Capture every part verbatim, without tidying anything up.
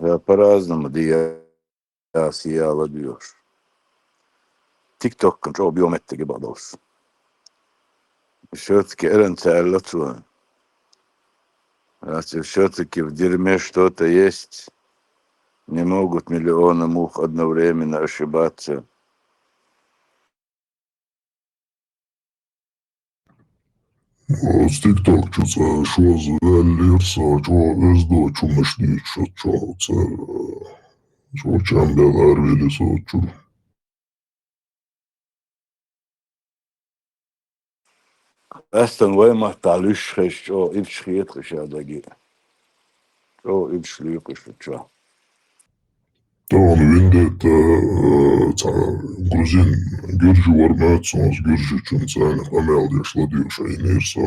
Э, по-разному дӀаяла, саяла доьхуш. ТикТокан чӀогӀа биометтиг бакъдолуш. Всё-таки эран ца аьлла цо. Значит, всё-таки в дерьме что-то есть. Не могут миллионы мух одновременно ошибаться. Оцу тикток чу цкъа шозза ваьллера со, чӀогӀа оьзда доцу хӀуманаш дуьйцуш оцу чохь, цара, чӀогӀа чам баьлла аравелира со оцу чуьра. Къаьстина вай маттахь луьйш хезча, чӀогӀа ирча хета-кх ша даги. ЧӀогӀа ирча луьйкъуш шу чохь. Тахана виндетта, э, цхьа грузин, гуьржи вара моьтту суна, гуьржичунна царна къамел деш ладуьйш Ӏийнера со.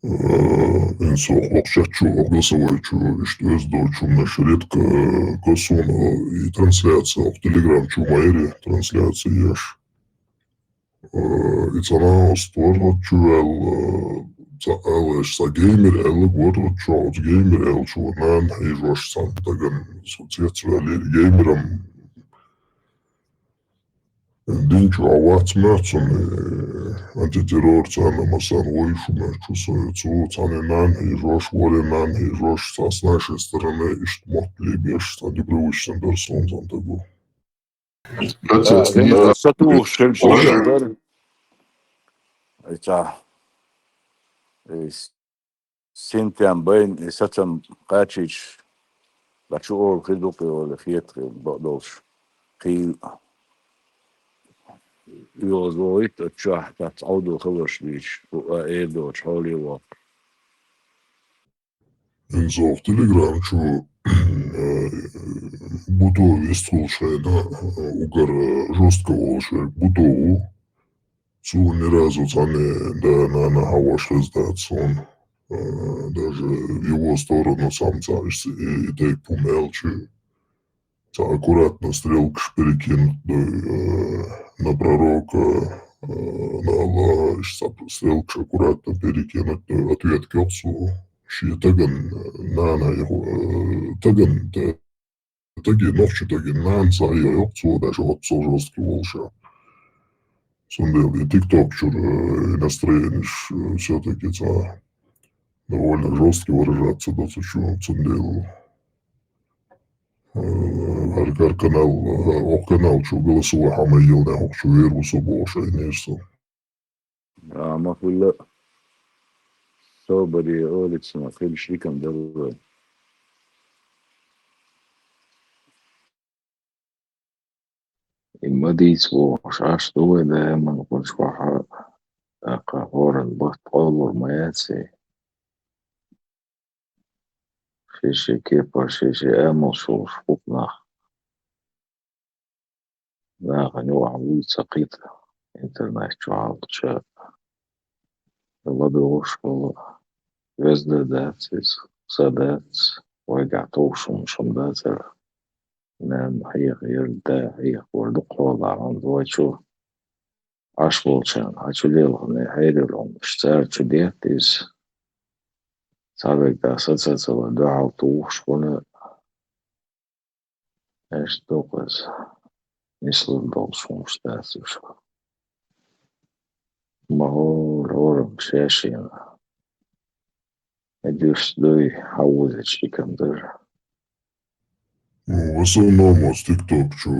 Э, ин со хӀокху чат чу, хӀокху голосовой чу, иштта оьзда доцу хӀуманаш редко, э, го суна, э, и трансляция, хӀокху Telegram чу ма яра трансляция еш. Э, и цхьа нах оцу ворхӀ чу ваьлла, э, цхьа аьлла, иштта цхьа геймер аьлла, ворхӀ чу оцу геймер аьллачо нана хьийжош цхьана стагана со цецваьллера, геймерам дин чохь вац моьтту суна, э, антитеррор царна массарна вуй шу моьтту со, цо цхьана нана хьийжош, вора нана хьийжош, цхьа с нашей стороны иштта мотт лебеш, цхьа непривычно дара суна цхьана стага. Процесс. Э, не, э, сатухуш хилча, ой, дара. Ай, цхьа. Э, Синтем байна, и сацам кхачийча, дӀа чу олу хир ду-кх и олу, хета хир бакъдолуш. Кхин оьгӀаз вогӀийта оцу чохь, цхьацца Ӏовдал хиларш дийча, бу а эр доцу хьоле воккху. Ин со оцу Telegram чу, э, буто вистхуьлуш хьайна, э, угар, э, жестко волуш верг буто ву. Цо ни разу цхьанне да-нана хьахош хезна дац суна. Э, даже в его сторону сам цхьа иштта и, и тайпа хӀума аьлча, цхьа аккуратно стрелкаш перекинуть дой, э, на пророка, э, на Аллаха, иштта цхьа стрелкаш аккуратно перекинуть дой, ответ кхоьху цо. Шен тагана, э, нана, э, тагана, та-, таги, нохча таги, нана ца хьехайо цо даже оццул жестко волуш. Цундела и тикток чуьра, э, и настроенеш, э, всё-таки цхьа довольно жестко выражаться ду цу чу, цундела, э, хӀара, хӀара канал, э, окху канал чу голосовой хьа ма елла, окху чу вер ву со бохуш Ӏийнера со. А, ма хуьлла. Собаре олица ма хилча дика-м дара вай. И ма дийца бохуш, Ӏаш ду вай даиман кхунчохь, тӀаккха хӀоранна батт къовлур ма яц и. Шен-шен кепара, шен-шен амалш болуш бу-кх нах. Нахана юкъахь вуй ца кхета интернет чохь хьалхачу ладугӀуш волу. Везда дац иза, са дац, вайгахь товш хӀумнаш хӀума дацара. Нана хьехавора, да хьехавора дукха хьолахь, хӀунда вай чу Ӏаш болчарна, хьан чу лелхане хьерийла хӀумнаш, цара чу детта иза. Цхьаберг дӀа сацацалла дуьхьал тухуш хуьлу, иштта дукха иза. Нислур долуш хӀумнаш дац уьш. Ма хӀора, хӀорамма шен-шена. И дуьрста дуй, хьан вузича дика-м дара. Ну, в основном оцу тикток чу,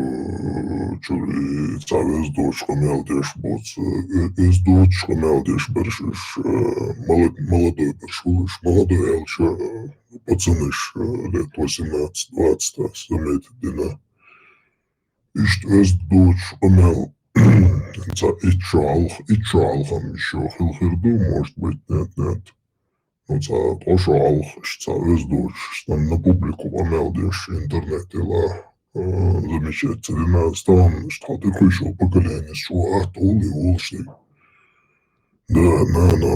чу и цхьа веза доцуш къамел деш боцу, э, веза доцуш къамел деш берш уьш, э, мала-, молодой берш бу уьш, молодой аьлча, э, пацанаш, э, лет восемнадцать двадцать, ас заметить дина. Иштта веза доцуш къамел, цхьа итт шо хьалха, итт шо хьалха-м ишо хилла хир ду, может быть, нет, нет. Ну, цхьа ткъа шо хьалха, иштта цхьа веза доцуш, иштта на публику къамел деш интернет йилла, э, замечать ца дина, стагана иштта хьан тӀекхуьйсу поколение, чӀогӀа атта гӀуллакх волуш дерг. Да, нана,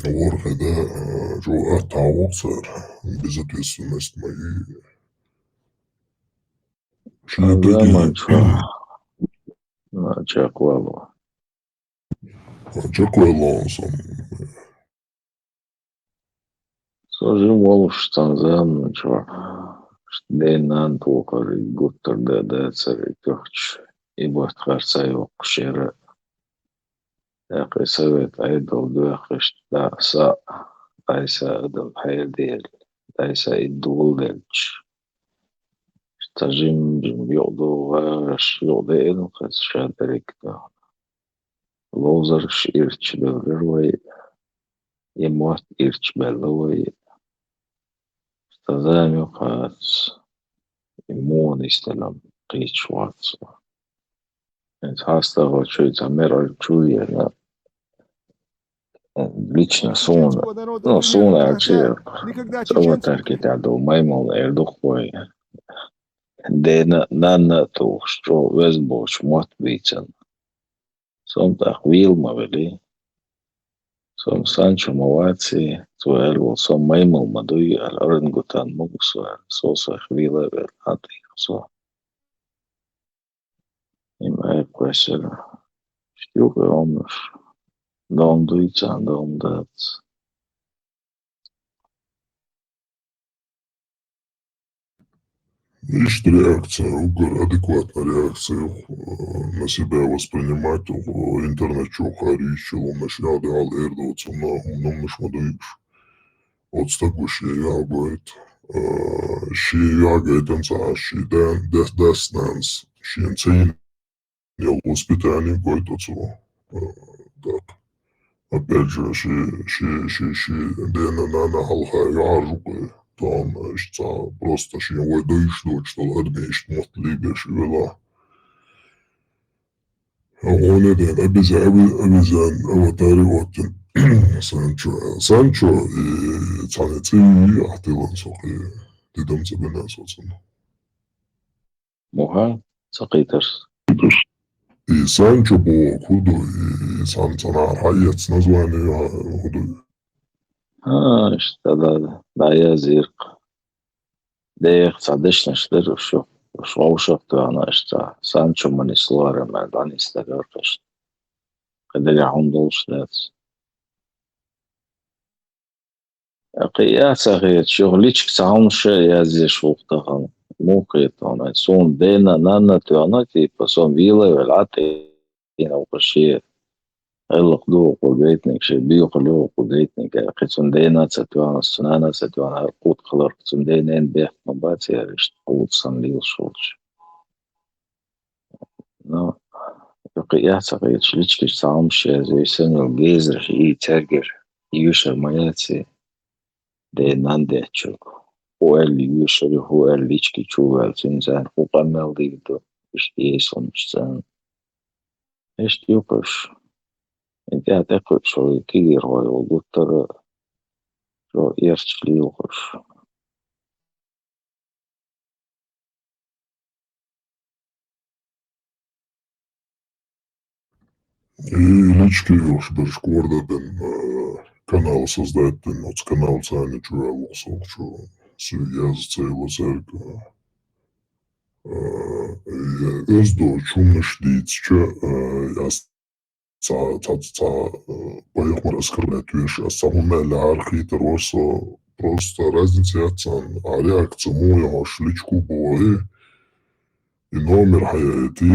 ворхӀе, да, э, чӀогӀа атта хьан воккху цара, безответственность ма ю. Шен тӀе заман чохь, а, чекхвало. А, чекхвало сан. Со жима волуш цхьана заманчохь, ден-нанна тухар гуттар а дан дацара и туьхча, и барт харц а йоккхуш яра. ТӀаккха и совет Ӏедал доьхкаш, дӀа а, са а, дӀай-са адам хьераделла, дӀай-са и доладелча, цхьа жим-жим юкъадогӀуш, юкъадеана хаза ша дерриг а. Ловзарш ирча бевлира вай, и мотт ирча баьлла вай. Цхьа зама юкъаца, и муха нисделла кхеташ вац со. ХӀинца хьастагӀа чуьйца мер чу а яьлла, лично суна, ну, суна аьлча, цӀа аватарки тӀехь долу маймал эр ду-кх вай. Дена а, нанна а тухуш, чӀогӀа оьзда боцу мотт бийцина. Со-м тӀаккха вийла ма велли. Со-м Санчо ма вац и, цо аьлла волу, со-м маймал ма дуй аьлла, орангутан ма ву со аьлла, со сайх вийла а велла, хьан тӀехь со. Има айкхоьссира. Иштта ю кхин хӀуманаш. ДогӀма дуй царна, догӀма дац. Иштта реакция, уггар адекватная реакция, э, на себя воспринимать, э, интернет чу хӀара йийцича, хӀуманаш ял эр доцу, хӀуманаш ма дуй уьш. Оцу стага шен юьхь гойту, э, шен юьхь гайтина ца Ӏаш, шен да-, дас-, дас-нанас, шена ца йина йолу воспитание гойту оцо. Э, так. Опять же, ши, ши, ши, ши дена-нана хьалха юьхьӀаьржа ву-кх и. Тахана иштта цхьа просто шен вай дойуш доцуш долу адамийн иштта мотт лийбеш и велахь. Гьоне ден, обезьян, обезьян, аватарий оттина. Санчо, Санчо, и цхьана цӀе юй ахь тилан со кхин, тидам ца бина со цунна. Муха? Ца кхетарс. И Санчо боху хӀун ду, и сан цӀанара хьаэца название хӀун ду? А, иштта да, да, дӀаязйира-кх. Деха цхьа дешнаш дара уьш, уьш вовшах тоьхна, иштта цхьа Санчо ма нислора аьлла, дӀанисдара-кх иштта. Кхидерг хӀума долуш дац. Кхин а ца хеташ, юха личка цхьа хӀумнаш а язъеш ву-кх тахана. Муха кхета хьуна? Суна дена, нанна тоьхна, типа, со-м вийла а велла, Ӏа тӀе йина ву-кх шен. ГӀиллакх ду-кх ву гайтинарг, шен боьхалла ю-кх ву гайтинарг аьлла. Кхин цунна дена а ца тоьхна, цунна нана а ца тоьхна, хӀара кху тӀехь хиларх цунна дена-нанна бехк ма бац аьлла, иштта кхузахь санна лелаш волчу. Ну, кхин а ца хеташ, личкаш цхьа хӀумнаш язъеш, санна йолу гезарш и цаьргара йоьшур ма яц и. Дена-нанна деттачуьнга. ХӀун аьлла йоьшур ю, хӀун аьлла лички чу а ваьлла, цуьнан царна хӀун къамел дийр ду, иштта эсалмаш царна. Иштта ю-кх уьш. И тӀаьхьа тӀекхуьуш вай кегийрхой ву гуттара а, чӀогӀа эрча лела-кх уьш. И лички йохуш берш кор дан бен, э, канал создать дина, оцу канал царна чу аьлла-кх со, чу, суьйга яза ца йилла цаьрга. Э, э, оьзда доцу хӀуманаш дийцича, э, ас цхьа, цхьа, цхьа, э, пайхамар оскорблять веш, ас цхьа хӀума аьлла хьарахийтар вара со, просто разница яц царна, а реакция муха ю хьош личку боху, и номер хьаяйти,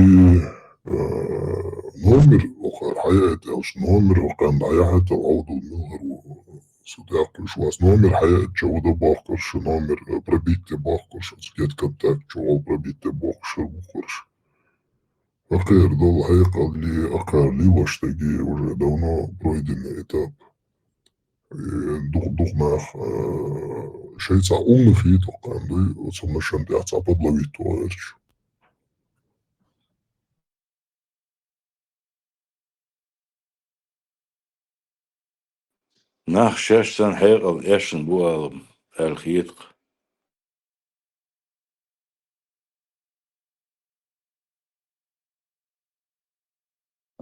э, номер охар хьаяйта аьлча, номер охкан дӀаяхьайтал Ӏовдал милхар ву, со даккхуьйш вац, номер хьаяйта чу хӀун дан бохкарш, номер, э, пробить де бохкарш, оцу гетконтакт чу гӀол пробить де бохкарш, хӀара бухарш. Акхар долу хьекъалли, акхар лелош дерг уже давно пройденный этап. Э, дух-, духнах, э, шайца умна хи токкхан дуй, оцу машан тӀехь цхьа подловить вогӀерч. Нах шаьш санна хьекъал эшна бу алам аьлла хетакх.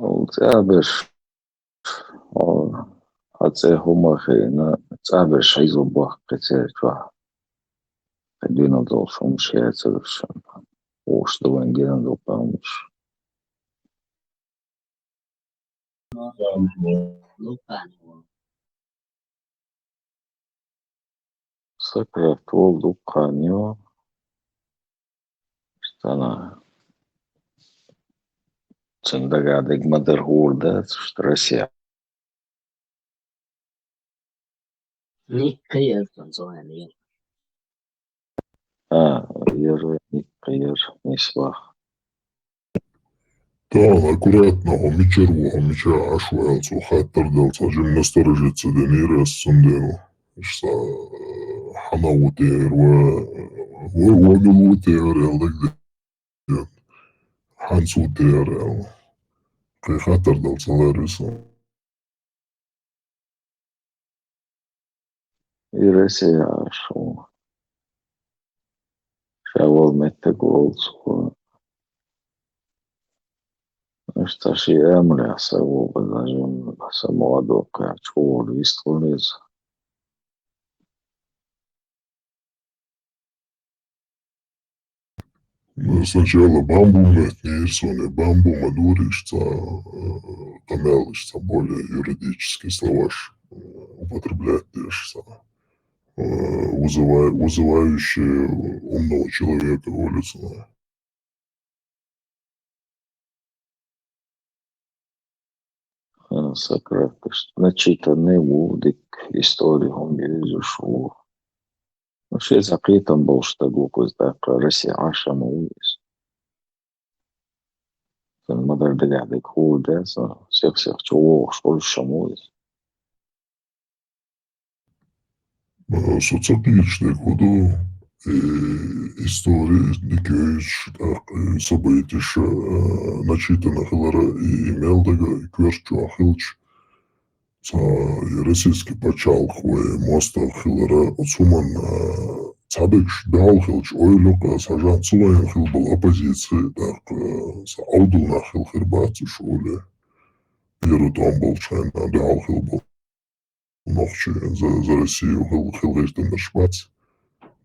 Ол цӀаберш, ол хьан цӀе хӀума хиъна, цӀаберш хьийзо бохкуьйту церан чохь. Кхин дина долуш хӀумаш яцара шуна. Вовш ду вайн гина ду къамаш. Сократ волу дуккха хан ю. Цхьана цуьнан дагахь дерг ма-дарра хуур дац, иштта Россия. Никкха яра цунна цо аьлла. А, яра, никкха яра, нисваха. Тахана аккуратно, хьо мичара ву, хьо мичара Ӏаш ву аьлла, цо хаттар дала, цхьа жимма насторожиться динера ас цундела. Иштта, э, хьанна ву тера, ва, ва, ва мила ву тера аьлла дагадеана. Хьанца ву тера аьлла. Кхин хаттар дала ца лаьрра сан. И Россия Ӏаш ву. Ша волу меттиг волцу. Иштта шен амалехь са ву, база жимма са ма вадо кхаьчча, чӀогӀа вистхуьлу иза. Ну, сначала бамбу меттанера суна, бамбу ма дора иштта, э, къамел иштта более юридический словарь, э, употреблять деш цхьа, э, вызывай-, вызывающий умного человека, говорится. Ха, Сократ, начитанный ву, дика истори хӀума юьзуш ву. Ну, шен цхьа кхетам болуш стаг ву кхуза, тӀаккха Россия Ӏаш ма ву иза. Цунна ма-дарра дагахь дерг хуур дац, сих-сиха чувогӀуш волуш ма ву иза. Э, со ца кхеташ дерг хӀун ду, и истори дика йовзуш, тӀаккха и событеш, э, начитанный хилара, и, и мел дага коьрта чохь хилча, цхьа и российский пачхьалкх вай мостагӀ хилара, оцу хӀуманна, э, цхьаберш дуьхьал хилча ойла йо-кх ас, хьажахь, цу хенахь хилла болу оппозици, тӀаккха, э, цхьа Ӏовдал нах хилла хир бац уьш, олий. Первый тӀом болчу хенахь дуьхьал хилла болу нохчий за, за Россию хила, хила гӀиртинарш бац.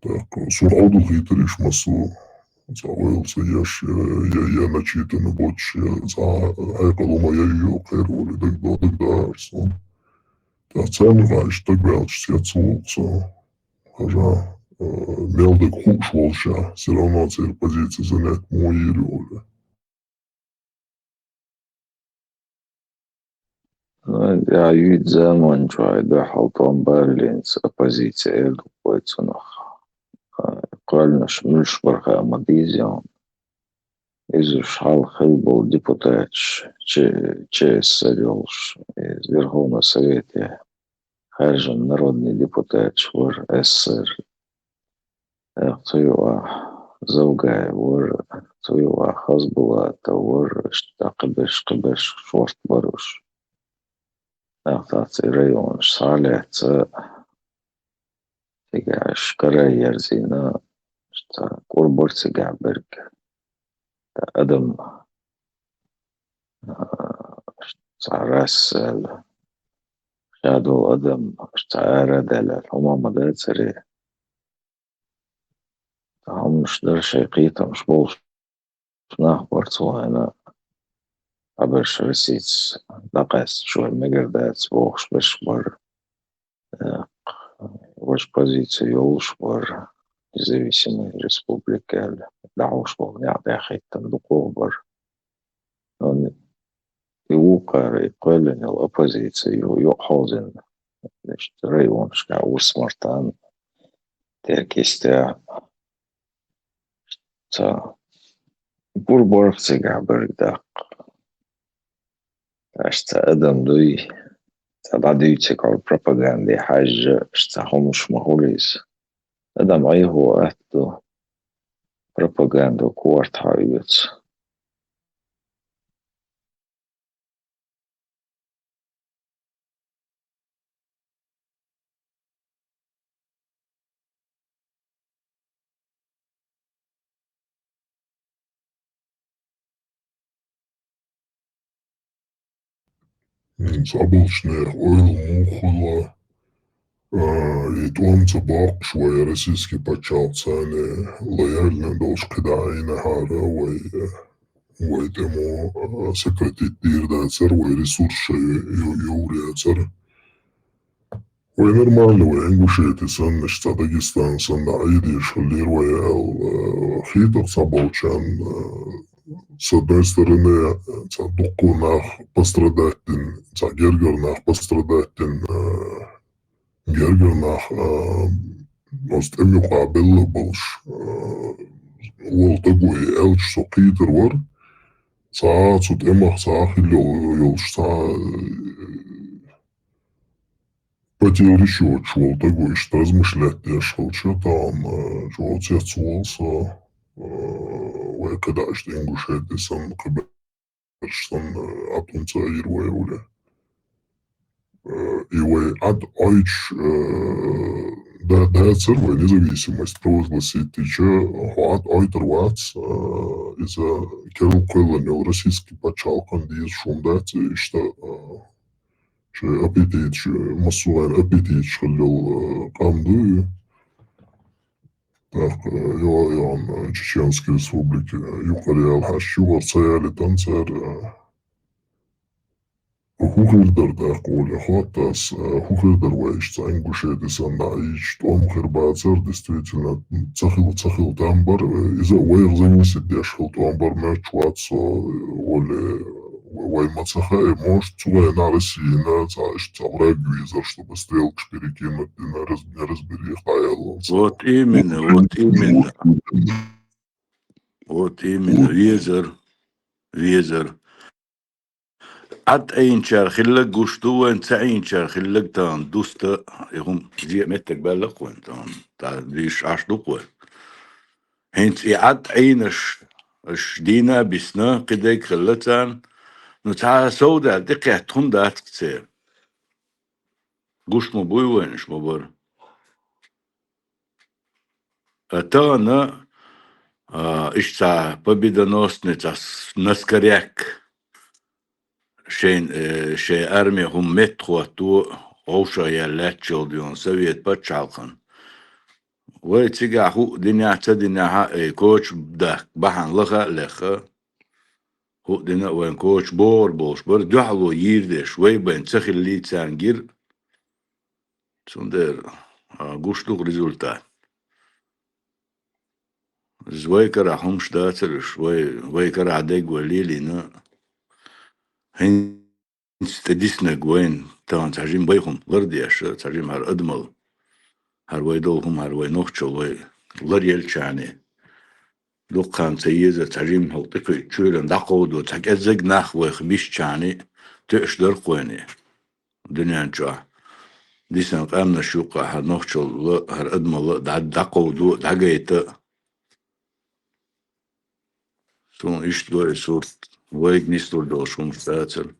ТӀаккха суна Ӏовдал хийтира уьш массо а, цхьа ойла ца еш, я, я, я начитанный боцуш, я цхьа хьекъал хӀума я ю кхера волу дагадо-, дагадогӀура суна. ТӀаккха царна юкъахь иштта стаг ваьлча, цец ву-кх со. Хьажахь, э, мел дерг хууш волуш, всё равно церан позици занять ма йийр ю, олий. Ну, я юьйцу заманчохь дуьхьал тӀом баллинца оппозици эр ду вай цунах. Кхоьллинарш муьлш бара хаа ма деза. Иза уьш хьалха хилла болу депутаташ, Ч-, Ч С С Р йолуш, иза Верховный Совете хаьржина народный депутаташ вара С С Р. ТӀаккха цу юкъахь Завгаев вара, цу юкъахь Хазбулатов вара, иштта кхиберш, кхиберш шорта бара уьш. ТӀаккха цхьацца и районаш схьа а лаьцна, цигахь уьш карайерзийна, иштта кӀур бара цигахь берг. ТӀаккха адам, а, цхьа рас аьлла, ша долу адам, цхьа ара а даьлла, хӀума ма дацара. Цхьа хӀуманаш дара шайн кхетамаш болуш нах бара цу хенахь, цхьаберш Россица дӀакъаьсташ вай мегар дац бохуш берш бара. Э, важа позици йолуш бара, независимая республика аьлла, дӀахьуш болу некъ тӀехӀиттина дукхох бара. Амма и вукхара, и кхоьллина йолу оппозици ю-, юкъахьовзина, иштта районашкахь Урс-Мартан, Теркйистехь, цхьа кӀур бара цигахь берг даккха. Аш цхьа адам дуй, цхьа дӀадуьйцург хьо пропаганде хьаьжжа, аш цхьа хӀумаш ма хуьлу иза. Адам Ӏехо атта ду, пропагандо корта хьаоьцу. М, цхьаболчу нехан ойла муха хуьлу, а, и тӀом ца боккхуш вай российский пачхьалкхаца лояльно долуш кхидӀа Ӏийнахьара вай, вай тӀемо, а, сократить дийр дацара, вай ресурс шайн ю-, ювр яцара. Вай нормально, вай Ингушети санна, иштта Дагестан санна, Ӏийдеш хиллера вай аьлла, э, хийтар цхьаболчарна, э, с одной стороны, цхьа дуккха нах пострадать дина, цхьа гергара нах пострадать дина, э, гергара нах, э, оцу тӀеман юкъа белла болуш, э, волу дагой аьлча со кхийтар вара. Цхьа цу тӀемах цхьа хилла йолуш, цхьа, э, потеря йоцуш волу дагой иштта размышлять деш хилча, тахана, э, чӀогӀа цецволу со, э, вай кхидӀа иштта Ингушети санна, кхин берш санна, э, Ӏад хӀунда ца Ӏийра вай уле. Э, и вай Ӏад Ӏойтуш, э, да-, дацара вай независимость провозгласить дича, хьо Ӏад Ӏойтур вац, э, иза керла кхоьллина йолу российский пачхьалкхан дезаш хӀума дац, иштта, э, шайн аппетиташ, массо а вайн аппетиташ хилла йолу, э, къам ду и. ТӀаккха, э, йо-, йо-, Чеченская республика, э, юкъара яла хьаьжча, юкъара ца ялийтан цара, э, хӀун хир дара тӀаккха олий, хоттас, э, хӀун хир дара вай иштта Ингушети санна дӀа ийча, тӀом хир бацара, действительно, ца хилла, ца хилла там бара, э, иза а вайх зависит деш хилла тӀом бара, моьттуш вац со, э, олий, вай ма ца хаьа, может, цу вайна Россина, цхьа иштта цхьа враг везара, чтобы стрелкаш перекинуть, не раз-, не разберих, дӀаяьлла. Вот именно, вот именно. Вот именно, везар, везар. Ӏад Ӏийначара хилларг гуш ду вайн, ца Ӏийначара хилларг тахана дуста, и хӀума зен меттиг баьлла-кх вайн тахана, тӀа дийш Ӏаш ду-кх вайн. ХӀинца и Ӏад Ӏийнарш, аша дийна а бисна, кхидерг хилла царна, ну, цхьа совдаьлла тӀекхетта хӀума дац-кх церан. Гуш ма буй вайна, ма бара. А тахана, а, иштта цхьа победоносный, цхьа с-, наскоряк шайн, э, шайн арме хӀума меттахӀотто вовшах яьлла лаьттачул дуьйна Совет пачхьалкхан. Вай цигахь хӀуъа динехь а, ца динехь а, э, коча дахка бахьана лаха а лехха, хӀуъа дина а вайн коча богӀур болуш бара, дуьхьало йийр деш, вай байна ца хиллий царна гира. Цундела, а, гуш ду-кх результат. Иза вай карахь хӀумаш дацара уьш, вай, вай карахь дерг вай лелийна. ХӀинца тӀедиснарг вайна, тахана цхьа жима бай хӀума лардеш, цхьа жима хӀара адамалла, хӀара вай долу хӀума, хӀара вай нохчалла вай ларъеллачарна. Дукха хан ца еза, цхьа жимма хӀокху тӀекхуьучу чуьйранна дӀакховдо, цхьа кӀеззиг нах вайх бисчарна тоьуш дара-кх вайна дуьнен чохь. Дисина къаьмнаш юккъехь хӀара нохчалла, хӀара адамалла дӀа-, дӀакховдо, дӀагайта. Суна иштта го и сурт, вайга нислур долуш хӀумаш дацара.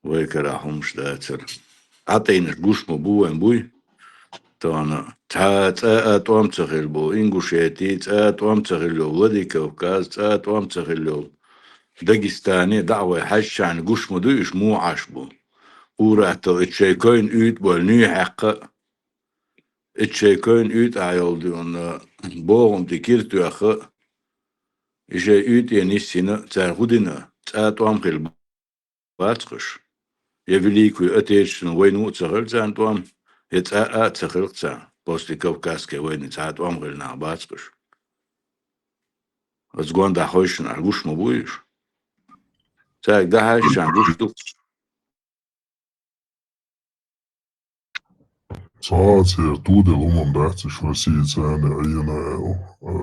Вай карахь хӀумаш дацара. Ӏад Ӏийнарш гуш ма бу вайн, буй? Тахана цхьа цӀа а тӀом ца хилла болу Ингушети, цӀа а тӀом ца хилла йолу Владикавказ, цӀа а тӀом ца хилла йолу Дагестане, дӀа а вай хьаьжчарна гуш ма дуй уьш муха Ӏаш бу. Ур-атталла итт шайн койна уьйтӀа бойла нуьйхьаьккха а, итт шайн койна уьйтӀахь йолу дуьйна богӀум тӀе кира тоьхна а, и шайн уьйтӀе ниссина, цара хӀун дина, цӀа а тӀом хилла бац-кх уьш. Я Великую Отечественную войну а ца хилла царна тӀом, я цӀа а ца хилла-кх царна, после Кавказской войны цхьа а тӀом хилла нах бац-кх уьш. Оцу гондахь хойшина ахь гуш ма буй уьш? Цаьрга дӀахьаьжчарна гуш ду-кх. Цхьа а церан тоделла хӀуманна дац уьш Россица царна Ӏийна, э,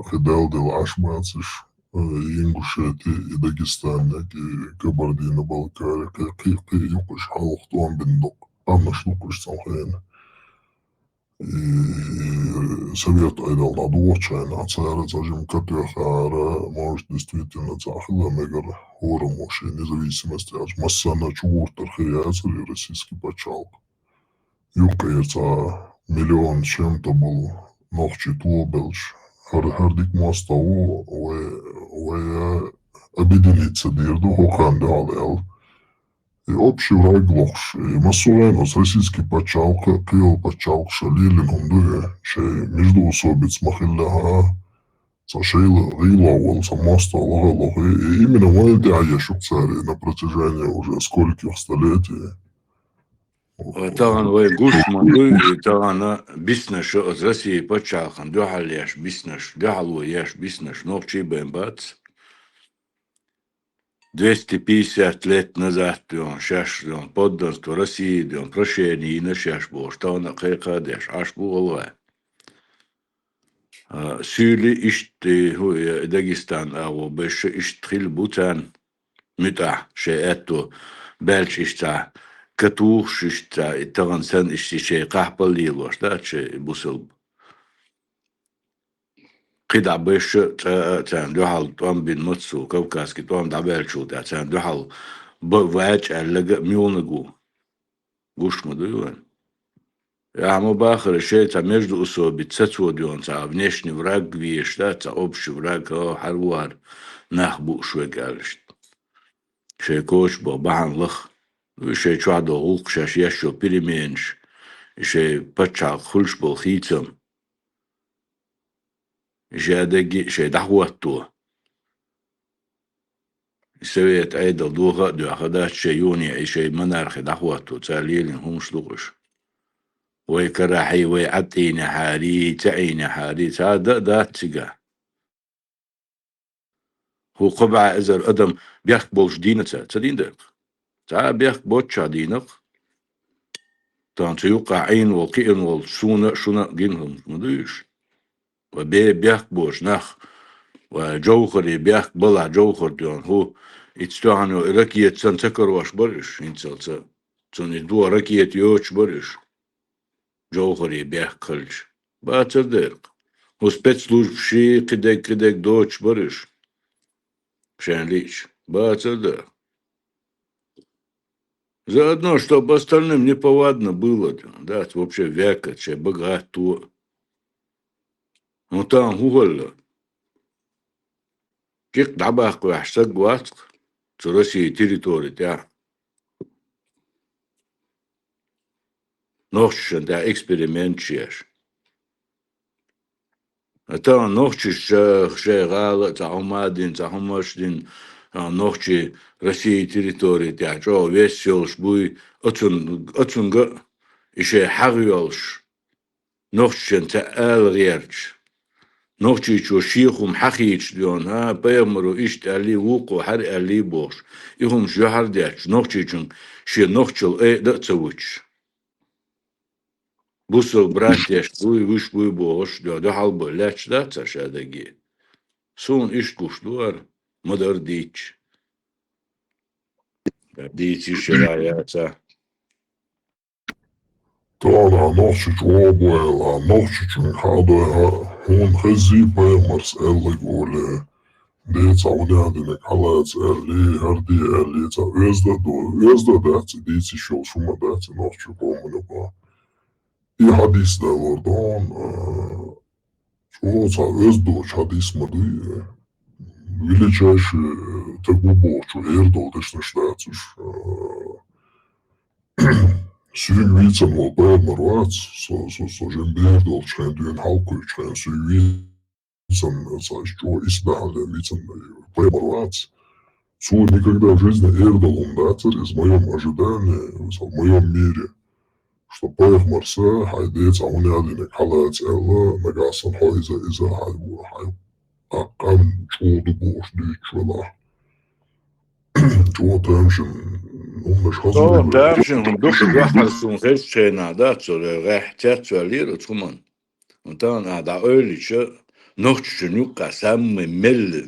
кхин Далла делла Ӏаш бац уьш, э, Ингушети, и Дагестанниг, и Кабардино-Балкари, кхин, кхин, кхин юкъа уьш хьалха тӀом бина дукха къаьмнаш ду-кх уьш цхьана хенахь. И совет Ӏедал дӀадохучу хенахь цара цхьа жимма катоьххьара, может, действительно, цхьа хила мегар хӀораммо шен независимость яц. Массарна чугӀуртар хир яцара и российский пачхьалкх. Юккъера цхьа миллион с чем-то болу нохчий тобелча, хӀара, хӀара дика мостагӀа ву, вай, вай объединиться дийр ду хӀокхарна дуьхьал аьлла. И общий враг лохуш, и массо а вайн оцу российский пачхьалкх а, кхийолу пачхьалкхаш а лелийна хӀума ду и, шайн междоусобица ма хиллехь а, цхьа шайла гӀийла волу цхьа мостагӀа лаха а лохий, и именно вайна тӀехь еш ю-кх цара и на протяжении уже скольких столетий. Ва тахана вай гуш ма дуй, и тахана биснаш оцу России пачхьалкхана дуьхьал еш биснаш, дуьхьало еш биснаш нохчий бен бац. Двести пятьдесят лет назад, дон, шаьш, дон, подданство России, дон, прошение йина шаьш бохуш, тахана а кхайкха а деш, Ӏаш бу гӀалгӀа. А, суьйли иштта, хӀу, э, Дагестан агӀо беша иштта хилла бу царна, муьтӀахь, шайн аьтто баьлча иштта, катухуш иштта, и тахана санна иштта шайн кхахьпал лелош, да, шайн бусалба. КхидӀа беша цӀа а царна дуьхьал тӀом бина маца цо, кавказский тӀом дӀабаьллачул тӀаьхьа царна дуьхьал ба-, ваьча аьллага а муьлнаг ву. Гуш ма дуй вайн. Ахьа ма бахара шайн цхьа междуусобица сацодоьгӀна цхьа внешний враг везаш, да, цхьа общий враг, хьо, хьарвар нах бууш вега аьлла иштта. Шайн коча бо бахьана лаха. Шайн чохь до гӀуллакх шаьш еш йо переменаш, шайн пачхьалкх хуьлуш болу хийцам. Жа дагги шайн дӀахӀотто. Совет Ӏедал доха а доьха дац шайн юне, и шайн монархи дӀахӀотто, цара лелийна хӀумаш ду-кх уьш. Вай карахьий, вай Ӏаттийнехьарий, ца Ӏийнехьарий, цхьа а дан а дац цигахь. ХӀу кхо бӀе эзар адам бехк болуш дийна ца, ца дийна дерг? Цхьа а бехк боццушехь дийна-кх. Тахана цу юккъахь Ӏийна волу, кхиъна волу суна а, шуна а гина хӀуманаш ма дуй уьш. Ва бе-, бехк боцу нах, ва Джовхаре бехк балахь, Джовхар доьгӀна хӀу, и цу тӀехь йолу ракета санна ца карош бара уьш, хӀинццалц а. Цунна и дуьхьа ракета йоцуш бара уьш. Джовхаре бехк хилча. Бацара дерг. ХӀу спецслужбаш ший кхидерг, кхидерг доцуш бара уьш. Шайн лиъча. Бацара дерг. Заодно, чтоб остальным неповадно было, дац вообще векат, шайн бага гӀатто а. Ну, тахана хӀун хилла? КӀикъ дӀабаккхаваьхьаш саг вац-кх цу России территори тӀехь. Нохчашна тӀехь эксперимент еш. Тахана нохчаша шайн гӀала а цхьа хӀума а дина, цхьа хӀумаш а дина, а, нохчий России территори тӀехь чӀогӀа вес йолуш буй, оцун-, оцунга а и шайн хьагӀ йолуш, нохчашна цхьа ала гӀерташ. Нохчийчо шен хӀума хьахийча доьгӀна, а, пайхамаро иштта аьллий, вукхо хӀара аьллий бохуш, и хӀумаш юьхьар а детташ, нохчийчуьнга шен нохчалла айа дан а ца вуьтуш. Бусалба братеш буй, вуьш буй бохуш, дуьхьа-, дуьхьал бан лаьтташ дац цара шадерриге. Суна иштта гуш ду хӀара, ма-дарра дийцича. Дийца йиш яра яц. Тахана нохчо чӀогӀа бу аьлла, нохчочуьнга хьадой хӀара, хьуна хезий пайхамарс аьлларг олий, ден цхьа хӀун аьлла динарг хьалаца аьллий, хӀара де аьллий, цхьа оьзда а ду, оьзда а дац и, дийца йиш йолуш хӀума дац и нохчийн къоман юкъа. И хьадис далор ду хьуна, а, чӀогӀа цхьа оьзда доцу хьадис ма дуй, величайший, э, стаг ву бохучо эр долу дешнаш дац уьш, а, Соьга вийцина волу пайхамар вац, со, со, со жима бер долчу хенахь, дуьйна хьалакхуьучу хенахь, соьга вийцина, ца чӀогӀа исбаьхьалла вийцина пайхамар вац. Цо никогда в жизни эр долу хӀума дацара иза, в моём ожидании, в моём мире, что пайхамарс хьайн ден цхьа хӀун аьллинарг хьалаца аьлла, нагахь санна хьо иза, иза хьайн, хьайн а къам чӀогӀа ду бохуш дуьйцуш велахь. ЧӀогӀа тамашийна хӀуманаш хаза. ЧӀогӀа тамашийна хӀума дукха дуьххьара суна хезачу хенахь дац, цо гӀехь цецваьллера оцу хӀуманна. Тахана ахьа дӀаоьллича, нохчашна юккъехь саммай мелла,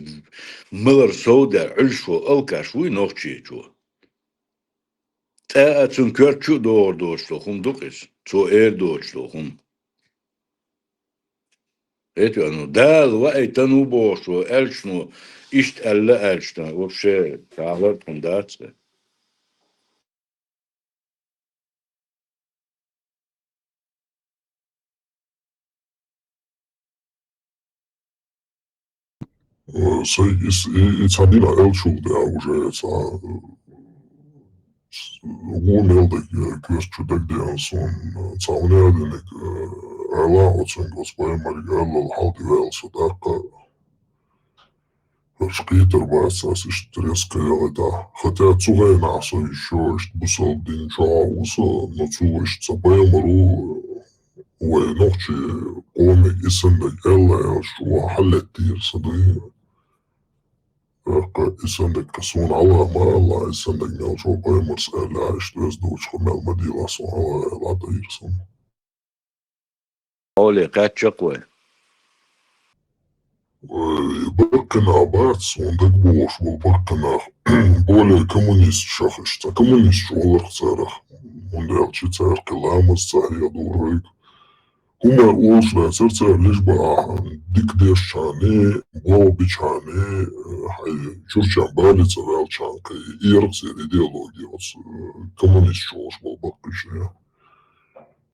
малар сов дер Ӏуьллуш ву алкаш вуй нохчочо. ТӀаккха цуьнан коьрта чу а догӀур доцуш долу хӀума ду-кх иза, цо эр доцуш долу хӀума. Эта, ну, Дала ваийтина ву бохуш ву, аьлча, ну, иштта аьлла аьлча, ну, вообще, тахлар тхуна дац. Э, со и, и, и цхьа дина аьллачул тӀаьхьа уже цхьа, э, вон мел даг, э, коьрта чу дагадеана суна, э, цхьа хӀун аьллинарг, э, аьлла оцуьнга, оцу пайхамарга аьллал хьал тӀе ваьлла со тӀаккха. Уж кхетар бац ас иштта резко яхийтахь. Хотя цу хенахь со ещё иштта бусалба дин чохь а ву со, но цо иштта сан пайхамаро вай нохчийн къоме и санна дерг аьлла аьлча, чохь хьаллеттийра сан дуй. ТӀаккха и санна дерг кхин суна хьалха ма аллахь, и санна дерг мел чохь пайхамарс аьлла, иштта веза доцуш кхин мел ма дийла суна хьалха аьлла, дӀатӀаийра суна. Хьоле, кхаьчча-кх вай. Ой, баккхийнах бац, суна дагабогӀуш болу баккхийнах, более коммунисташах иштта, коммунисташ олу-кх царах, хӀунда аьлча цара кхин ламаз ца хьехадора вайга. ХӀума олуш дацара цара, лиш бан ахьа дика дешчхьана, болх бичхьана, хьайн чурчан бале цӀа ваьлчхьана кхин, и яра-кх церан идеологи оцу, э, коммунисташ олуш болу баккхийчеран.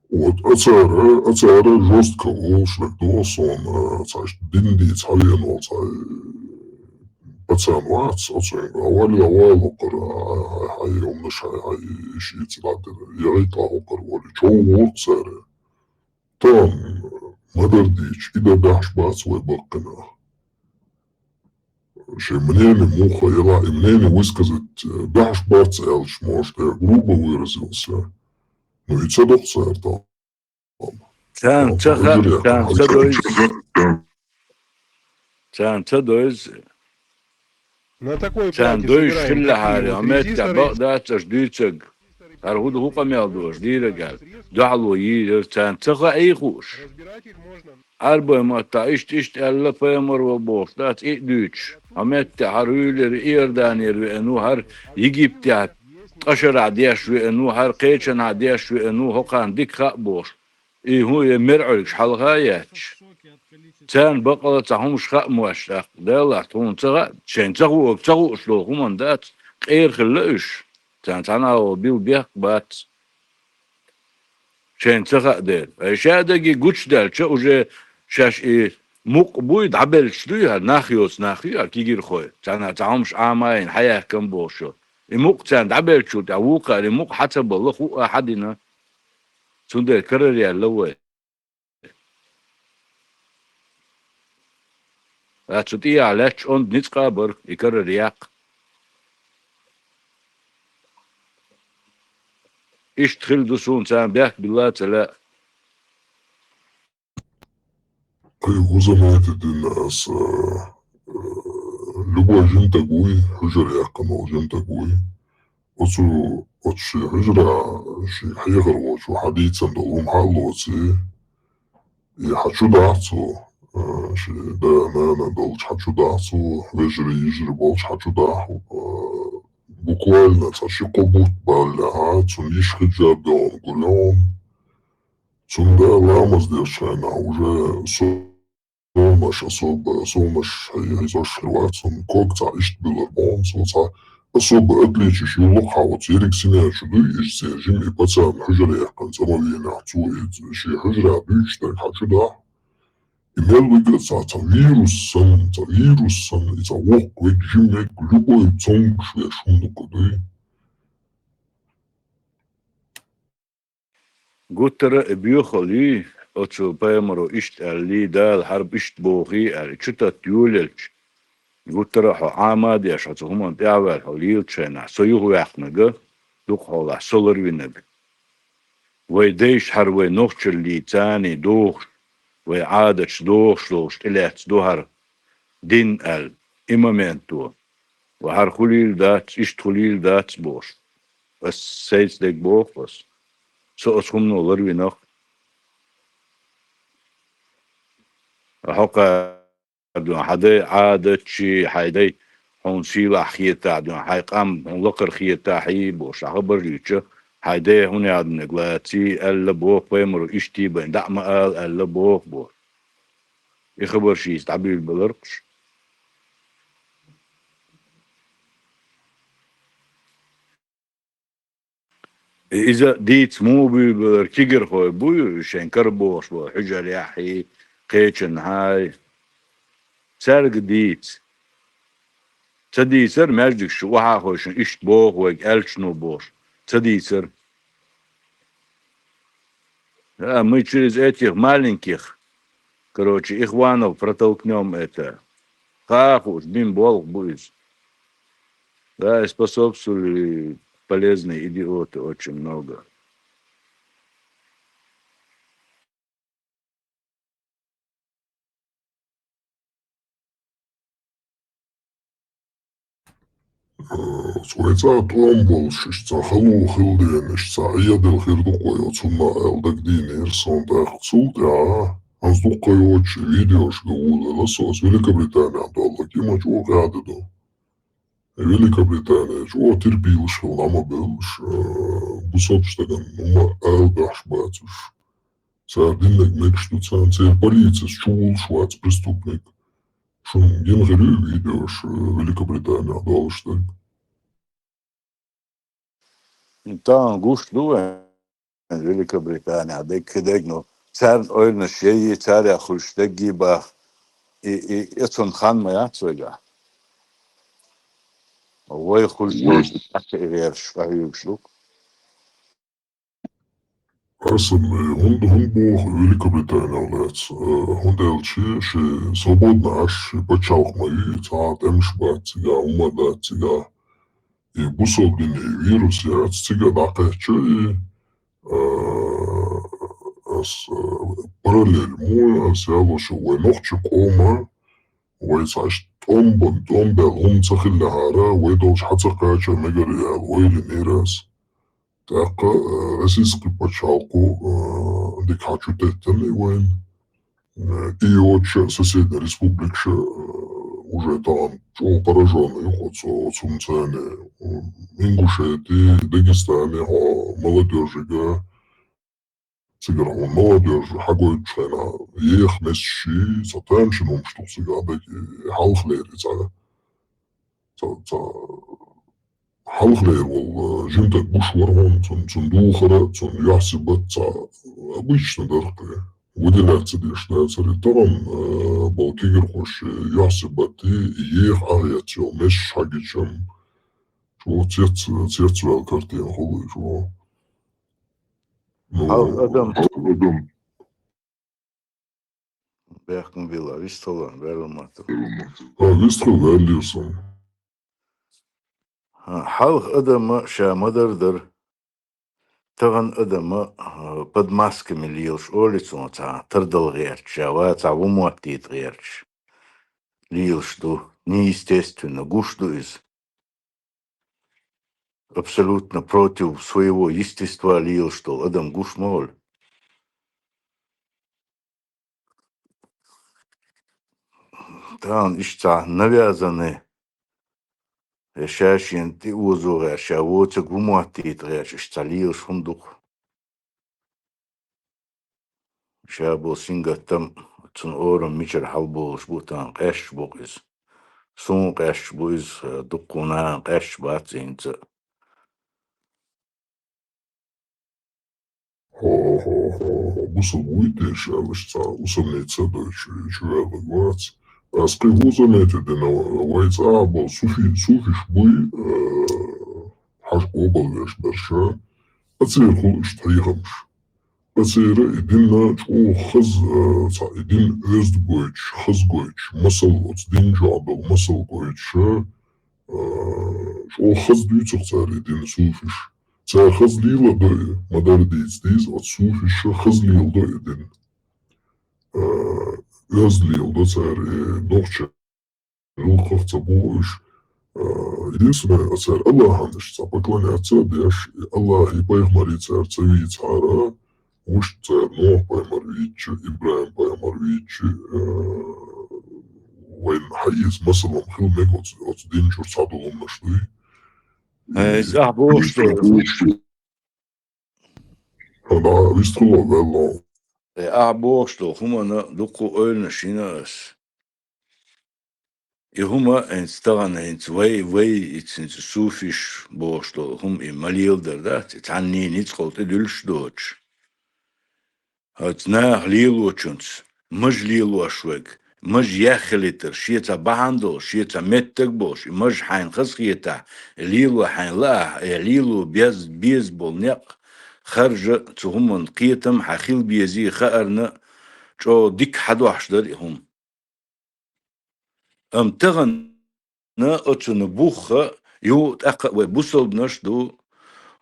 Вот, а цара, а цара жестко олуш дерг догӀу суна, цхьа иштта дин дийца хьавеана волу цхьа, э, пацан вац, оцуьнга, а валла, валла хӀокхара, а, хьайн хӀуманаш, хьайн, хьайн шица дӀатӀера, яхийтахь хӀокхара волу, чов ву-кх цара. Тахана ма-дарра дийцича, и дан баьхьаш бац вай баккхийнах. Шайн мнение муха елахь, и мнение высказать, э, баьхьаш бац аьлча, может, я грубо выразился. Ну, и ца доккху цара там. Царна ца хаа, царна ца дойза. Царна ца дойза. Царна дойзуш хиллехьара, хьо меттехь бакъ дац аша дуьйцург. ХӀара хӀун ду, хӀун къамел ду аша дийриг аьлла. Дуьхьало йийр яра, царна ца хаьий хууш. Ӏарбойн маттахь иштта, иштта аьлла пайхамаро бохуш дац, и а дуьйцуш. Хьо меттехь хӀара хӀуьйлера Иорданера веана ву, хӀара Египтехь ткъа шарахь деш веана ву, хӀара кхечанхьа деш веана ву, хӀокхарна дика хаьа бохуш. И хӀун, я мер Ӏуьллуш хьалха а етташ. Царна бакъала цхьа хӀумаш хаьа моьтту тӀаккха. Делахь, тхуна ца хаьа, шайна ца хуу-, ца хууш долу хӀуманна дац, къера хилла уьш. Царна цхьана а вон билла бехк бац. Шайна ца хаьа дела. Ай, шадерриге гучудаьлча, уже шаьш и мукъ буй, дӀабеллача дуй хӀара, нах йоцу нах ю хӀара кегийрхой. Царна цхьа хӀумаш Ӏама а йина, хьаяьккхина бохуш йолу. И мукъ царна дӀабеллачул тӀаьхьа вукхара и мукъ хьан ца балла, хуу а хьан дина. Цундела карара яьлла вай. Ткъа цу тӀехьа лаьтташ онда ницкъ а бара, и карара яккха. Иштта хилла ду суна, царна бехк билла а ца лаьа. Кхин хӀун заманахь дина аса, э, любой жимтаг вуй, хьуьжар яьккхина волу жимтаг вуй. Оцу, оцу шен хьуьжара шен хьехар волчу хьан дийцина долу хӀума хьа а лоций, и хьан чу дахьа цо, а, шен да-нана долчу хьан чу дахьа цо, вежарий, йижарий болчу хьан чу дахьа, а, буквально цхьа ши-кхо бутт баллехь, цунна йиш хир жар догӀун гур йогӀун. Цунна да ламаз деш хенахь уже со Сомаш особо, сомаш хьийзош хир вац, цунна ког цхьа иштта буьллур боху, цо цхьа особо отличаш юллу-кх хьан оцу ерриг семья чу дуй, иштта церан жима и пацан хьуьжар яьккхина цӀа ма вийнехь, цо и шен хьуьжарехь дуьйцуш дерг хьан чу дахьа. И мел вига а цхьа, цхьа вирус санна, цхьа вирус санна, и цхьа воккха вег, жима вег, любой цомгуш веш хӀума ду-кх дуй. Гуттара а и боьхалла юй, оцу пайхамаро иштта аьллий, Дала хьарба иштта бохий аьлла, чу татта йолаелча, гуттара а хьо Ӏама а деш, хьо цу хӀуманна тӀаьхьаваьлла, хьо лелачу хенахь, со юхаваьккхинарг а, дукха хьолахь со ларвинарг. Вай дайша хӀара вай нохчаллий царний дохуш, вай Ӏадаташ дохуш долуш тӀелаьцна ду хӀара дин аьлла, и момент ду. Ва хӀара хуьлийла дац, иштта хуьлийла дац бохуш. Ас сайца дерг боху ас. Со оцу хӀумано ларвинарг. Хьо кхара дуьйна, хьан дай Ӏадатчий, хьайн дай хьуна сийлахь хетахь дуьйна, хьайн къам хьуна лакхара хетахь хьий бохуш, хьан хабар юьйцу, хьайн дай хьуна яьлланиг лаций аьлла боху, пайхамаро иштта бен дӀа а ма ала аьлла боху боху. И хабар шийца дӀабуьйлабеларкхуш. Иза дийца муха буьйлабелар, кегийрхой буй, шайн карабохуш бу, хьуьжарехь хьий, кхечанхьа хьий. Цаьрга дийца. Ца дийцар, маьждигаш чу охьахой шуна иштта боху вайга аьллачо бохуш. Ца дийцар. Да, мы через этих маленьких, короче, ихванов протолкнём это. Хаа хууш, бин болх бу иза. Да, и способствовали полезные идиоты очень много. Э, вай цӀа тӀом болуш, иштта цӀа хало хила дезаш, иштта цӀа Ӏедал хир ду-кх вай оцунна аьлла дагадийнера суна тӀаккха цул тӀаьхьа. Хьанз дуккха йоцуш видеошка вуьйлала со, ас Великобританехь долларг, и ма чӀогӀа къаьхьа ду. Великобритани чӀогӀа терпелаш хила, дӀа ма бевллаш, э, бусалба стагана хӀума ала баьхьаш бац уьш. Цара диннарг мегаш ду царна, церан полицис чувуллуш вац преступник. Шуна гина хир ю видеош, э, Великобританехь долуш дерг? Тахана гуш ду вайн Великобританехь дерг, кхидерг, ну, царна ойланаш яйи, царех хуьлуш дерг а баха. И, и, и цунна хан ма яц вайгахь. Вай хуьлуш долчу тӀаккха и гӀерташ къахьоьгуш ду. Аса, э, хӀунда, хӀунда боху Великобританехь лаьцна? Э, хӀунда аьлча шен свободно Ӏаш, шен пачхьалкх ма ю, цхьа а тӀемаш бац цигахь, хӀума дац цигахь. И бусалба динан вирус яц цига дӀакхаьчча и, а, ас, а, параллель мо ас ялош вай нохчи къома, вай цхьа тӀом бан, тӀом баьлла хӀума ца хиллехьара, вай долуш хьан ца кхача мегар яла ойла йинера ас. ТӀаккха, а, российский пачхьалкхо, а, дика хьан чу теттина и вайна. Э, и оцу соседний республикаша, э, уже тахана чӀогӀа поражённый ю оцу, оцу хӀуманца, э, Ингушетии, Дагестане хьо молодёжига, цигара хьуна молодёжь хьагойтучу хенахь еха месаш, цхьа тамашийна хӀумаш ду цигахь дага, хьалхалера и цхьа, цхьа, цхьа хьалхалера волу, э, жимтаг гуш вара хьуна, цунна, цунна духара, цунна юьхь-сибат цхьа обычно дара-кх. Выделяться деш дацара. Тахана, э, болу кегийрхоша юьхь-сибат и еха Ӏахецна йолу месаш хьагича, чӀогӀа цец-, цецваьлла картина хуьлу и чӀогӀа. Ну, хьалха адам, хьалха адам. Бехкам била, вистхила, берла ма ду. А, вистхила, ваьллера суна. А, хьалха адама ша ма-дарра дара. Тахана адама, а, под масками лелаш олий цунах, цхьа тардала гӀерташ, ша вацахь ву моттийта гӀерташ. Лелаш ду, неестественно, гуш ду иза. Абсолютно против своего естества лелаш долу адам гуш ма волу. Тахана иштта цхьа навязанный, я ша шена тӀе озо гӀерташ, ша воцург ву моттийта гӀерташ, иштта цхьа лелаш хӀума ду-кх. Ша бо сингаттам, цунна орам мичара хьалаболуш бу, тахана къаьсташ бу-кх иза. Суна къаьсташ бу иза, дуккха нахана къаьсташ бац хӀинца а. Хьо, хьо, хьо, хьо бусалба вуй деш аьлла, цхьа усамница а дойтуш чу ваьлларг вац. Ас кхин хӀун заметить дина, вай цӀа а болу суфи-, суфиш буй, э, хьажа къобалвеш берш, ткъа церан хуьлу иштта хьехамаш. Ткъа церан и динна чӀогӀа хаза, э, цхьа и дин оьзда гойтуш, хаза гойтуш, масал оцу дин чохь долу масал гойтуш, э, чӀогӀа хаза дуьйцу-кх цара и дин суфиш. Цара хаза лело а до и, ма-дарра дийца дийза, оцу суфиша хаза лело до и дин. Э, оьзда лело до цара и нохча гӀиллакхах ца боху уьш, а, единственное, а цара Аллахьан иштта цхьа поклоняться а деш, и Аллахьи пайхамарий цара ца вийцахьара, вуьш цара Нохь-пайхамар вийча, ИбрахӀим-пайхамар вийча, а, вайна хьаэца масалан хила мега оцу, оцу дин чуьра цхьадолу хӀуманаш дуй. Эй, и ахь бохуш ду. Ада вистхула ваьлла. Э, ахь бохуш долу хӀуманна дуккха ойланаш йина ас. И хӀума хӀинца тахана, хӀинца вай, вай, и хӀинца суфиш бохуш долу хӀума и ма леладара дац, и цхьанний ницкъала тӀедуьллуш доцуш. Оцу наха лелочунца, маж лелош верг, маж яххилийтар, шен цхьа бахьана долуш, шен цхьа меттаг болуш, и маж хьайна хазахетахь, лело хьайна лаахь, э, лело без-, беза болу некъ, харжа, цу хӀуманна кхетам хьан хила безий хаарна, чӀогӀа дика хьадохьуш дара и хӀума. Амма тахана оцунна бух а, юха тӀаккха а вай бусалбанаш ду,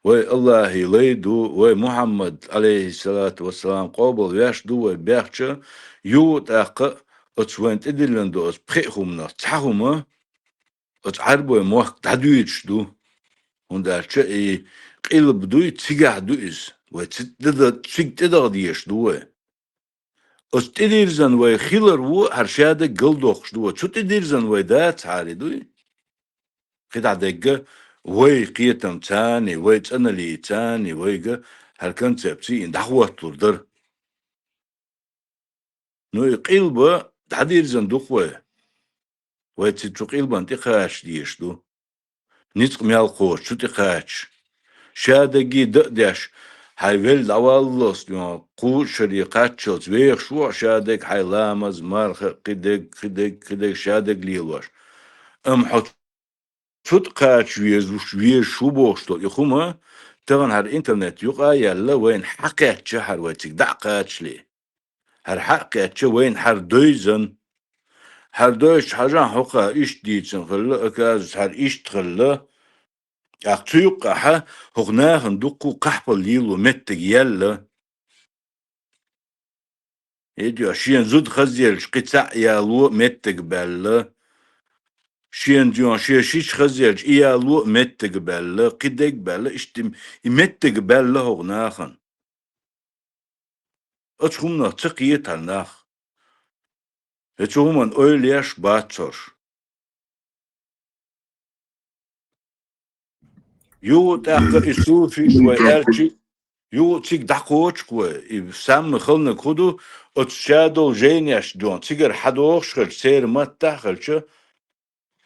вай Аллахьи лай ду, вай Мухьаммад, Ӏалайхиссалату вассалам, къобалвеш ду вай бехча, юха тӀаккха а оцу вайна тӀедиллина ду оцу пхеа хӀуманах цхьа хӀума, оцу Ӏаьрбойн мохк дӀадуьйцуш ду. ХӀунда аьлча и къилба дуй, цигахь ду иза. Вай цига тӀеда-, цига тӀедагӀа дезаш ду вай. Оцу тӀедирзина вай хилар ву, хӀара шадерг галдоккхуш ду вай. Цу тӀедирзина вай дац хӀара дуй. КхидӀа дегга вай кхетамца а, вай цӀаналлица а, вайга хӀара концепци и дӀахӀотталур дара. Ну, и къилба дӀадирзина ду-кх вай. Вай цига цу къилбан тӀе кхача дезаш ду. Ницкъ мел кхочу, цу тӀе кхача. Шадерг дан а деш, хьайн велла дӀаваллалц, кхузткъа шаре кхаччалц вехаш ву хьо шадерг, хьайн ламаз, марха, кхидерг, кхидерг, кхидерг шадерг лелош. Амма хьо цу тӀе кхача везаш, везаш ву бохуш долу и хӀума, тахана хӀара интернет юкъа а яьлла, вайна хьакхаьчча хӀара вай цига дӀа а кхачале. ХӀара хьакхаьчча вайна хӀара девзина. ХӀара девзачу хьажахь хӀокхо иштта дийцина хилла, оказывается, хӀара иштта хилла. ТӀаккха цу юккъехь хӀокху нахана дуккха а кхахьпал лело меттиг яьлла. ХӀета шена зуда хазъелча кхин цхьаъ яло меттиг баьлла. Шена, шен шича хазъелча и яло меттиг баьлла, кхидерг баьлла, иштта и меттиг баьлла хӀокху нахана. Оцу хӀуманах ца кхета хӀара нах. Оцу хӀуманна ойла еш бац цара. Юха тӀаккха и суфиш вай аьлча, юха цига дӀакхочу-кх вай. И самма халнаг хӀун ду, оцу ша долу жайнеш дон, цигара хьадогӀуш хилча, церан маттахь а хилча,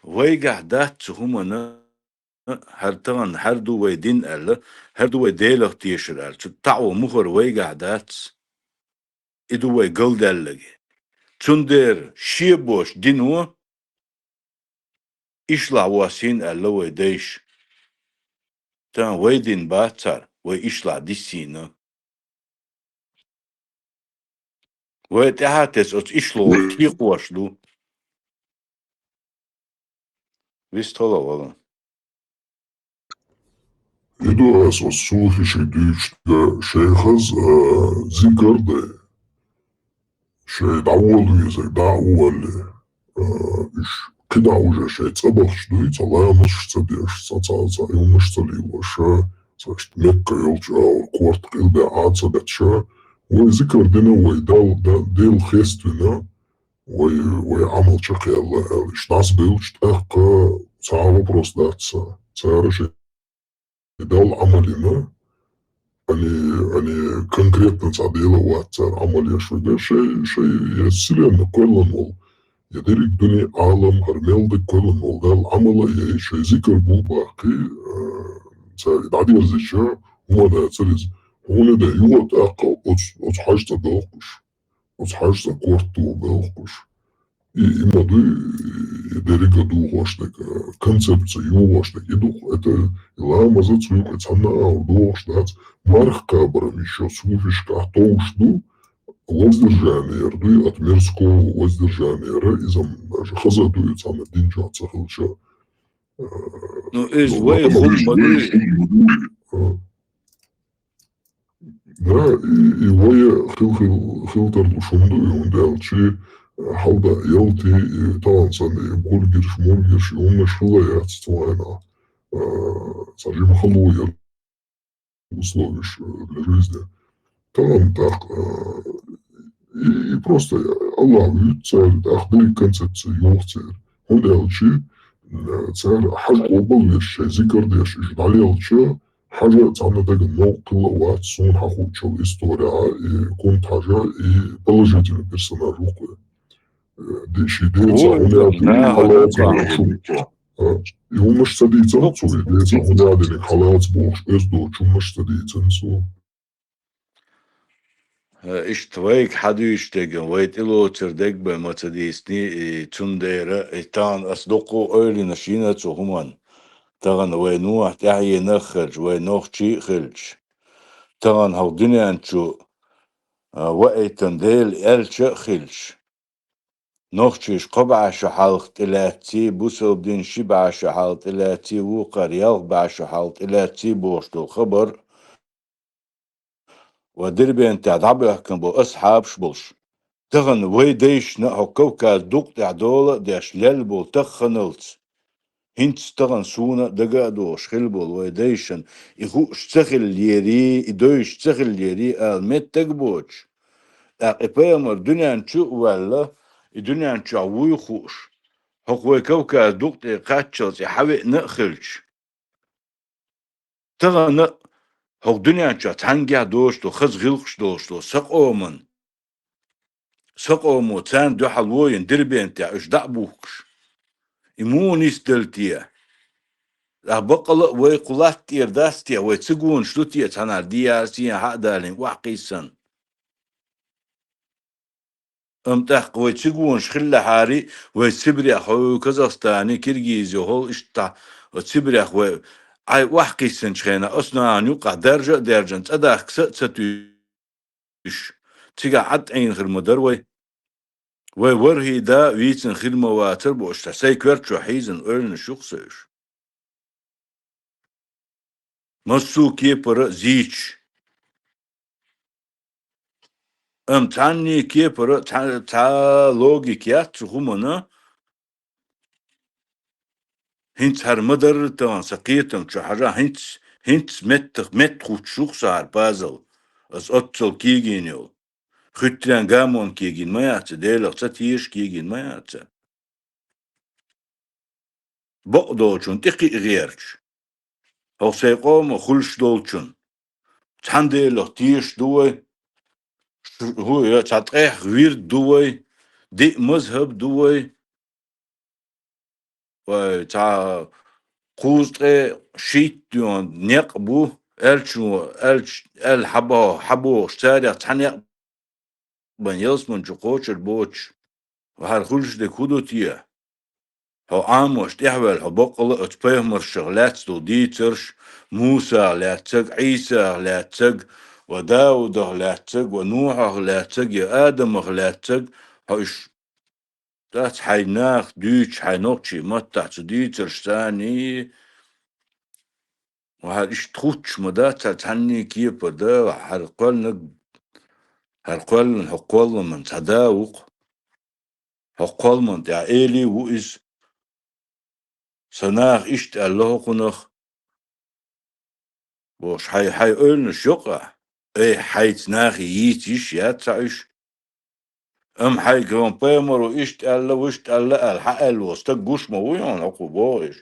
вайгахь дац цу хӀуманна, хӀара тахана, хӀара ду вай дин аьлла, хӀара ду вай Делах тешар аьлла, цу таӀо мухӀар вайгахь дац. И ду вай галдаьлларг. Цундела шен боцу дино ишлахь воссийна аьлла вай дайша. Тахана вай дин бац цара, вай ишлахь диссийна. Вай тӀаьхьа тесна оцу ишлахь кхайкхош ду. Вистхила вала. И ду ас оцу суфиший дуьйцуш дерг шайхаза, а, зикар дай. Шай дӀаволавезарг дӀа а воллий, а, уьш кхидӀа уже шай цӀа бахча дуй, цхьа ламазаш ца деш, цхьа, цхьа, цхьа хӀуманаш ца лелош, цхьа иштта мекка йолчу агӀор корта къилбехьа Ӏа ца бетташ. Вай зикар дина, вай Далла, да-, Делах хеставина, вай, вай Ӏамал чекхъяьлла аьлла. Иштта дӀасабевлча тӀаккха цхьа а вопрос дац сан. Цара шайн Далла Ӏамал йина, ани, ани конкретно цхьа Дела вац цара Ӏамал еш вегаш, шай, шай я вселенная кхоьллина волу, я дерриг дуьне Ӏалам, хӀара мел дерг кхоьллина волу Далла Ӏамал а яй, шайн зикар бу баккхий, а, цара дӀадерзича, хӀума дацара иза. Хьуна де юха тӀаккха оцу, оцу хьажа цӀа белхуш. Оцу хьажа цӀа корта тӀе белхуш. И, и ма дуй, и деррига духош дерг, концепция юхош дерг. И ду-кх, это и ламаза цуьнга цхьанна а дохуш дац. Марха кхабар мича суфишкахь товш ду, воздержание яр дуй, от мирского воздержание яр, иза даже хаза дуй, цхьанна дин чохь ца хилча. Ну, иза вай хӀума ма дуй. Да, и, и вай хил, хил, хил тарлуш хӀума ду, и хӀунда аьлча, хьалда ялти, и тахана санна, и бургерш, мургерш, и хӀуманаш хила яц цу хенахь. А, цхьа жима хало яр условиш, э, для жизни. Тахана тӀаккха, э, и, и просто Аллах вуьйцу цара, тӀаккха дерриг концепция йоху церан. ХӀунда аьлча, э, цара хьажа къобал веш, шайн зикар деш, уьш дӀалелча, хьажа цхьанна дагна новкъа хилла а вац, суна хьахуучул история, и Кунта-Хьажа, и положительный персонаж ву-кх вай. Э, ди-, ши деца хӀун яьлла хьалаца бохуш. А, и хӀумаш ца дийцан цо, и деца хӀун яьлла хьалаца бохуш, оьзда доцу хӀумаш ца дийцан цо. Э, иштта вайга хьадуьйцуш дерг, вай тӀелоцур дерг бен ма ца дийцний, и цундела, и тахана ас дуккха а ойланаш йина цу хӀуманна. Тахана вай Нухь тӀаьхьенах а хилча, вай нохчий а хилча, тахана хӀокху дуьнен чу, а, ваийтина Дела аьлча а хилча, нохчийш кхо бӀаь шу хьалха тӀелаьцций, бусалба дин ши бӀаь шу хьалха тӀелаьцций, вукхар ялх бӀаь шу хьалха тӀелаьцций бохуш долу хабар ва Дербентехь дӀабоьхкина бу асхьабаш болуш. Тахана вай дайшна хӀокху Кавказ дукъ тӀехь дола а деш лелла болу тахханалц. ХӀинца тахана суна а дага а догӀуш хилла болу вай дайшна и хууш ца хиллерий, и дойуш ца хиллерий ала меттиг а боцуш. ТӀаккха и пайхамар дуьнен чу а ваьлла, и дуьнен чохь вуй хууш, хӀокху вай Кавказ дукъ тӀе кхаччалц и хьавеана а хилча, тахана а хӀокху дуьнен чохь цхьаьнгге а доцуш долу, хаза гӀиллакхаш долуш долу сан къоман, сан къомо царна дуьхьал войина Дербентехь уьш дӀа а бухкуш, и муха нисделла те? Ахь баккъала а вай кху латта тӀера дац те, вай цигонаш ду те, цхьанхьара ди яра сехьа а далийна, охьакхийссан? Амма тӀаккха вай цигонаш хиллехьарий, вай Сибрех, хьо Казахстане, Киргизия, хӀол иштта, Сибрех вай, Ӏай охьакхиссинчу хенахь, оцу нахана юккъахь даржа а даьржина, цӀа дахка са а ца туьйсуш, цигахь Ӏад Ӏийна хир ма дара вай. Вай ворхӀе да вийцина хир ма вацара бохуш, сайн коьрта чу хьийзина ойланаш ю-кх сан уьш. Массо а кепара а зийча. Амма цхьанний кепара а цхьа, цхьа логика яц цу хӀумана. ХӀинца хӀара ма-дарра тахана сан кхетам чу хьажа, хӀинца, хӀинца меттах, метта хуттуш ю-кх сан хӀара пазал. Аса оццал кегийна йолу. Хуьттаренна гамонна кегийна ма яц, Делах ца теша кегийна ма яц. Бакъдолчунна тӀе кхиа гӀерташ. ХӀокху сайн къомах хуьлуш долчунна. Цхьана Делах тешаш ду вай, ш-, хӀу, я цхьа ткъех вирд ду вай, диъ мазхӀаб ду вай, вай цхьа кхузткъе шийтта йолу некъ бу, аьлча, аьлча, аьлла хьабо-, хьабохуш, царех цхьа некъ бан ялсамани чу кхочур боцуш, ва хӀара хуьлуш дерг хӀун ду те? Хьо Ӏамош тӀаьхьаваьлла, хьо баккъала а оцу пайхамаршах лаьцна долу дийцарш, Мусах лаьцнарг, Ӏийсах лаьцнарг, ва Даудах лаьцнарг, ва Нухьах лаьцнарг, я Адамах лаьцнарг, хьо уьш дац хьайн наха дуьйцуш, хьайн нохчийн маттахь цу дийцарш царний, ва хӀара иштта хуттуш ма дац, цхьанний кепара да, хӀара кхоьллинарг, хӀара кхоьллина, хӀокху кхолламан цхьа да ву-кх. ХӀокху кхолламан тӀехь элий ву иза. Сан наха иштта аьлла хӀокхунах. Бохуш, хьайн, хьайн ойланаш йо-кх ахь? Эй, хьайца нахе йийца йиш яц хьан уьш? Амма хьайга хӀун пайхамаро иштта аьлла, вуьшта аьлла аьлла, хьан аьлла волу стаг гуш ма вуй хьуна хӀокхо боху уьш.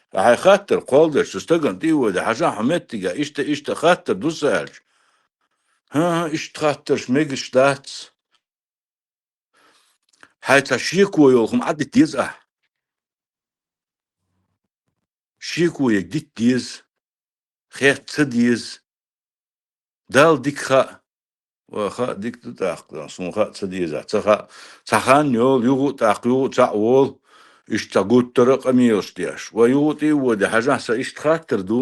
Ткъа хьайн хаттар кхолладеш, цу стагана тӀе а ваде, хьажахь хьо меттиге, иштта, иштта хаттар ду сан аьлча. ХӀан-хӀа, иштта хаттарш мегаш дац. Хьайн цхьа шеко йолу хӀума Ӏадита деза ахь. Шеко ерг дита деза. Хетта ца деза. Далла дика хаьа. Ва хаьа дика ду тӀаккха, суна хаьа ца деза. Ца хаьа, цхьа хан йолу, юха а тӀаккха, юха а цхьаъ волу, иштта цхьа гуттара а къамелаш деш. Ва юха а тӀе а воде, хьажахь, сан иштта хаттар ду.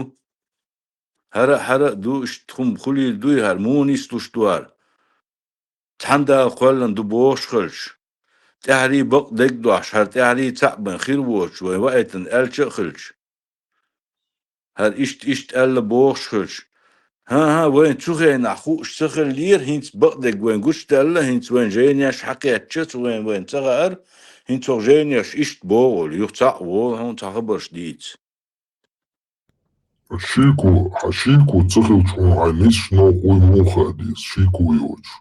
ХӀара а, хӀара а ду, иштта хӀума хуьлийла дуй хӀара, муха нислуш ду хӀара? Цхьана Дала кхоьллина ду бохуш хилча, тӀаьхьарий бакъдерг а дохьуш, хӀара тӀаьхьарий цхьаъ бен хир воцуш вайн ваийтина аьлча а хилча, хӀара иштта, иштта аьлла бохуш хилча, хӀан-хӀа, вайн цу хенахь хууш ца хиллера, хӀинца бакъдерг вайн гучудаьлла, хӀинца вайн жайнеш хьакхеттача, цу вайн, вайн ца хаьара, хӀинца хӀокху жайнеш иштта боху олу, юха цхьаъ волу хьуна цхьа хабарш дийца. Шеко, хьан шеко ца хилча хьуна хьайн нисча новкъа вуй муха а деза, шеко йоцуш.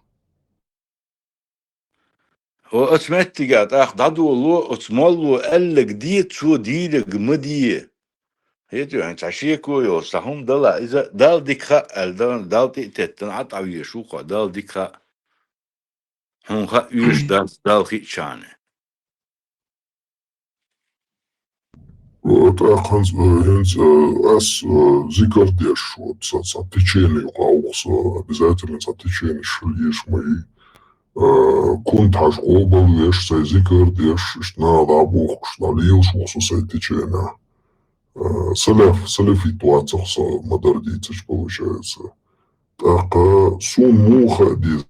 Хьо оцу меттиге тӀаккха дӀадоло, оцу молло аьлларг де, цо дийриг ма де. ХӀета хьайн цхьа шеко йолуш, цхьа хӀума дала, иза Далла дика хаьа аьлла, Далла, Далла тӀе а теттина, Ӏа тӀе везаш ву-кх хьо, Далла дика хаьа. Хьуна хаьа везаш дац, Далла хиъчарна. Э, тӀаккха хӀинца, э, хӀинца, э, ас, э, зикар деш, вот, цхьа, цхьа течение юкъа ву-кх со, обязательно цхьа течение шуьлийш ма ю. Э, кунта хьажа къобал веш, сайн зикар деш, иштта нана дӀа а бухкуш, дӀа лелаш ву-кх со сайн теченехь. Э, салаф, салафит вацахь со ма-дарра дийцича, получается. ТӀаккха суна муха а деза,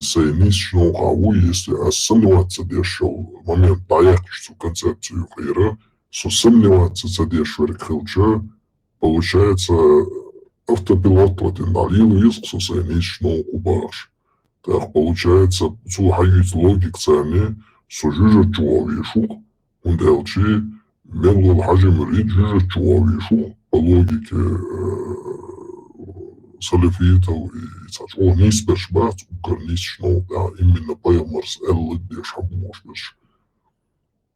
сайн нийсача новкъа ву, если аз сомневаться ца деш йола момент дӀаяьккхача цу концепци юкъера, со сомневаться ца деш верг хилча, получается, автопилот латина дӀалийла веза-кх со сайн нийсача новкъа ву бахаш. ТӀаккха получается, цул хьаювц логика царна, со жожагӀате вовзаш ва-кх, хӀунда аьлча мел дола хьажа мурид жожагӀате вовзаш ва-кх, по логике, э, салафитов и цхьа чӀоагӀа нийса берш бац, уггар нийсача новкъа тӀа именно пайхамара аьлларг деш хьабоагӀаш берш.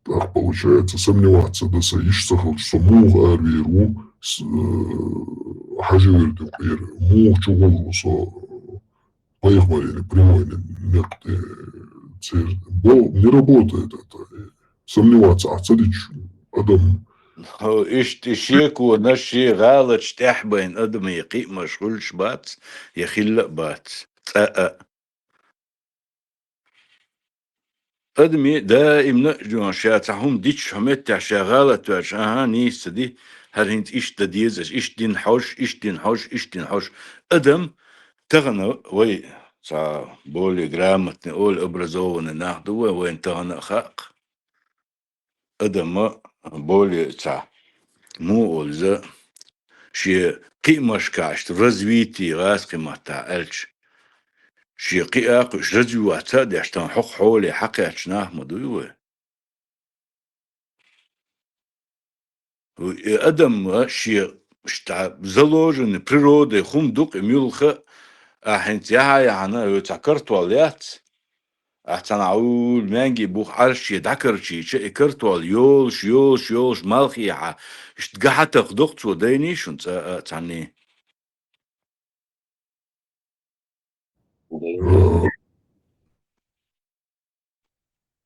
ТӀаккха получается, сомневаться ца де йиш ца хилча, со муха аравер ву, с-, э, хьажа вирда юкъера, муха чугӀур ву со, пайхамара прямой никъ тӀа церан. Бо-, не работает это. Сомневаться Ӏа ца дича, адам. Хо, иштта шеконаш, шен гӀалаташ тӀехьа байна адамий кхиамаш хуьлуш бац, я хилла а бац. ЦӀа а. Адамий даимна а жоьн ша цхьа хӀума дича, хьо меттехь ша гӀалат ваьлча, аха, нийса ца ди, хӀара хӀинца иштта дан деза, иштта дина хьожуш, иштта дина хьожуш, иштта дина хьожуш. Адам тахана вай цхьа более грамотный, оле образованный нах ду вай, вайна тахана а хаьа-кх. Адама более цхьа, муха олу иза, шен кхиамашкахь иштта в развитии гӀазкхийн маттахь аьлча, шен кхиа а кхуьуш развиваться а деш, тахана хӀокху хьоле хьакхаьчна нах ма дуй вай. И адам шен иштта заложенный природой хӀума ду-кх и муьлхха а, ахь хӀинца яхьа-яхьана, хьоьца картол яц, ахь цхьана Ӏуьйла маьнги буха Ӏаш шен дӀакарчийча, и картол йолуш, йолуш, йолуш, малхехьа, иштта гахьа тахадо-кх цо, дайний шуна цкъа а цхьанний?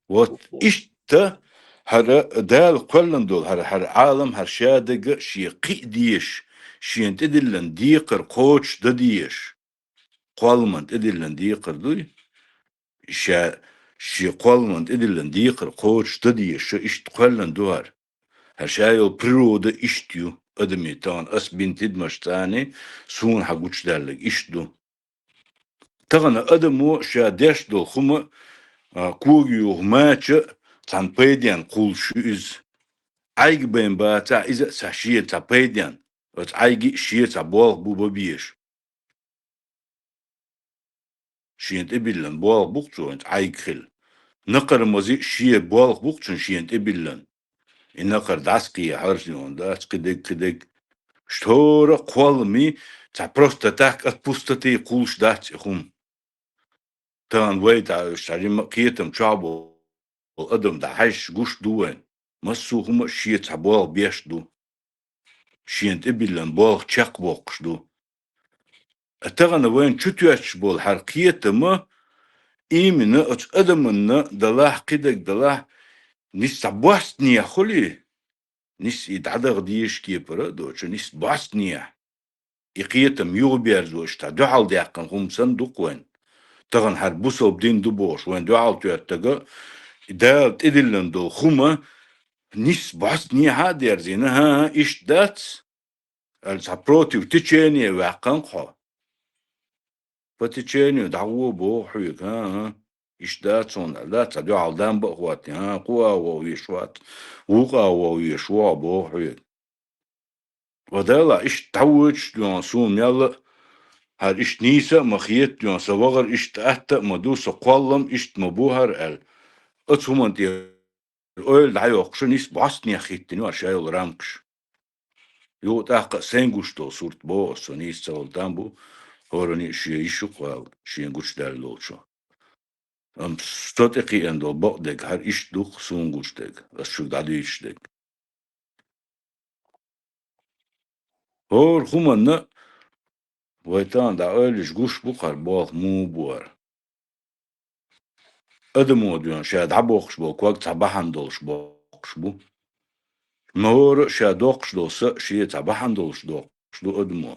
Вот иштта хӀара Дала кхоьллина долу хӀара, хӀара Ӏалам, хӀара шадерг а шен кхиа дезаш, шена тӀедиллина декхар кхочушдан дезаш. Кхолламан тӀедиллина декхар дуй? Ша шен кхолламан тӀедиллина декхар кхочушдан дезаш, ша иштта кхоьллина ду хӀара. ХӀара ша йолу природа иштта ю, адамийн тахана ас бина тидамаш царний суна хьан гучудаьлларг иштта ду. Тахана адамо ша деш долу хӀума, а, кога юха мача а цхьана пайденна кхуллуш ю иза. Ӏайга бен бацахь, иза а цхьа шен цхьа пайденна, оцу Ӏайги а шен цхьа болх бу бан безаш. Шена тӀебиллина болх бу-кх цо хӀинца Ӏайг хилла. Накхармаза а шен болх бу-кх цуьнан шена тӀебиллина. И накхар дӀасакхехьара шен дац, кхидерг, кхидерг. Штора кхолламий, цхьа просто так от пустоты кхуллуш дац и хӀума. Тахана вай тӀе уьш цхьа жимма а кхетам чохь болу адам дӀахьаьжча гуш ду вайн. Массо а хӀума а шен цхьа болх беш ду. Шена тӀебиллина болх чекхбоккхуш ду. Тахана вайна чу тоьттуш болу хӀара кхетам а, именно оцу адаманна далахь, кхидерг далахь, нисса бостнехь хуьлий, нисса и дӀадаха дезаш кепара а доцуш, нисса бостнехь. И кхетам юхаберзо иштта дуьхьал даьккхина хӀума санна ду-кх вайн. Тахана хӀара бусалба дин ду бохуш, вайн дуьхьал тоьттарг а, и Дала тӀедиллина долу хӀума нисса бостнехьа а дерзийна, хӀан-хӀа, иштта дац, аьлла, цхьа против течения ваьккхина-кх хьо. По течению дӀагӀо боху хьоьга, хӀан-хӀа. Иштта дац хьуна аьлла, цхьа дуьхьал дамба а хӀоттий, хӀан, кху агӀо веш вац, вукху агӀо веш ву хьо боху хьоьга. Ва Дала, иштта дӀавоьдуш дуьйна суна мелла а, хӀара иштта нийса а ма хета дуьйна, сан вахар иштта атта а ма ду, сан кхоллам иштта ма бу хӀара аьлла. Оцу хӀуманна тӀера ойла дӀайоккхуш, нисса бостнехь хӀиттина ю ша йолу рамкаш. Юха тӀаккха а сайн гуш долу сурт боху аса, со нийса ца волу там бу, хӀоранна а шен йиш ю-кх вала, шен гучудаьлла долчо. Амма со тӀекхиъна долу бакъдерг хӀара иштта ду-кх суна гучудерг, ас шуьга дӀадуьйцуш дерг. ХӀора хӀуманна а вай тахана дӀаоьллуш гуш бу-кх хӀара болх муха бу хӀара. Адамо дуьйна ша дӀабоккхуш болу ког цхьа бахьана долуш боккхуш бу. Ма хӀора а ша доккхуш долу са а шен цхьа бахьана долуш доккхуш ду адамо.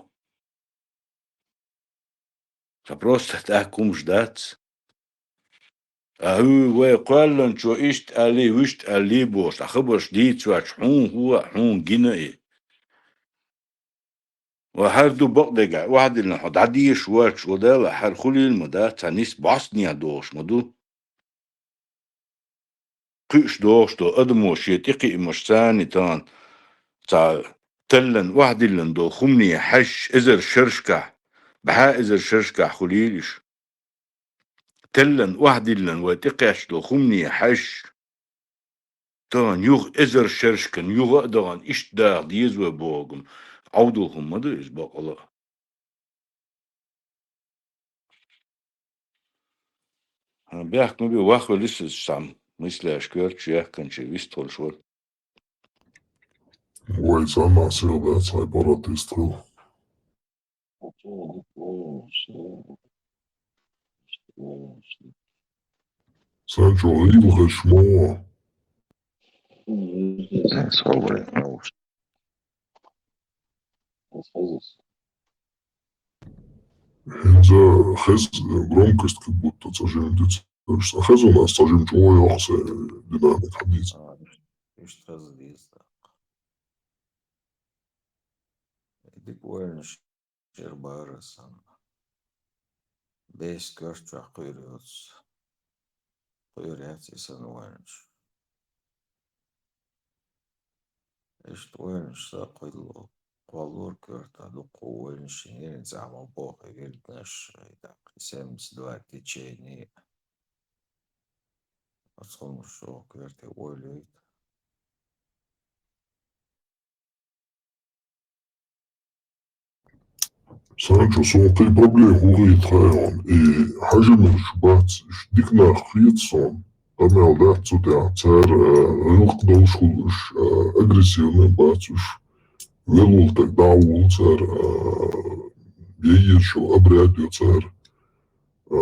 Сан просто так хӀумаш дац. А хӀуьй, вай кхоьллинчо иштта аьллий, вуьшта аьллий бохуш, цхьа хабарш дийца ваьлча, хьуна хӀун а, хьуна гина и. Ва хӀара ду бакъдерг, охьадиллина хьо дӀадеша воацаш, ва Дала, хӀара хулийла ма дац, цхьа нийса бӀостанехьа догӀуш ма ду. Кхуьуш догӀуш долу адамо шен тӀекхиамаш царна тахана цхьа таллан охьадиллина долу хӀумане хьаьжча, эзар шерашкахь, бӀаьхьа эзар шерашкахь хулийла уьш. Таллан охьадиллина вай тӀекхаьчна долу хӀумане хьаьжча, тахана юха эзар шерашкан, юха а дахана иштта даха деза вай бохург-м, Ӏовдал хӀума ма ду иза бакъала а. Хьан бехк ма бе, вахвелла иза цхьа мысляш коьртачу яьккхинчу вист хуьлуш вара. Вай цхьаннахь сиха дац, хьайн паргӀат вист хила. Сан чу гӀийла хезаш ма ву. ХӀинца хез громкость как будто цхьа жимма дицлуш. Сан хезна ас цхьа жимма чӀогӀа йоккха сан динамик хьадийца. А, иштта, иштта хеза деза тӀаккха. Дика ойланаш яр бара сан. Бес коьрта чохь кхуьур йоцу. Кхуьур яц и сан ойланаш. Иштта ойланаш сан кхуьллу. Кхоллура коьрта дуккха ойланаш, шен ерриг заман боху вирднаш, и тӀаккха и семьдесят два течение. Оцу хӀуманаш чӀогӀа коьрте ойлойту. Санчо, суна кхин проблема хӀун хета хаьий хьуна? И хьажамирчу бац, уьш дика нах хета суна, къамел дац цу тӀехь, цара, а, гӀиллакх долуш хуьлу уьш, а, агрессивный бац уьш, велвала тӀе дӀа а волу цара, а, яйъеш йолу обряд ю цара. А,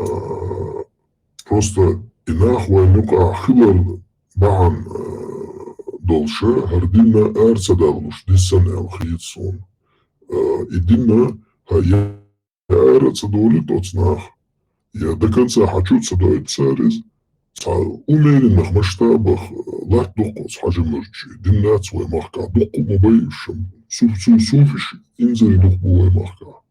просто и нах вайн юкъахь хилар бахьана, а, долуша, хӀара динна ара ца даллуш, диссана аьлла хета суна. А, и динна, хьан я ара а ца долуьйту оцу наха, я до конца хьан чу а ца дойту цара иза. Цхьа умеренных масштабах, а, латта дуккха оцу хьажамирчу, дин дац вай махкахь, дуккха а ма байуш, су-, су-, суфиш инзаре дукха бу вай махкахь.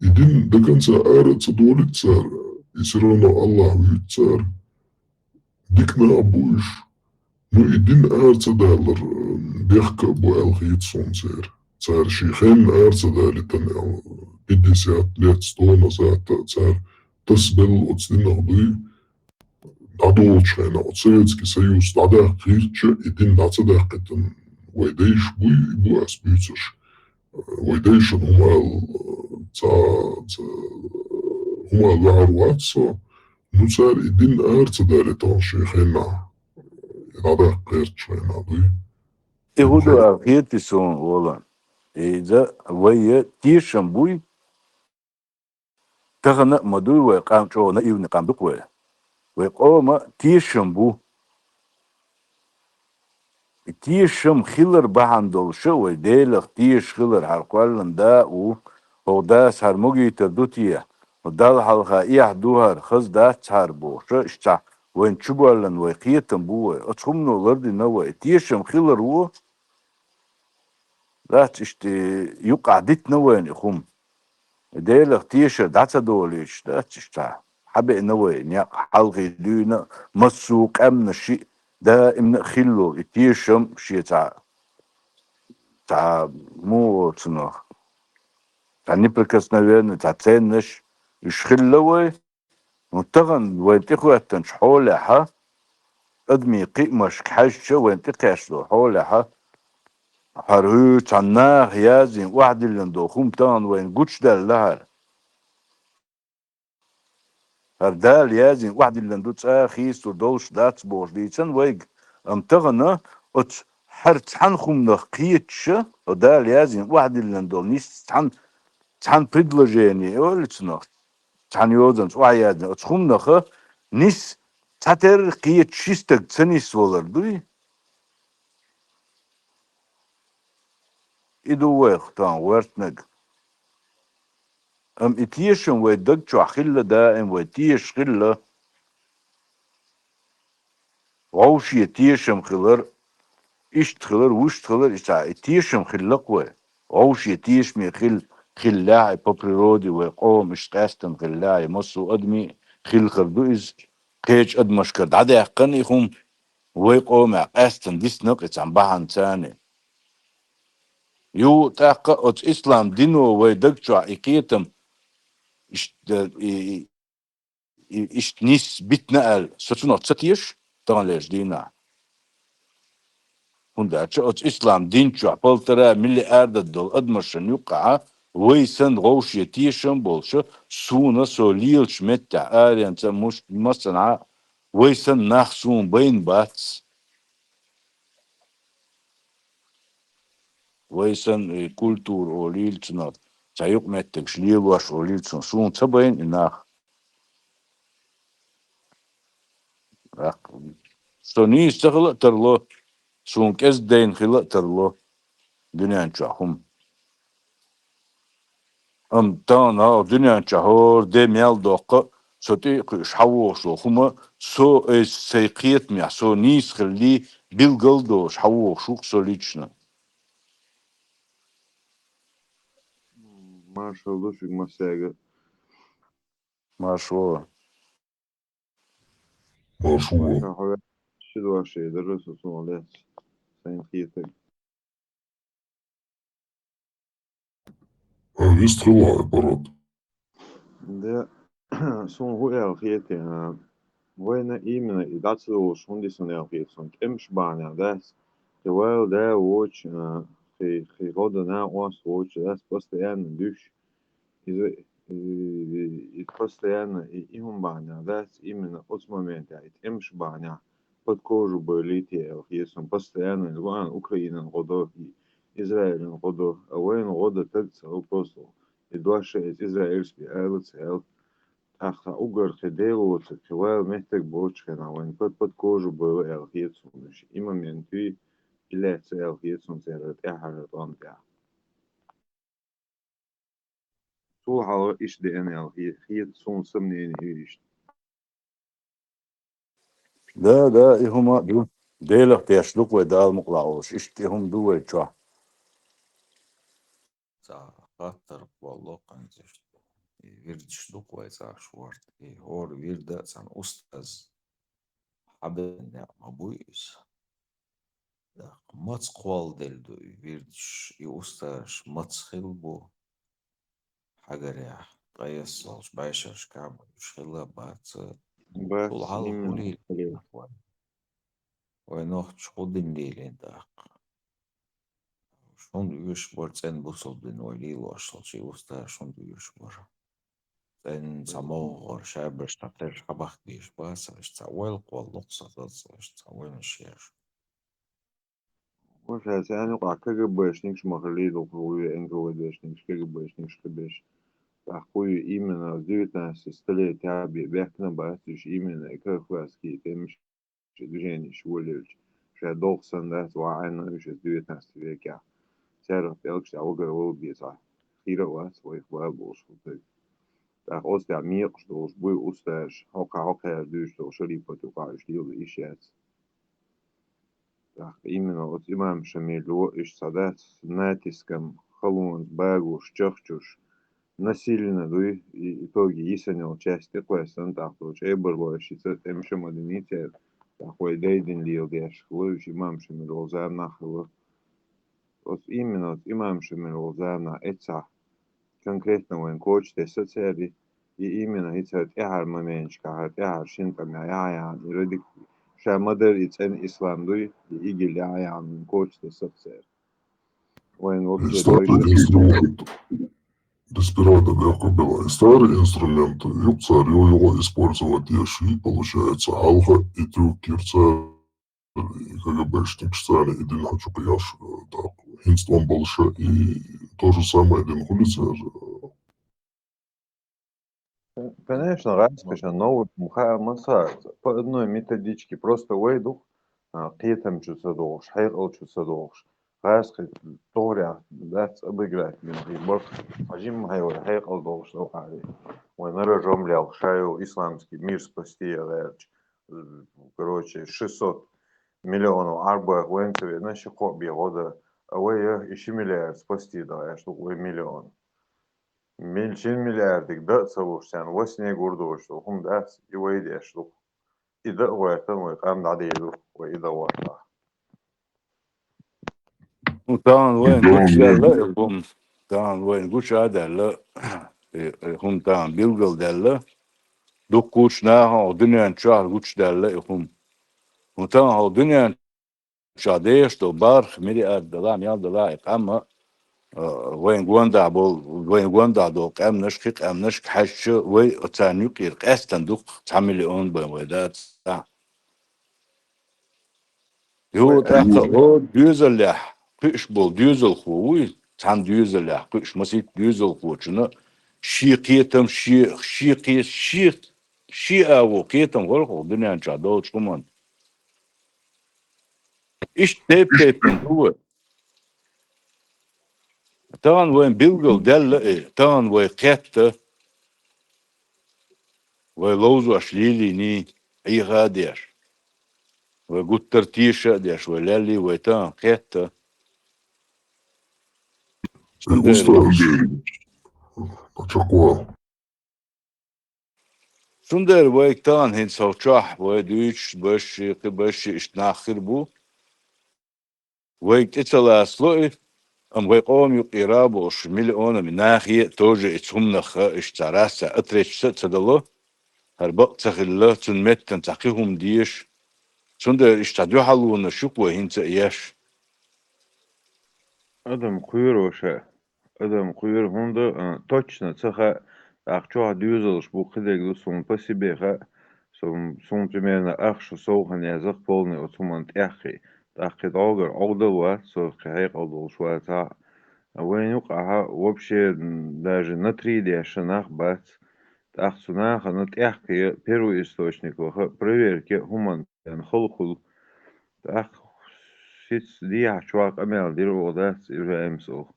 И дин до конца ара а ца долуьйту цара, и всё равно Аллах вуьйцу цара. Дика нах а бу уьш. Ну, и дин ара ца далар, э, бехк а бу аьлла хета суна церан. Цара шен хенна ара ца далийтина аьлла, пятьдесят лет, сто назад а цара тасабелла оцу динах дуй. ДӀадолучу хенахь, оцу Советский Союз дӀадаккха хилча, и дин дӀа ца даккхийтина вай дайша буй, и бу ас буьйцурш. Вай дайшна хӀума аьлла, ца, ца, хӀума аьлла ваьхьар вац со, ну, цара и дин ара ца далийтина шен хеннахь, и дӀадаккха гӀертачу хенахь дуй. И хӀун ду аьлла хетий суна, Ола? Иза вай тешам буй? Тахана а ма дуй вай къам, чӀогӀа наивный къам ду-кх вай. Вай къоман тешам бу. И тешам хилар бахьана долуша вай Делах тешаш хилар хӀара кхоьллина да а ву, хӀокху дас хӀара могийтар ду те, хӀокху Далла хьалха эхь ду хӀара, хаза дац хӀара бохуша, иштта вайна чубоьллина вай кхетам бу вай. Оцу хӀумано лардина вай. Тешам хилар ву, дац иштта юкъахь дитина вайна и хӀума. Делах тешар дӀа ца долуьйтуш, дац иштта. Хьабеана вай, некъ хьалхе дуьйна а, массо а къаьмнаш шиъ даимна а хилла, и тешам шен цхьа, цхьа муха оцунах, цхьа неприкосновенный, цхьа ценнаш, уьш хилла вай. Ну, тахана вайна тӀехӀоьттинчу хьолехьа, адамийн кхиамашка хьаьжча, вайна тӀекхаьчна долу хьолехьа, хӀара хӀуьйцу цхьана наха яздина охьадиллина долу хӀума тахана вайна гучудаьлла хӀара. ХӀара Дала яздина охьадиллина ду, цкъа хийцалур долуш дац бохуш дийцина вайга, амма тахана оцу хӀара цхьана хӀуманах кхеташа, хӀара Дала яздина охьадиллина долу нис цхьана, цхьана предложение, ойла цунах. Цхьана йозанца охьаяздина оцу хӀуманаха нис цхьатерра кхеташ ши стаг ца нисвалар дуй? И ду вайх тахана гӀоьртинарг. Амма и тешам вай даг чохь хилла даим, вай тешаш хилла. Вовшийн тешам хилар, иштта хилар, вуьшта хилар, и цхьа и тешам хилла-кх вай. Вовше тешаме хил-, хиллехь а по природе вай къоман иштта къаьстина хиллехь а, массо а адамий хилла хир ду иза, кхечу адамашкара дӀадаьккхина и хӀума, вай къомехь къаьстина дисна-кх и цхьана бахьанца. Ю, тӀаккха оцу ислам дино вай даг чохь и кхетам иштта, и, и, и, иштта нисса битина аьлла, со цунах ца теша таханлерчу дийнахь. ХӀунда аьлча оцу ислам дин чохь полтора миллиарда долу адамашна юккъехь вай санна вовше тешам болуша, суна со лелачу меттехь аренца муш-, массанхьа вай санна нах суна байна бац. Вай санна и культура олийла цунах, цхьа юкъаметтигаш лелош олийла цунах, суна ца байна и нах. Со нийса ца хила а тарло, суна кӀезга дайна хила а тарло дуьнен чохь хӀума. Амма тахана хӀокху дуьнен чохь хӀора де мел доккху а, со тӀе а кхуьуш хьан вогӀуш волу хӀума, со айса сайн кхетамехь, со нийса хиллий, билгал а долуш хьан вогӀуш ву-кх со лично. Маршалла ду шуьга массаьрга. Маршалла. Маршалла. Ша хьо ваьлла ши дош эр дара со цунах лаьцна сайна хетарг. А, вистхила хьайн паргӀат. Да, суна хӀун аьлла хетий, а, вайна именно и дӀа ца долуш хӀунда ю суна аьлла хетий, суна тӀемаш бахьанехь дац, кхин вала да воцуш, а, кхин, кхин гӀо дан накъост воцуш дац, постоянно дуьш. Иза, и, и, и постоянно и, и хӀума бахьанехь дац, именно оцу моментехь, и тӀемаш бахьанехь под кожу бевллий те аьлла хета суна. Постоянно иза ваьхьна Украинан гӀо до, и Израилан гӀо до, а вайна гӀо дан таг ца хилла просто. И дош а иза израильский ала ца аьлла. ТӀаккха уггар кхин Делан воцург, кхин вала меттиг боцучу хенахь вайна под, под кожу бевлла аьлла хета суна. И момент вий, и лаьцна аьлла хета суна церан тӀаьххьара тӀом тӀехь. Цул хьалха иштта деана аьлла хе-, хета суна, сан мнение иштта. Да, да, и хӀума а ду. Делах тешна ду-кх вай, Дала мукъалахь волуш. Иштта и хӀума ду вай чохь. Цхьа хаттар кхолло кханца иштта. И вирдаш ду-кх вай цхьа шорта. И хӀора вирда а цхьана устаз хьабеана некъ ма буй иза. ТӀаккха маца кхолладелла ду и вирдаш, и устазаш маца хилла бу? Хьагарехь, ткъаессалчу бӀешерашкахь ма уьш хилла а бац. Бац, цул хьалха именно, хӀун лелийна вай? Вай нохчаша хӀун дина лелийна тӀаккха? Уьш хӀунда оьшуш бара, цӀена бусалба дин вай лелош долчу и устазаш хӀунда оьшуш бара? ЦӀена цхьа могӀа гӀора шайбаш цхьа терра хьабахка безаш бац, аша цхьа ойла кхолло-кх сан хаза, аша цхьа ойла еш. Вай ша царна юкъахь КГБшникаш ма хиллий дукха, вуй НКВДшникаш, КГБшникаш хи беш. ТӀаккха вуй именно с девятнадцатого столетия бе-, бехкана бац уьш именно и кавказский тӀемаш, движенеш волавелча. Ша догӀу санна дац ваьхьна уьш с девятнадцатого векехь. Царах пӀелгаш тӀехь вагар вала беза. Хир а вац, вайх бала болуш хӀу тайпа. ТӀаккха оцу тӀехь мекъаш долуш буй устазаш, хьокха-хьокхаьржа дуьйцуш долу шарипат юкъахь уьш лело йиш яц. ТӀаккха именно оцу имам Шамило иштта схьадац, натиском халонца багош, чахчош, насильно дуй, и итоге йисина йолу часть тӀекхоьссина, тӀаккха долчу эбарлойшица тӀемаш а ма диний церан, тӀаккха вай дайдина леладеш хилла уьш имам Шамило заманахь хилла. Оцу именно оцу имам Шамило заманахь эццахь конкретно вайн коча тесса церан, и именно хӀинца хӀара тӀаьхьара моменташкахь, хӀара тӀаьхьара шина тӀамехь яхьа яхьана, и радик-, ша ма-дарра и цӀена ислам дуй, и игил яхьа яхьана вайн коча тесса церан. Вайн вообще дойша. Старый инструмент. Деспирадо бехк бела. И старый инструмент. Юкъ цара йо-, юкъа использовать еш, и получается, хьалха и трюк йира цара. И КГБшникаш царна и дин хьачу кхиош, э, так, хӀинца тӀом болуша, и то же самое дин хуьлу церан. Конечно, гӀаскхаша новый хӀума хаа ма ца, по одной методичке, просто вай ду-кх, а, кхетам чу ца догӀуш, хьекъал чу ца догӀуш, гӀаскхи тохарехь дац обыграть бина хир бара, хьажим хьай вай хьекъал долуш ду хьари. Вай на рожом лелха, ша йолу исламский мир спасти я гӀерташ. Короче, шестьсот миллионов Ӏарбойх вайн ца веана, ши кхоъ бен гӀо дан, А вай, э, и ши миллиард спасти дагӀа аьш ду вай миллион. Мил-, шин миллиардиг даа ца луш, царна васне гур долуш ду, хӀума дац, и вай деш ду. И даа гӀоьртан вай къам дӀадийр ду, вай и даа гӀоьртахь. Ну, тахана вайн гучадаьлла, и хӀума, тахана вайн гучадаьлла, и, и хӀума тахана билгалдаьлла, дуккхачу наха хӀокху дуьнен чохь гучадаьлла и хӀума. Ну, тахана хӀокху дуьнен чохь деш долу барх миллиард дала, мел дала и къам а, а, вайн гондахь болу, вайн гондахь долу къаьмнаш, кхин къаьмнашка хьаьжча, вай оцарна юкъера къаьстина дукха цхьа миллион бен вай дац. Юха тӀаккха хӀора доьзалехь кхуьуш болу доьзалхо вуй, цхьана доьзалехь кхуьуш масийтта доьзалхочунна шен кхетам, шен, шен кхе-, шен, шен агӀо кхетам хӀора хӀокху дуьнен чохь долчу хӀуманна. Иштта тайп-тайпана ду вай. Тахана вайн билгал даьлла и, тахана вай кхетта, вай ловзош лелийний, Ӏеха а деш, вай гуттар а теша а деш, вай леллий, вай тахана кхетта. Цундела, устаз, пачакъо. Цундела вайга тахана хӀинца хьо чохь, вай дуьйцуш, башши, кхин башши иштта нах хир бу. Вайга тӀе ца лацало и, амма вай къоман юкъера а болуш, миллионами нахе а тоже и цхьа хӀуманах а, иштта цхьа раз цхьа отречься а ца дало, хӀара бакъ ца хилла, цунна меттана цхьа кхин хӀума дезаш. Цундела иштта цхьа дуьхьалонаш ю-кх вай хӀинца а еш. Адам кхоьру ша. Адам кхоьру, хӀунда, а, точно ца хаьа, тӀаккха чохь доьзалш бу, кхидерг ду, суна по себе хаьа, суна, суна примерно ах шо сов хан яза-кх полный оцу хӀуманна тӀехь. ТӀаккха кхин дӀогара Ӏовдал вац, со кхин хьекъал долуш вацахь а. Вайн юкъахь вообще, м, даже на три деш нах бац. ТӀаккха цу нахана тӀехь кхин первоисточник ваха, проверка хӀуманна хала хуьлу. ТӀаккха сица дехьа чохь къамел дира оха дац, Ибрахьимс оха.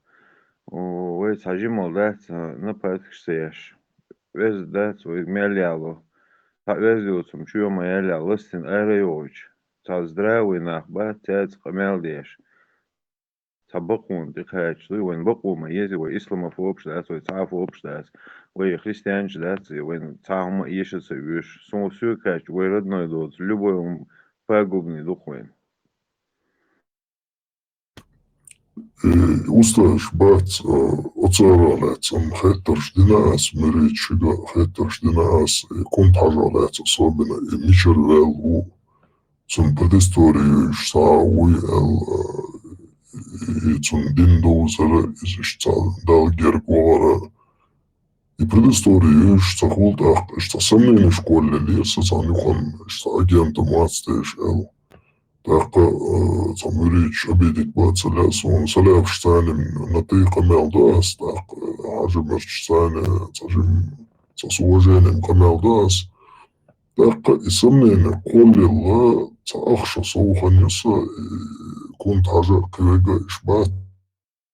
О, вай цхьа жимал дац, а, нападкаш ца еш. Веза дац вайга мел яло. Цхьа веза йоцу чоь ма ял ял, ластина ара йогӀуьйтуш. Цхьа здравый нах бац, цаьрца къамел деш. Цхьа бакъонна тӀекхача дуй, вайн бакъо ма еза, вай исламофобаш дац, вай цхьафобаш дац, вай христианаш дац, вайн цхьа хӀума эша ца вуьйш. Со, со кхача, вай родной доцу, любой хӀума пагубный ду-кх вайн. Э, устазаш бац, э, оцара лаьцна, амма хеттарш дина ас, Мирит, шуьга хеттарш дина ас, э, Кунта-Хьажа лаьцна особенно, э, мичара ваьлла ву, цунна предыстория ю, уьш схьа вуй аьлла, э, и цунна дин довзара, иза иштта Далла герга вахара. И предыстория ю, уьш ца хуьлу тӀаккха, иштта сомненеш кхоллаелира, сан цхьана юххана, иштта агентом вац те уьш аьлла. ТӀаккха, э, цхьа муьридаш обидеть бан ца лаьа суна, сан лаьпаш царна на ты къамел до ас, тӀаккха, э, хьажа мерчаш царна, цхьа жим, цхьа с уважением къамел до ас. ТӀаккха и сомнение кхоллаелла, цхьа ах шо сов хан ю со, и Кунта-Хьажа а, кхин верг а уьш бац,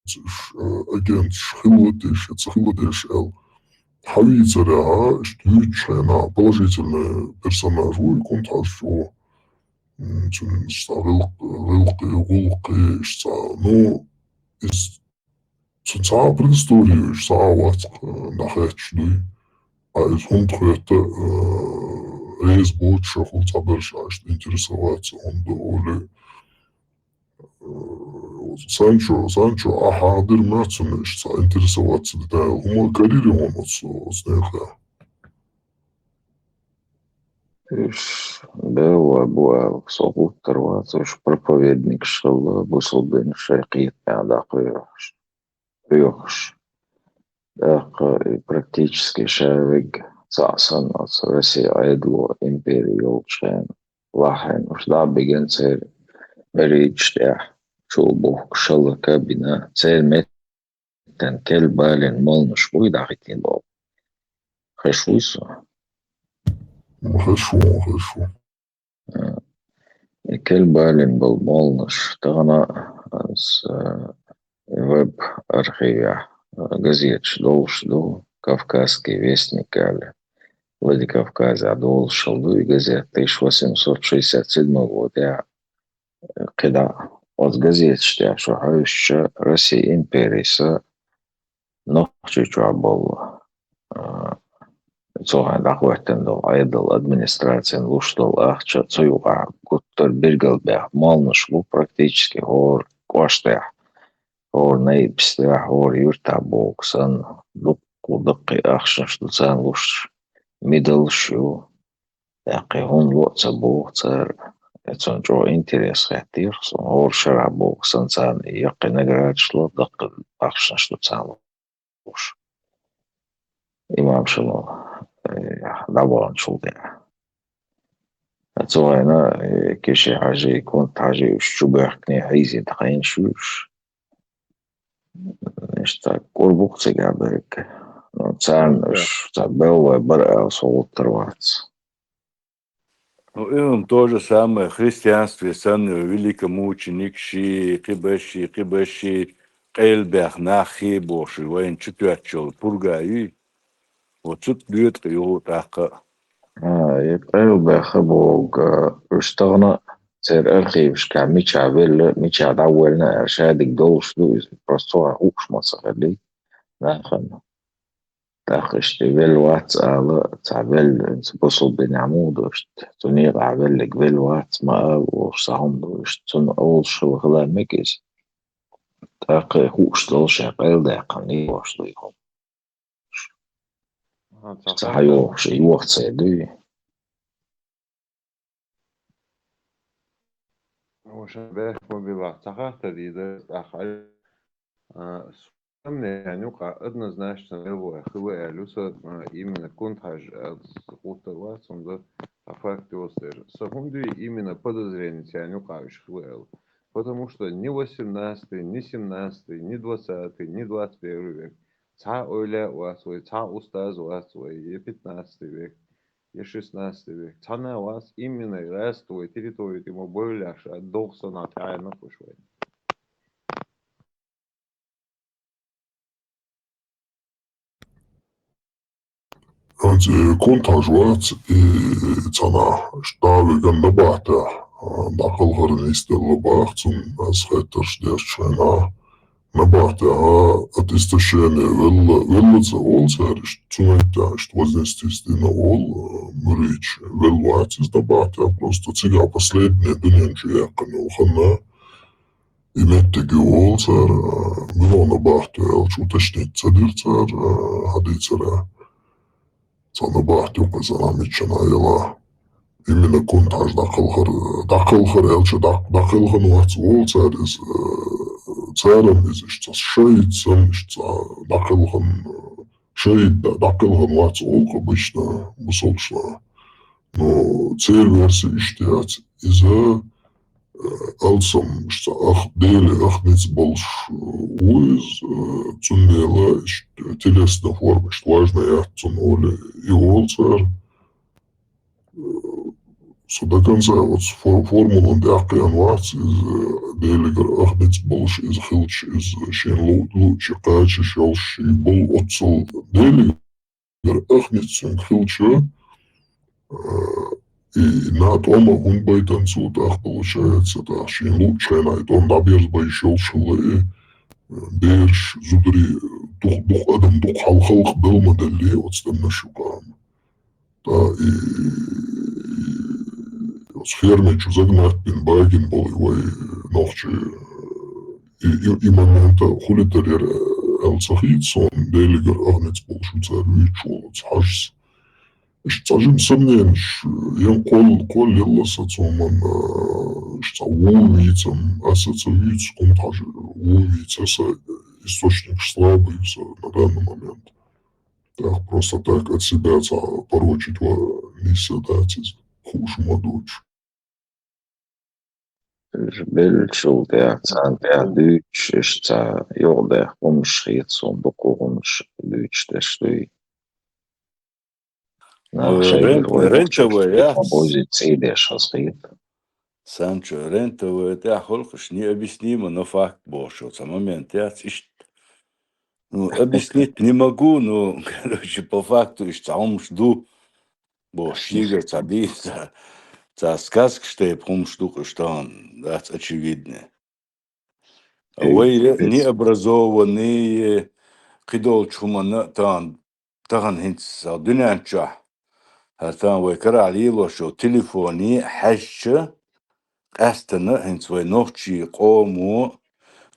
уьш, э, агенташ хилла дезаш, я ца хилла дезаш аьлла. Хьавийцарехь, иштта юьйцучу хенахь положительный персонаж ву и Кунта-Хьажа чӀогӀа. М, цуьнан иштта гӀиллакх-, гӀиллакхий, гӀуллакхий, иштта, ну, иза цуьнан цхьа а предыстория ю, иштта схьа а вац, э, дӀахаьтташ дуй. А иза хӀунда хетта, э, реза боцуш а хуьлу цхьаберш а иштта интересоваться хӀунда олий. Э, Санчо, Санчо, ахьа хьахдира ма цунна иштта цхьа интересоваться дан аьлла. ХӀума карийра хьуна оцу, оцу некъа? Уьш бевлла бу аьлла, со гуттар а вац, уьш проповедникаш хилла, бусалба дин шайн кхетамехь дӀакхоьхьуш, кхоьхьуш. ТӀаккха и практически ша верг цхьаъ санна оцу Россия Ӏедало, импери йолчу хенахь, лахьийна уьш дӀа а бигина церан меридаш тӀехь, чул бухкуш шалла кабина, церан меттан кел балийна молланаш буй дӀахӀиттийна боху. Хезаш вуй со? Хезаш ву, хезаш ву. Э, и кел балийна болу молланаш тахана ас, э, веб-архивехь, э, газеташ долуш ду, «Кавказский вестник» аьлла. Владикавказехь долуш хилла ду и газет, тысяча восемьсот шестьдесят седьмой годехь, э, кхидӀа оцу газеташ тӀехь шу хьаьвсича, Россин империса Нохчийчохь болу, а, цу хьайн дӀахӀоьттина долу Ӏедал администрацина луш долу ахча цу юкъахь гуттар а билгалбаьхна молланаш бу практически хӀора кӀоштехь, хӀора найпастехь, хӀора юьртахь боху санна, дуккха-дуккха ахчанаш ду царна луш, медалш ю. ТӀаккха хӀунда ло а ца боху цара, я цунна чӀогӀа интерес хеттера суна, хӀора шарахь боху санна царна и яккхий наградаш ло, даккхий ахчанаш ду царна луш. Имам Шамал, э, дӀабаханчул тӀаьхьа. Цу хенахь, э, Киши-Хьажи, Кунта-Хьажи уьш чу боьхкиний хьийзийна тхайнаш уьш. Иштта кӀур бу-кх цигахь берриг. Ну, царна уьш цхьа беллой бара ала со гӀуттар вац. Ну, и хӀума то же самое, христианстве санна, великомученикаш, кхиберш, кхиберш, къайлабаьхна нах хи бохуш, вайна чу тоьттуш йолу пурга юй. Оцу тӀа доьду-кх юха тӀаккха а. А, и къайлабаьхна бохург, уьш тахана церан архивашкахь мичахь велла, мичахь дӀавоьллина аьлла, шадерг долуш ду иза. Просто цу хьайн хууш ма ца хиллий нахана. ТӀаккха иштта велла вац ала, цхьа велла, хӀинца бусулба динехь муха ду иштта, цу некъахь велларг велла вац ма ала, олуш цхьа хӀума ду иштта, цунна олуш хила хила мега иза. ТӀаккха и хууш долу шайн къайладаьккхина лелош ду и хӀума. Ага, цхьа хьайохуш, и йохцай дуй. Ваша бехк ма билла, цхьа хаттар дийр дара, тӀаккха, а, со мел яьхна юкъа однозначно леллой хила аьлла ю со, а, именно Кунта-Хьажа аьлла гӀуттар вац, хӀунда а факт йоцу дела. Со хӀунда дуй именно подозреница яьхна юкъа уьш хила аьлла? Потому что ни восемнадцатый, ни семнадцатый, ни двадцатый, ни двадцать первый век цхьа а эвлаяъ вац вай, цхьа а устаз вац вай, я пятнадцатый век, я шестнадцатый век. Цхьанна а вац, именно раз твой территорию тӀе ма бевлла аша, догӀу санна тӀаьхьенна кхуьш вай. ХӀинца и Кунта-Хьажа вац, и цхьана Давиган набахтехь, а, дӀакхалхар нисделла боху, цунна аз хеттарш деш шайна. Набахтехь, а, от истощения велла, велла ца олу цара, иштта цу меттехь иштта вознестись дина олу, а, муьрхӀитта, велла вац иза набахтехь, просто цигахь последний дуьнен чу яьккхина йолу ханна. И меттиг ю олу цара, а, муьлха набахти аьлча уточнить ца дира цара, а, хьадийцара. Цхьа набахти ю-кх иза, миччанхьа яла. Именно Кунта-Хьажа дӀакхалхар, дӀакхалхар аьлча, дӀа-, дӀакхелхина вац олу цара иза, а, цара иза иштта шахӀид санна, иштта дӀакхелхина, шахӀид дӀа-, дӀакхелхина вац олу-кх обычно бусалбаша. Но церан верси иштта яц. Иза, э, алсам, иштта ах-, Деле ах ницкъ болуш, э, ву иза, э, цундела иштта телесная форма иштта важна яц цунна олий, и олу цара. Э, со до конца оцу фо-, формулан тӀе кхиъна вац иза, э, Делегара ах ницкъ болуш иза хилча, иза шен лу-, луъучу кхачаш йолуш и болу оццул Деле гара ах ницкъ цуьнга хилча, а, и на тӀом а хӀунда байтанца ву тӀаккха, получается, тӀаккха шен луъучу хенахь и тӀом дӀаберзабайта йиш йолуш хилла и, а, бераш, зударий, дукха, дукха адам, дукха хьал халкъ белла ма деллий оцу тӀемнаш юкъахь. ТӀаккха и, и оцу ферме чу загнать бина, багина болу и вай нохчий, и, и, и момента хуьлуьйтур яра аьлла ца хета суна, Делегара ах ницкъ болуш ву цара вуьйцуш волу оцу Хьажас. Иштта цхьа жима сомненеш, ен кхол-, кхоллаелла аса цу хӀуманна, иштта цхьа ву вийцам, аса ца вуьйцу, Кунта-Хьажа ву вийца, аса источникаш слабый ю сан на данный момент. ТӀаккха просто так от себя цхьа порочить ван нийса дац иза, хууш ма доцуш. Уьш беллачул тӀаьхьа, царна тӀаьхьа дуьйцуш, уьш цхьа юкъадаьхна хӀуманаш хета суна, дуккха хӀуманаш дуьйцуш дерш дуй. Нах, э, шайгара рен-, вай рен-, нохчий ТВ яц. Позиция деш хаза хета. Санчо, рен-, ТВ тӀехь халкъаш необъяснимо, но факт бохуш цхьа момент яц иштта. Ну, объяснить не могу, но, короче, по факту иштта цхьа хӀуманаш ду. Бо шийгара ца дийца, ца сказкаш тайпа хӀумаш ду-кх уьш тахана, дац очевидно. Вай необразованные, кхыдолчу хӀуманна а тахана, тахана хӀинца дуьнен чохь, хӀара тахана вай карахь лелош йолу телефоне а хьаьжча, къаьстина хӀинца вай нохчийн къомо,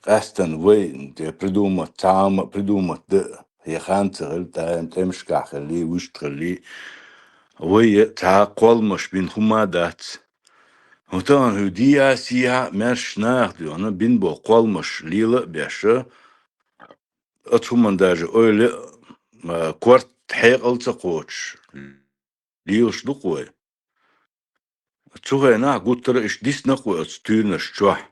къаьстина вай, де, придумать, цхьа хӀума а придумать дан, я хан ца хилла, даим тӀемашкахь хилли, вуьшта хилли, вай а цхьа кхолламаш бина хӀума а дац. ХӀун тахана хӀуьда дийа а, сийа а, маьрша наха дуьйна бина бо кхолламаш лела а беш, оцу хӀуманна даже ойла а, а, корта хьекъал ца кхочуш, лелаш ду-кх вай. Цу хенахь гуттара а иштта дисна-кх вай оцу туьйранаш чохь.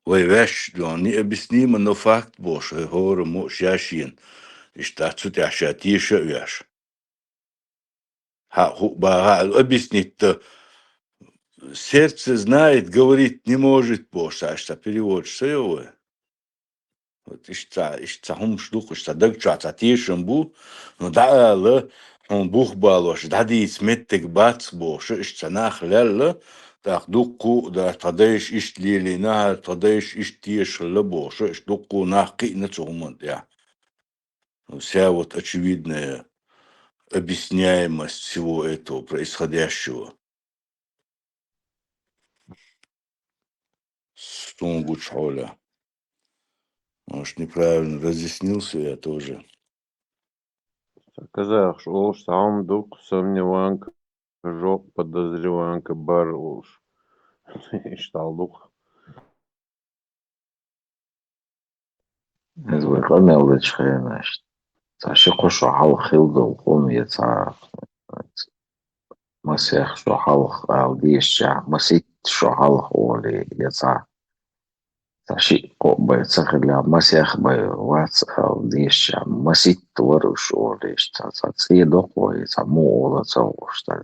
Вай ваьш дуьйна необъяснимо, но факт бохуш, вай хӀораммо а шен-шена иштта цу тӀехь ша теша а веш. Хьан хӀу бахьа объяснить дан, сердце знает, говорить не может бохуш, цхьа иштта переводаш ца йо вай? Вот иштта, иштта хӀумаш ду-кх, иштта даг чохь цхьа тешам бу, но дӀаала, хьуна бух балош, дӀадийца меттиг бац бохуш, иштта нах лелла, тӀаккха дуккха а, да, тхан дайша иштта лелийна хӀара, тхан дайша иштта тешалла бохуш, иштта дуккха а нах кхиъна цу хӀуманна тӀехь. Вся вот очевидная объясняемость всего этого происходящего. Суна гучу хьолехь. Может, неправильно разъяснился я тоже. Казахаш олуш цхьа хӀума ду-кх, сомневанка, жоп, подозреванка, бар олуш. Иштта хьал ду-кх. Иза вай къамел дечу хенаш, цхьа ши-кхо шо хьалха хилла долу хӀума, я цхьа масех шо хьалха ала дезачохь, масийтта шо хьалха олий, я цхьа, цхьа шиъ-кхоъ бен ца хилла, масех бен вац ала дезачохь, масийтта вара уьш олий, цхьа, цхьа цӀе доккху вай, цхьа муха олу ца хууш, цхьа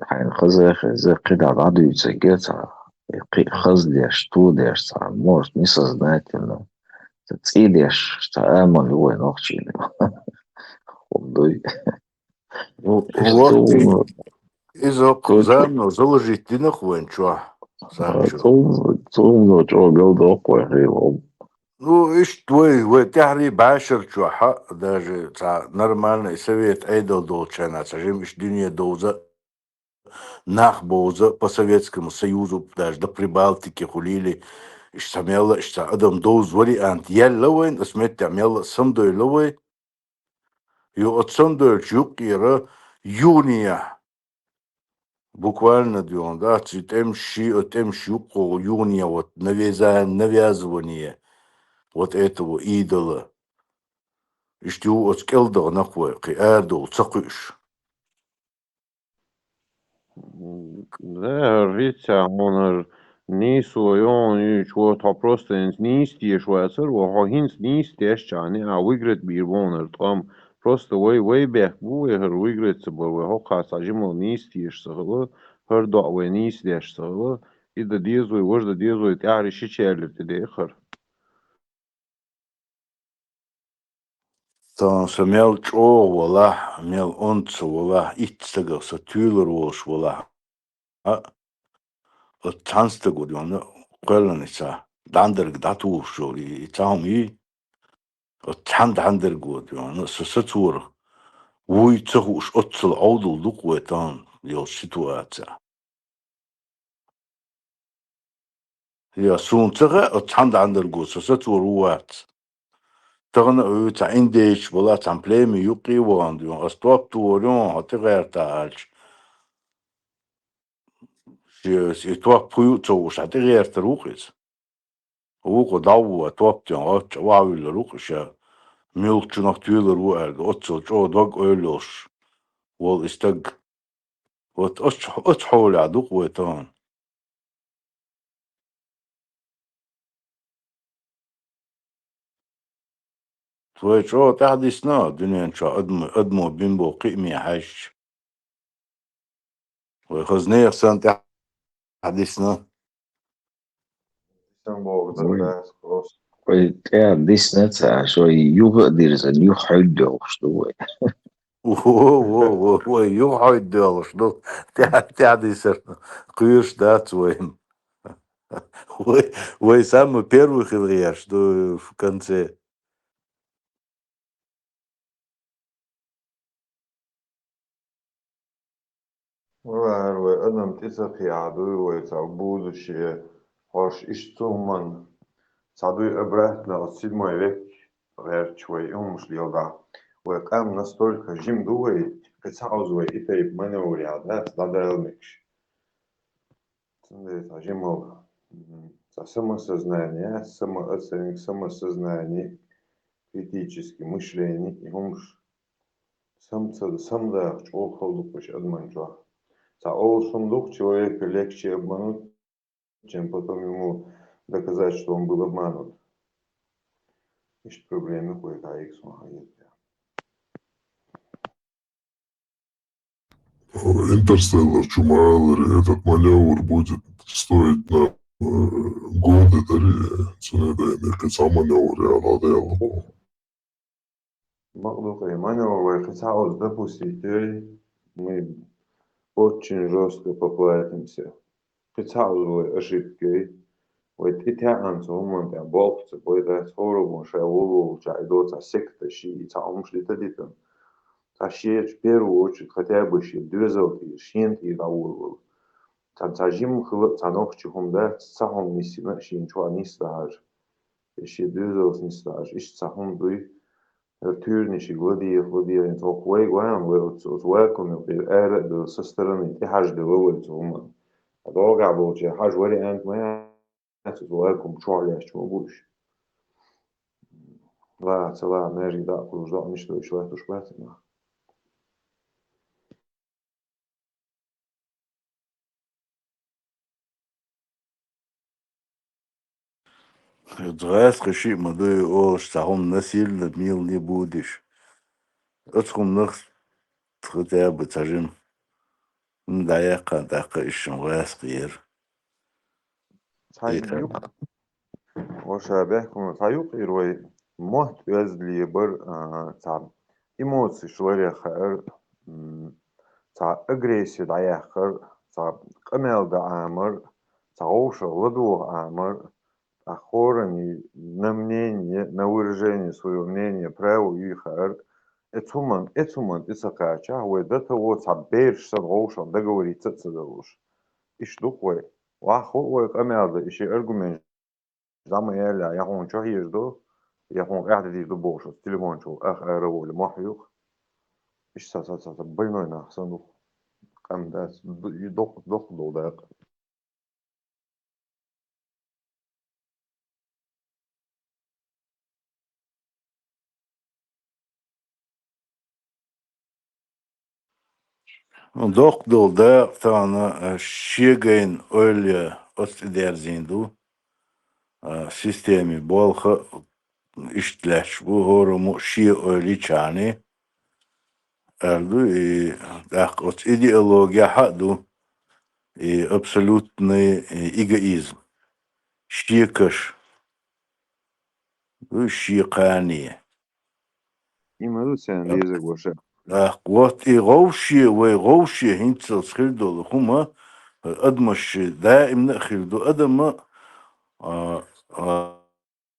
хьайна хаза а хеза, кхидӀа дӀадуьйцург а цхьа, кхин а хаза деш, ту деш цхьа, может, несознательно, цхьа цӀий деш, цхьа амал ю вай нохчийн. ХӀума дуй. Ну, иза вот цу и-, хӀума, иза хӀокху цу, замано заложить дина-кх вайн чохь, а, Санчо. Цу хӀума, цу хӀума чӀогӀа галдоккху вай хилла хӀума. Ну, иштта вай, вай тӀаьхьарий бӀешара чохь а, даже цхьа нормальный совет Ӏедал долчу хенахь, цхьа жимма иштта дуьне довза а, нах бовза а, по Советскому Союзу, даже до Прибалтики хуьлийла, иштта цхьа мелла а, иштта цхьа адам довза вариант яьлла вайна, аса меттехь мелла а самадойла вай. Йо, оцу самадойлучу юккъера юханехь, буквально дуьйна, да, ци тӀемаш ши, оцу тӀемаш юккъо юханехь вот навяза-, навязывание вот этого идола. Иштта ю оцу кӀел дахана-кх вай, кхин арадовла ца кхуьуш. Да, хӀара хӀинца хьуна хӀара нийсо йогӀун юьйчу, вот хьо просто хӀинца нийса теша вацара, вот хьо хӀинца нийса тешчахьана, а выиграть бийр бу хьуна хӀара тӀом. Просто вай, вай бехк бу вай хӀара выиграть ца бар, вай хӀокху хьокъехь цхьа жимма нийса теша ца хила, хӀара доӀа вай нийса деш ца хила, и дан деза вай, важа дан деза вай, тӀаьхьарий шича яьлларг тӀедеа хӀара. Тахана со мел чӀогӀа валахь, мел онда со валахь, итт стагах со туьйлар волуш валахь, а, оцу цхьана стага дуьйна кхоьллина и цхьа дӀандарг дӀатухуш йолу и, и цхьа хӀума йий? Оцу цхьана дӀандарго дуьйна со сацора вуй ца хууш, оццул Ӏовдал ду-кх вай тахана йолчу ситуацехь. Я суна ца хаьа, оцу цхьана дӀандарго со сацора ву вац. Тахана а вуьйцу цхьа индейцаш бала цхьана племя юккъе а вахана дуьйна, ас топ тухур ю хьуна, хьо тӀегӀерта аьлча, шен и топ хӀун ю а ца хууш, хьан тӀегӀертар ву-кх иза. Вукхо дӀа а ву а топ тӀе, гӀоттачу охьавуьллур ву-кх ша, муьлххачунах туьйлар ву аьлла, оццул чӀогӀа дог-ойла йолуш волу и стаг. Вот оцу, оцу хьолехь ду-кх вай тахана. Вай чӀогӀа тӀаьхьадисна дуьнен чохь адамо, адамо бина болу кхиаме хьаьжча. Вай хаза нехан санна тӀаьхьадисна. Вай тӀаьхьадисна ца Ӏаш, вай юха а дирзина, юха хьуьдда йолуш ду вай. Во, во, во, вай юха хьуьдда йолуш ду. ТӀаьхьа, тӀаьхьадисарна кхоьруш дац вайна. Вай, вай самый первый хила гӀерташ ду в конце. Вай, вай адам тӀе ца кхиа дуй вай цхьа будущее, хӀорш иштта цу хӀуманна. Цхьа дуй обратно, оцу седьмой век гӀерташ вай и хӀумаш леладахь. Вай къам настолько жима ду вай, кхин цхьа Ӏуза вай и тайпа маневр яхь дац, дӀадала мегаш. Цундела цхьа жимал, м, цхьа самосознание, самооценка, самосознание, критическое мышление, и хӀумаш сам ца, самодаха чӀогӀа хала ду-кх адаман чохь. Цхьа олуш хӀума ду-кх, человека легче обмануть, чем потом ему доказать, что он был обманут. Иштта проблема вай кхайкху суна хьан. Интерстеллар чу ма-аллара, этот маневр будет стоить нам, э, годы, дари, цундела кхин цхьа маневр яла дела. Бакъду, кхин маневр вай кхин цхьа Ӏуза допустить йой, мы очень жёстко поплатимся. Кхин цхьа Ӏуза вай ошибка йой. Вай тӀетаьӀанца хӀуманна тӀехь болх ца бой дац, хӀора гун шайн волаволчохь и доцахь секта ши, и цхьа хӀумаш дита дитина. Цхьа шен, в первую очередь, хотя бы шен доьзал тӀера, шена тӀера дӀаволавала. Цхьа, цхьа жимма хила а цхьа нохчи хӀума дац, цхьа хӀума нисйина а шена чохь нисдахьаш, я шен доьзалца нисдахьаш, иштта цхьа хӀума дуй. ХӀара туьйранашка ладийгӀа, ладийгӀа, хӀинца хӀокху вайга ван, вай оцу, оцу вакууме тӀера ара а даьлла, со стороны тӀехьажделла вай цу хӀуманна. Ткъа догӀа болчеран хьажа вариант ма яц, оцу вакуум чохь лаьтташ ма бу уьш. Ла, ца ла, маьждиг дӀа а кхуллуш, дӀа а мишта уьш латтош бац нах. ГӀаскхи шиъ ма дуй олуш, цхьа хӀума насилие мила не будеш. Оцу хӀуманах хотя бы цхьа жима хӀума дӀаяккха, тӀаккха иштта гӀаскхи яра. Цхьа юкъ, ваша бехкам, цхьа юкъ ира вай мотт оьзда лебар, а, цхьа эмоцеш ларъяр хаьар, м, цхьа агрессия дӀаяккхар, цхьа къамел дан Ӏамар, цхьа вовшах ладогӀа Ӏамар, тӀаккха хӀоранна на мнение, на выражение своего мнения право юй хаьар. Оцу хӀуманна, оцу хӀуманна тӀе ца кхачахь, вай до того цхьа бераш санна вовшах договориться а ца далуш. Иштта ду-кх вай. Ваххо а вай къамел дан, и шен аргумент дӀа ма аьллехь, я хьуна чохь езаш ду, я хьуна къаьхьа дийр ду бохуш, оцу телефон чу ах ара а волий, мохь юкъа. Иштта ца, ца, ца, ца больной нах санна ду-кх. Къам дац, ду-, доккха, доккха долу дакъа. Доккха долу дакъа тахана, а, шегайна ойла оцу тӀе дерзийна ду. А, системин болх а иштта лаьтташ бу, хӀораммо а шен ойла йича хьуна, аьлла ду, и тӀаккха оцу идеологехь а ду, и абсолютный, и эгоизм, шекаш, ду шен кхане. Има ду царна дезарг, ваша. ТӀаккха вот и гӀовше, вай гӀовше хӀинццалц хир долу хӀума, адамаш даимна а хир ду, адам а, а,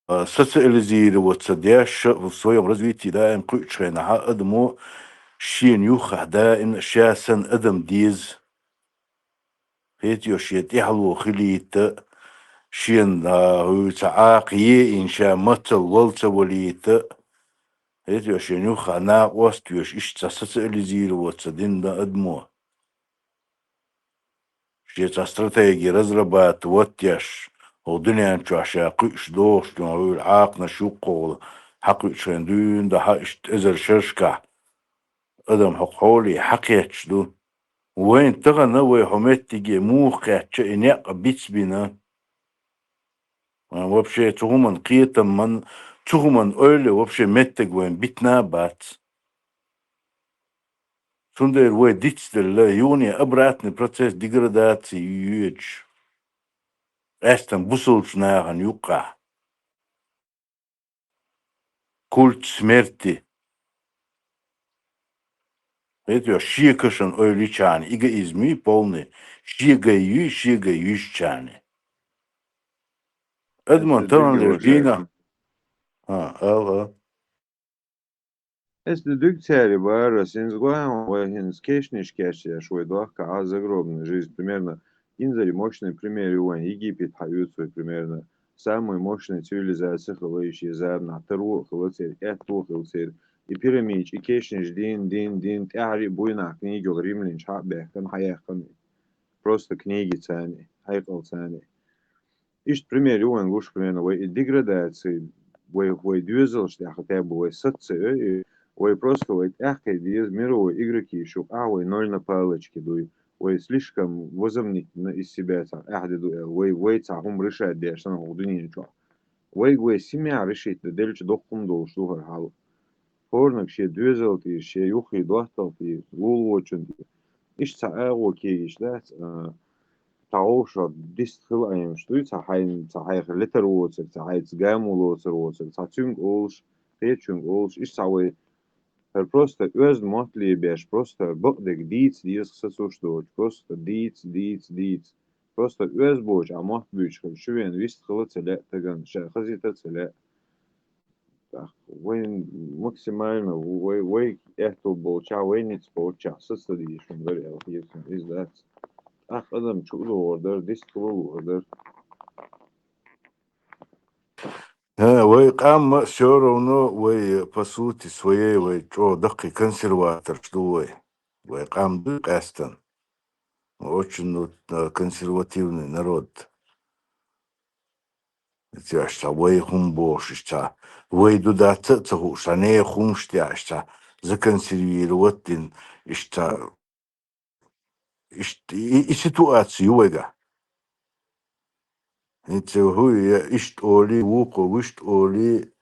а, социализироваться деш а, в своём развитии даим кхуьучу хенахь адамо шена юххехь даимна а ша санна адам деза. ХӀетте а шен тӀаьхьало хилийта, шена, а, хӀуьйца Ӏакха еина ша мацалла вала ца валийта, хӀетте а шена юххехь накъост а йоьш, иштта социализироваться дина адамо. Шен цхьа стратеги разрабатывать деш, хӀокху дуьнен чохь ша кхуьуш дохуш дуьйна, хьуьйра Ӏакханаш юккъехула, хьакхуьучу хенахь дуьйна дан хьан иштта эзар шерашкахь адам хӀокху хьоле хьакхетташ ду. Вайна тахана вай хьо меттиге муха кхаьчча и некъ бицбина. Вайн вообще цу хӀуманна кхетам ман, цу хӀуманна ойла вообще меттиг вайн битна а бац. Цундела вай дицделла юхане обратный процесс деградации йоьдуш. Къаьстина бусалбачу нахана юккъехь. Культ смерти. ХӀетте а шекашан ойла йича хьуна, эгоизм юй полный, шегай юй, шегай юьйшича хьуна. Эдмон, тахана леш дийна. ХӀа, ала. Эс ду дуьг цаьрий бара, синз гуахьан вай хӀинца кешнаш кечдеш вай дохка а загробная жизнь, примерно, инзаре мощный пример ю вайн Египет хьаоьцу вай, примерно, самый мощный цивилизация хила йиш я заманахь, таро а хила церан, аьтто а хила церан, и пирамидаш, и кешнаш дин, дин, дин, тӀаьхьара а буйнахь книга йолу римлянаш хьа а баьхкина, хьаяьккхина. Просто книги царна, хьекъал царна. Иштта пример ю вайн гуш, примерно, вай и деградация, вай, вай доьзалш тӀехь хӀоттаьрна бу, вай саца ца оьй, вай просто вай тӀаьхье деза, мировой игроки шу къахь вай ноль на палочке дуй, вай слишком возомнительно из себя цхьа къахь де ду аьлла, вай, вай цхьа хӀума решать деш санна хӀокху дуьнен чохь. Вайга вай семья решить дан делча доккха хӀума долуш ду хӀара хьал. ХӀораннах шен доьзал тӀера, шен юххе доттагӀа тӀера, лулахочун тӀера. Иштта цхьа агӀо кегийча дац, а, цхьа вовшах дистхила Ӏемаш дуй, цхьа хьайна, цхьа хьайх летар воцург, цхьа хьайца гамо лоцур воцург, цхьа цуьнга олуш, кхечуьнга олуш, иштта цхьа вай, хӀара просто оьзда мотт лебеш, просто бакъдерг дийца деза сацуш доцуш, просто дийца, дийца, дийца. Просто оьзда боцуш а мотт буьйцуш хила, шу вен вистхила а ца лаьа тагана, ша хазийта а ца лаьа. ТӀаккха вайн максимально вай, вай аьтто болчохь, вай ницкъ болчохь саца ца дийша хӀума дара аьлла хета суна, иза дац. ТӀаккха адам чу а догӀур дара, дистхила а лур дара. ХӀа, вай къам а всё равно, вай, по сути своей, вай чӀогӀа даккхий консерваторш ду вай. Вай къам ду къаьстина. Очень, ну, э, консервативный народ. Иштта вай хӀума бохуш, иштта вай ду дац а ца хууш, цхьа нехан хӀумаш тӀехь, иштта законсервировать дина, иштта, иштта и, и ситуация ю вайгахь. ХӀинца хӀу я иштта олий, вукхо вуьшта олий,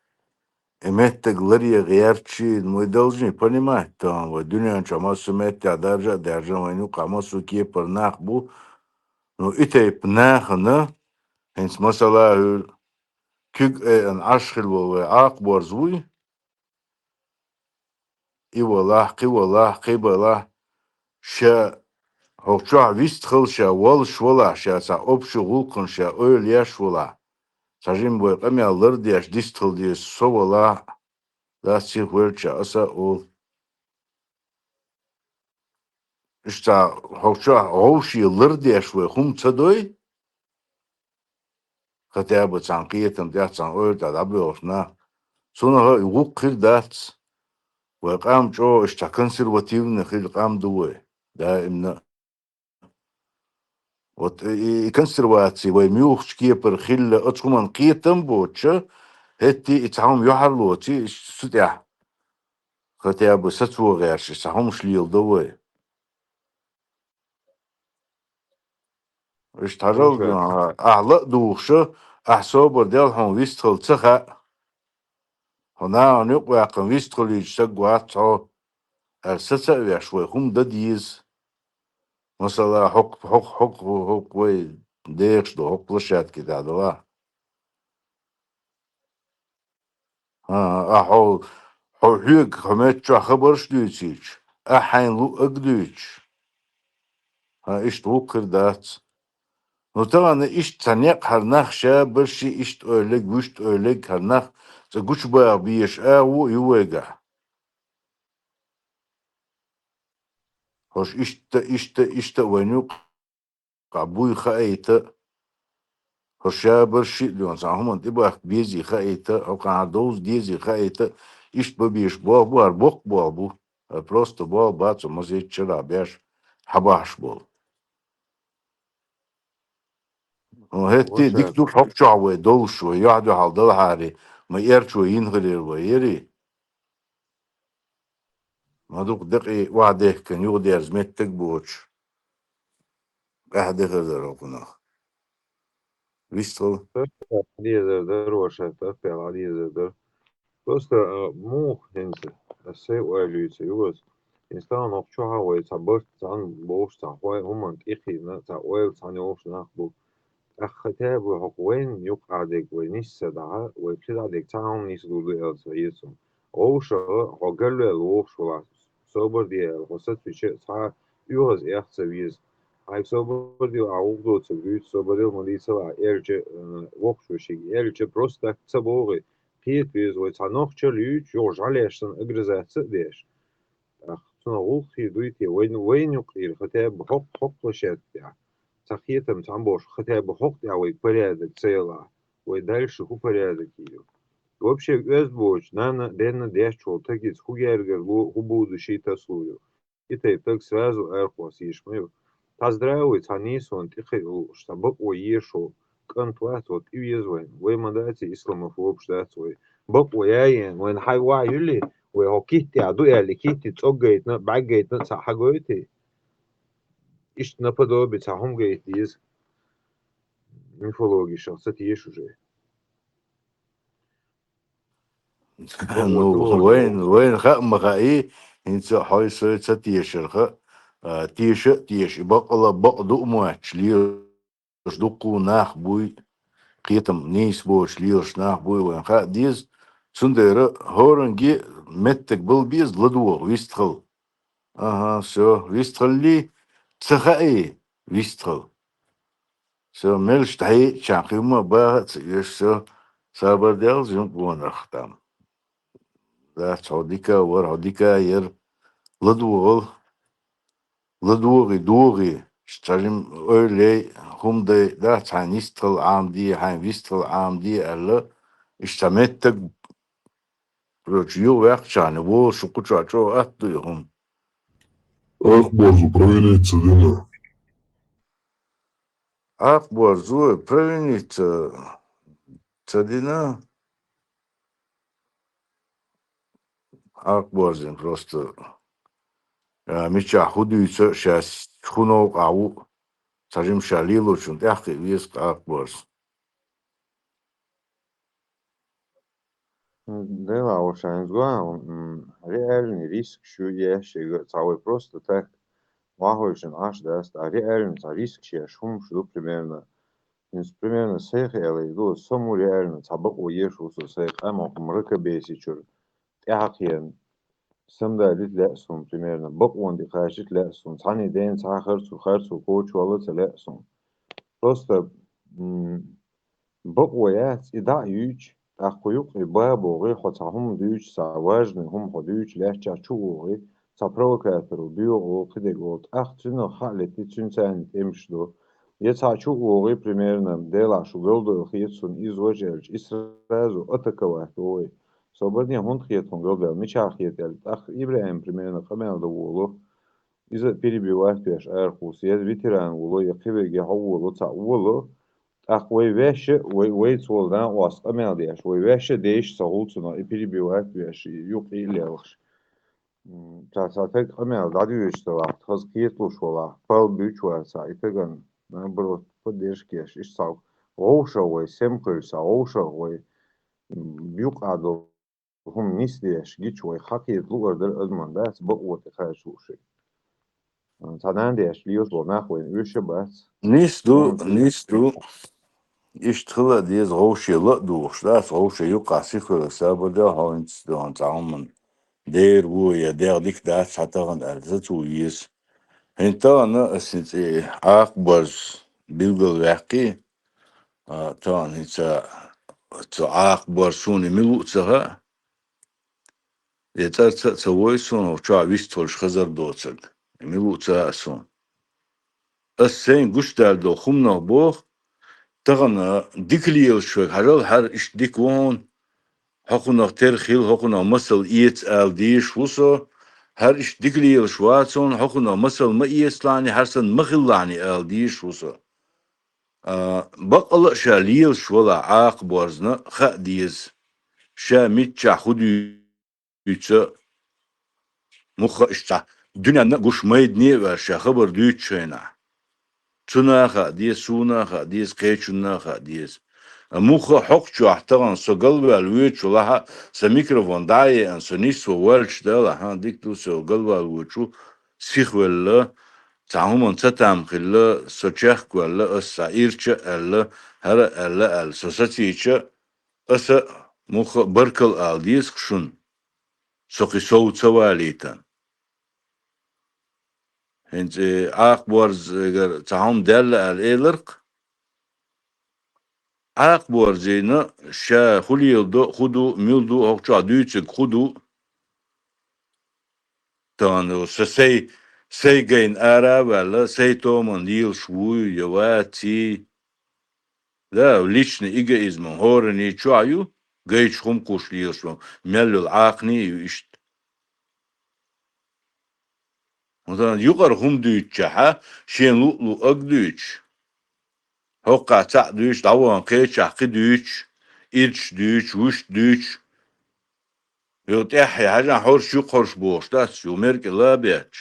и меттиг ларъян гӀерташ, мы должны понимать, тахана вай дуьнен чохь массо а меттехь даржа а даьржина, вайна юккъахь массо а кепара нах бу. Ну, и тайпа нахана, хӀинца масала а хӀуьлу, куьг айъина Ӏаш хилла волу вай Ӏакхаборз вуй? И валахь, кхин валахь, кхин балахь, ша хӀокху чохь вистхила, ша волуш валахь, ша цхьа общий гӀуллакхана ша ойла еш валахь, цхьа жимма вай къамел лардеш дистхила деза со валахь, дац сиха велча аса а олу. Иштта хӀокху чохь вовшийн лардеш вай хӀума ца дой, хотя бы цхьана кхетам тӀехь, цхьана ойла тӀехь дӀабоьлхуш нах. Цунах а гӀуллакх хир дац. Вай къам чӀогӀа иштта консервативный хилла къам ду вай, даимна. Вот и, и консерваций вай муьлхачу кепара хилла, оцу хӀуманна кхетам а боцуша, хӀетте и цхьа хӀума юьхьарлоций, иштта цу тӀехь, хотя бы сацо гӀерташ, цхьа хӀумаш леладо вай. Иштта хьажал, ахь ла а дугӀуша, ахь собар дел, хьуна вистхила ца хаьа. Хьо нахана юкъаваьккхина вистхилийча саг вац хьо, аьлла, саца а веш, вай хӀума дан деза. Масала, хӀокху, хӀокху, хӀокху, хӀокху вай дехаш ду, хӀокху площадке тӀехь далахь. ХӀан, ахьа хьо, хьо хьоьга, хьо меттачохь хабарш дуьйцийча, ахьа хьайна луъург дуьйцуш. ХӀан, иштта гӀуллакх хир дац. Ну, тахана иштта цхьа некъ хӀара нах ша барши иштта ойлаг, вуьшта ойлаг хӀара нах цкъа гучубаха безаш агӀо а ю вайгахь. ХӀорш иштта, иштта, иштта а вайна юкъа къа буй хаийта, хӀорш ша барши а доьгӀна, цхьана хӀуманна тӀебахка безий хаийта, хӀокхунна хӀара довза дезий хаийта, иштта бан безаш болх бу, хӀара боккха болх бу, хӀара просто болх бац, хӀо мазийттачара беш хьабахьаш болу. ХӀетте а дика ду хӀокху чохь вай долуш, вай юьхь-дуьхьал далахьара, ма эрчо йина хилира вай, яри? Ма дукха декъий охьадехкина, юхадерза меттиг а боцуш, къаьхьа дехар дара хӀокхунах. Вистхила. Дезар дара, ваша, тӀаккха дезар дара. Просто, а, муха хӀинца, ас сайн ойла юьйцу югас. ХӀинца тахана хӀокху чохь а вай цхьа барт, цхьаьна бовш, цхьа хӀой хӀуманна тӀекхийна, цхьа ойла цхьаьна йолуш нах бу. ТӀаккха тӀе а бу хӀокху вайна юкъахь дерг вай нисса дахьа, вай плита дерг цхьа хӀума нисса лур ду аьлла ца хета суна. Вовшах хьо галваьлла вовш валахь, собар де аьлла, хьо сацвича а цхьа а оьгӀаз эхь ца веза. Хьай собар де, а гӀулакх доцург дуьйцу, собар де, ма дийцал, а аьлча, э, воккхачо шега аьлча, просто так ца боху, кхета веза вай, цхьа нохчалла юьйцу, юха жӀалеш санна агрызаться а деш. ТӀаккха цунах гӀуллакх хир дуй те, вайна, вайна юкъера хотя бы хӀокху, хӀокху площадке тӀехь, цхьа кхетам цхьаьна болуш, хотя бы хӀокху тӀехь вай порядок ца ялахь, вай дальше хӀун порядок ю? Вообще, оьзда боцу нанна, денна детташ волу стагаца хӀун гергарло, хӀун будущий тасалур ю? И тайпа стаг сразу арахоссийша ма ю. Цхьа здравый, цхьа нийсонна тӀекхиа лууш, цхьа бакъо езаш волу кӀант вац, вот и веза вайна. Вай ма дац и исламофобаш дац вай. Бакъо яйен, вайна хьайн охьа юьллий, вай хӀокху китте ду аьлла, китти цӀог гайтина, бӀаьрг гайтина цхьаъ хьагойтий? Иштта наподобие цхьа хӀума гайта деза. Мифологишах ца теша уже. Ну, вайн, вайн хаа ма хаий, хӀинца хьой сой ца тешарха, а, теша а теша, и бакъала бакъ ду а моьттуш лелаш дуккху нах буй, кхетам нийса боцуш лелаш нах буй, вайн хаа деза. Цундела хӀоранге меттаг бала беза, ладогӀа, вистхила. Аха, всё, вистхаллий, ца хаий, вистхила. Всё, меллаш дӀахьеъча, кхин хӀумма баха а ца оьшу, всё, сабар делла, жимма гонах там. Дац, хьо дика вара, хьо дика яра, ладогӀал, ладогӀий, догӀий, цхьа жимма ойла яй, хӀума дай, дац, хьайн йистхила Ӏамаде, хьайн вистхила Ӏамаде аьлла, иштта цхьа меттаг Короче, юха ваьккхича, волуш кху чохь чӀогӀа атта ду и хӀума. Акхборзо провинить ца дина. Акхборзо провинить ца, ца дина. Акхборзин просто, а, мичахь хӀун дуьйцу, шаьш хӀун новкъахь ву, цхьа жимма ша лелочунна тӀаьхьакхиа веза Акхборз. Делахь, ваша, хӀинца гуахьа, м, реальный рискаш ю еш, цхьа вай просто так, вахойшина Ӏаш дац, а реальный цхьа рискаш еш хӀумаш ду примерно. ХӀинца примерно сайх аьлла ду, со мо реально цхьа бакъо еш ву со, сайн къам хӀокху мракобесие чуьра тӀаьхьакхиъна. Самадалийта лаьа суна примерно, бакъонна тӀекхачийта лаьа суна, цхьанний дена цхьа харцо, харцо коча валла ца лаьа суна. Просто, м, бакъо яц, и дӀа а юьйцу, тӀаккха кху юккъе ба богӀий, хьо цхьа хӀума дуьйцу, цхьа важный хӀума хьо дуьйцу, лаьттачохь чу а вогӀий, цхьа провокатор ву, боьха ву, кхидерг ву, тӀаккха цуьнах хьа а летий, цуьнан царна тӀемаш ду. Я цхьа чу а вогӀий, примерно, делахь шу галдойла хета суна, иза важа аьлча, и сразу атаковать ву вай. Со бадне хӀунда хета хьуна галдойла, мичахь хета аьлла, тӀаккха ИбрахӀим, примерно, къамел дан волу. Иза перебивать веш арахула, я ветеран волу, я кхиверг, я хьо волу, цхьаъ волу. ТӀаккха вай ваьшша, вай, вайца волу накъост къамел деш, вай ваьшша дайша ца гӀулцунах и перебивать веш, юкъе а лелхаш. М, цхьа, цхьа таг къамел дӀадоьжуш ца вахь, хаза кхеталуш валахь, пал буьйцу вацахь, и тагана, наоборот, поддержка еш, иштта цхьа вовшах вай, сема хуьлу цхьа вовшах вай, м, юкъахь долу хӀума нисдеш гича вай хьакхета луъар дара адаман дац, бакъо тӀекхача лууш. Цхьа нана деш лелаш болу нах вайна оьшуш а бац. Нис ду, нис ду. Иштта хила а деза, гӀовше ла а духуш дац, гӀовше юккъахь сихвелла сабадал хьо хӀинца доьгӀна цхьа хӀуманна. Дера ву я дегӀ дика дац хьан тахана аьлла, зацу еза. ХӀинца тахана ас хӀинца и Акхборз билгал ваьккхий, а, тахана хӀинца цу Акхборз суна и мила ву а ца хаьа, я цӀарца а ца вой суна, хӀокху чохь вистхуьлуш хазар доцург. И мила ву а ца хаьа суна. Ас сайн гучудаьлла долу хӀуманах боху, тахана дика лелаш верг хьажал, хӀара иштта дика ву хьуна, хӀокхунах тера хила, хӀокхунах масал эца ала дезаш ву со, хӀара иштта дика лелаш вац хьуна, хӀокхунах масал ма эцалахьний, хӀара санна ма хилалахьний ала дезаш ву со. А, баккъала а ша лелаш валахь Акхборзна хаа деза, ша миччахь хӀун дуьйцу, муха иштта дуьненна а гуш майдане а ваьлла ша хабар дуьйцучу хенахь. Цунна а хаа деза, суна а хаа деза, кхечунна а хаа деза. Муха хӀокху чохь тахана со галваьлла воьдуш валахь а, сан микрофон дӀа а еана, со нисво воьллуш далахь, хьан дика ду со галваьлла воьдуш ву, сихвелла, цхьа хӀуманна цатам хилла, со чехкаваьлла, ас схьа ирча а аьлла, хӀара а аьлла аьлла, со сацийча, аса муха а баркалла ала деза-кх шуна, со кхин сов ца валийтан. ХӀинца Ӏакхаборзагара цхьа хӀума даьлла аьлла эларх. Ӏакхаборзийна ша хӀу леладу, хӀу ду, мила ду, хӀокху чохь дуьйцург хӀу ду. Тахана са сай, сай гайна ара а ваьлла, сай томан лелаш вуй я ваций. Да, личный эгоизмом хӀоранний чохь ю, гайчу хӀума кхуш лелаш ву, мел йолу Ӏакхний а ю иштта. ХӀунда аьлча юкъара хӀума дуьйцучехьа, шена луъу-луъург дуьйцуш. ХӀокхахь цхьаъ дуьйцуш, дӀавахана кхечахь кхин дуьйцуш, ирча дуьйцуш, вуьшта дуьйцуш. Йо, тӀаьхье хьажахь, хӀорш ю-кх хӀорш бохуш дац, ю меркӀал а бетташ.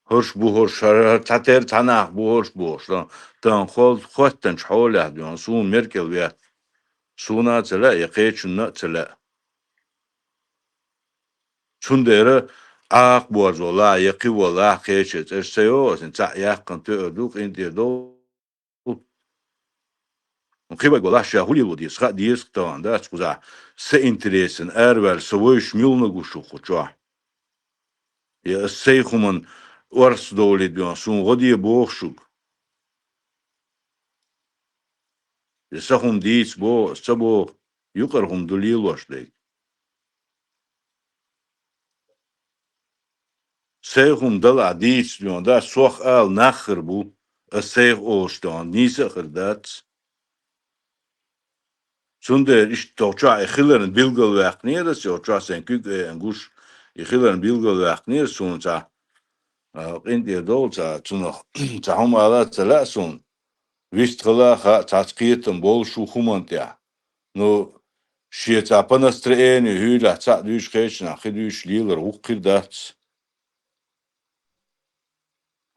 ХӀорш бу хӀорш, хӀара, хӀара цхьатера цхьа нах бу хӀорш бохуш, тан, тан хол-, хоттанчу хьолехь дуьйна, суна меркӀал вет. Суна а ца лаьа, я кхечунна а ца лаьа. Цундела Ӏакхаборзо лахь, я кхин вон лахь, кхечу цӀерш ца йогӀу аса, цхьаъ яьккхина тоьар ду, къинтӀера довла. Кхин вайга лахь ша хӀу лело деза, хаа деза-кх тахана, дац кхузахь, сан интересан араваьлла, сан вевзаш мила наг ву шу кху чохь. Я аса сай хӀуманна орца довлийта бен, суна гӀо де боху шуьга. Я сан хӀума дийца боху, аса ца боху, юкъара хӀума ду лелош дерг. Сай хӀума далахь дийца дуьйна, да, сох ала нах хир бу, ас сайх олуш дуьйна, нийса а хир дац. Цундела иштта тохчохь и хиларна билгалваьккхинера, ас йолчохь сайн куьг а гуш, и хиларна билгалваьккхинера суна цхьа, а, къинтӀера довла цхьа, цунах цхьа хӀума ала а ца лаьа суна. Вистхила а хаьа, цхьацца кхетам болуш ву хӀуманна тӀехь. Ну, шен цхьа по настроению хӀуьйлахь цхьаъ дуьйцуш, кхечанахь кхин дуьйцуш лелар вукху хир дац.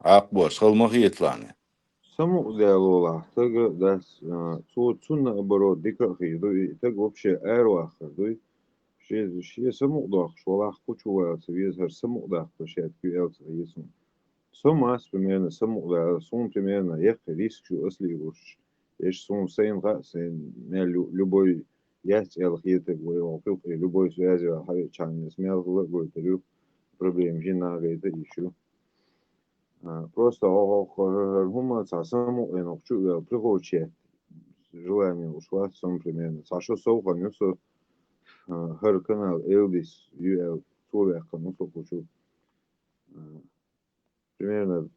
Ӏакхаборза, хала ма хеталахь. Самукъадаьллалахь стага дац, а, цо цунна а баро дика а хир ду, и стаг вообще араваккхар дуй. Шен, шен самукъадоккхуш валахь, кху чу вала ца веза, хӀара самукъадаккха шаьтта куьйгалла ца хеза суна. Со мас, примерно, самукъадаьлла, суна, примерно, яккхий риск ю ас лелош. Эш суна сайна хаьа, сайна мел лю-, любой яц аьлла хетарг вай ваха хилла, любой связи ваьлла хьавеачхьана, ас мел хилла а гойтур ю, проблема жин нагайта а йиш ю. А, просто хӀокху хӀара хӀума цхьа самукъадаьлла чу а ваьлла, приходит желание уж вац суна, примерно. Цхьа шо совхьана ю со, а, хӀара канал Элдис ю аьлла, цо ваьккхина ву со кху чу. А, примерно,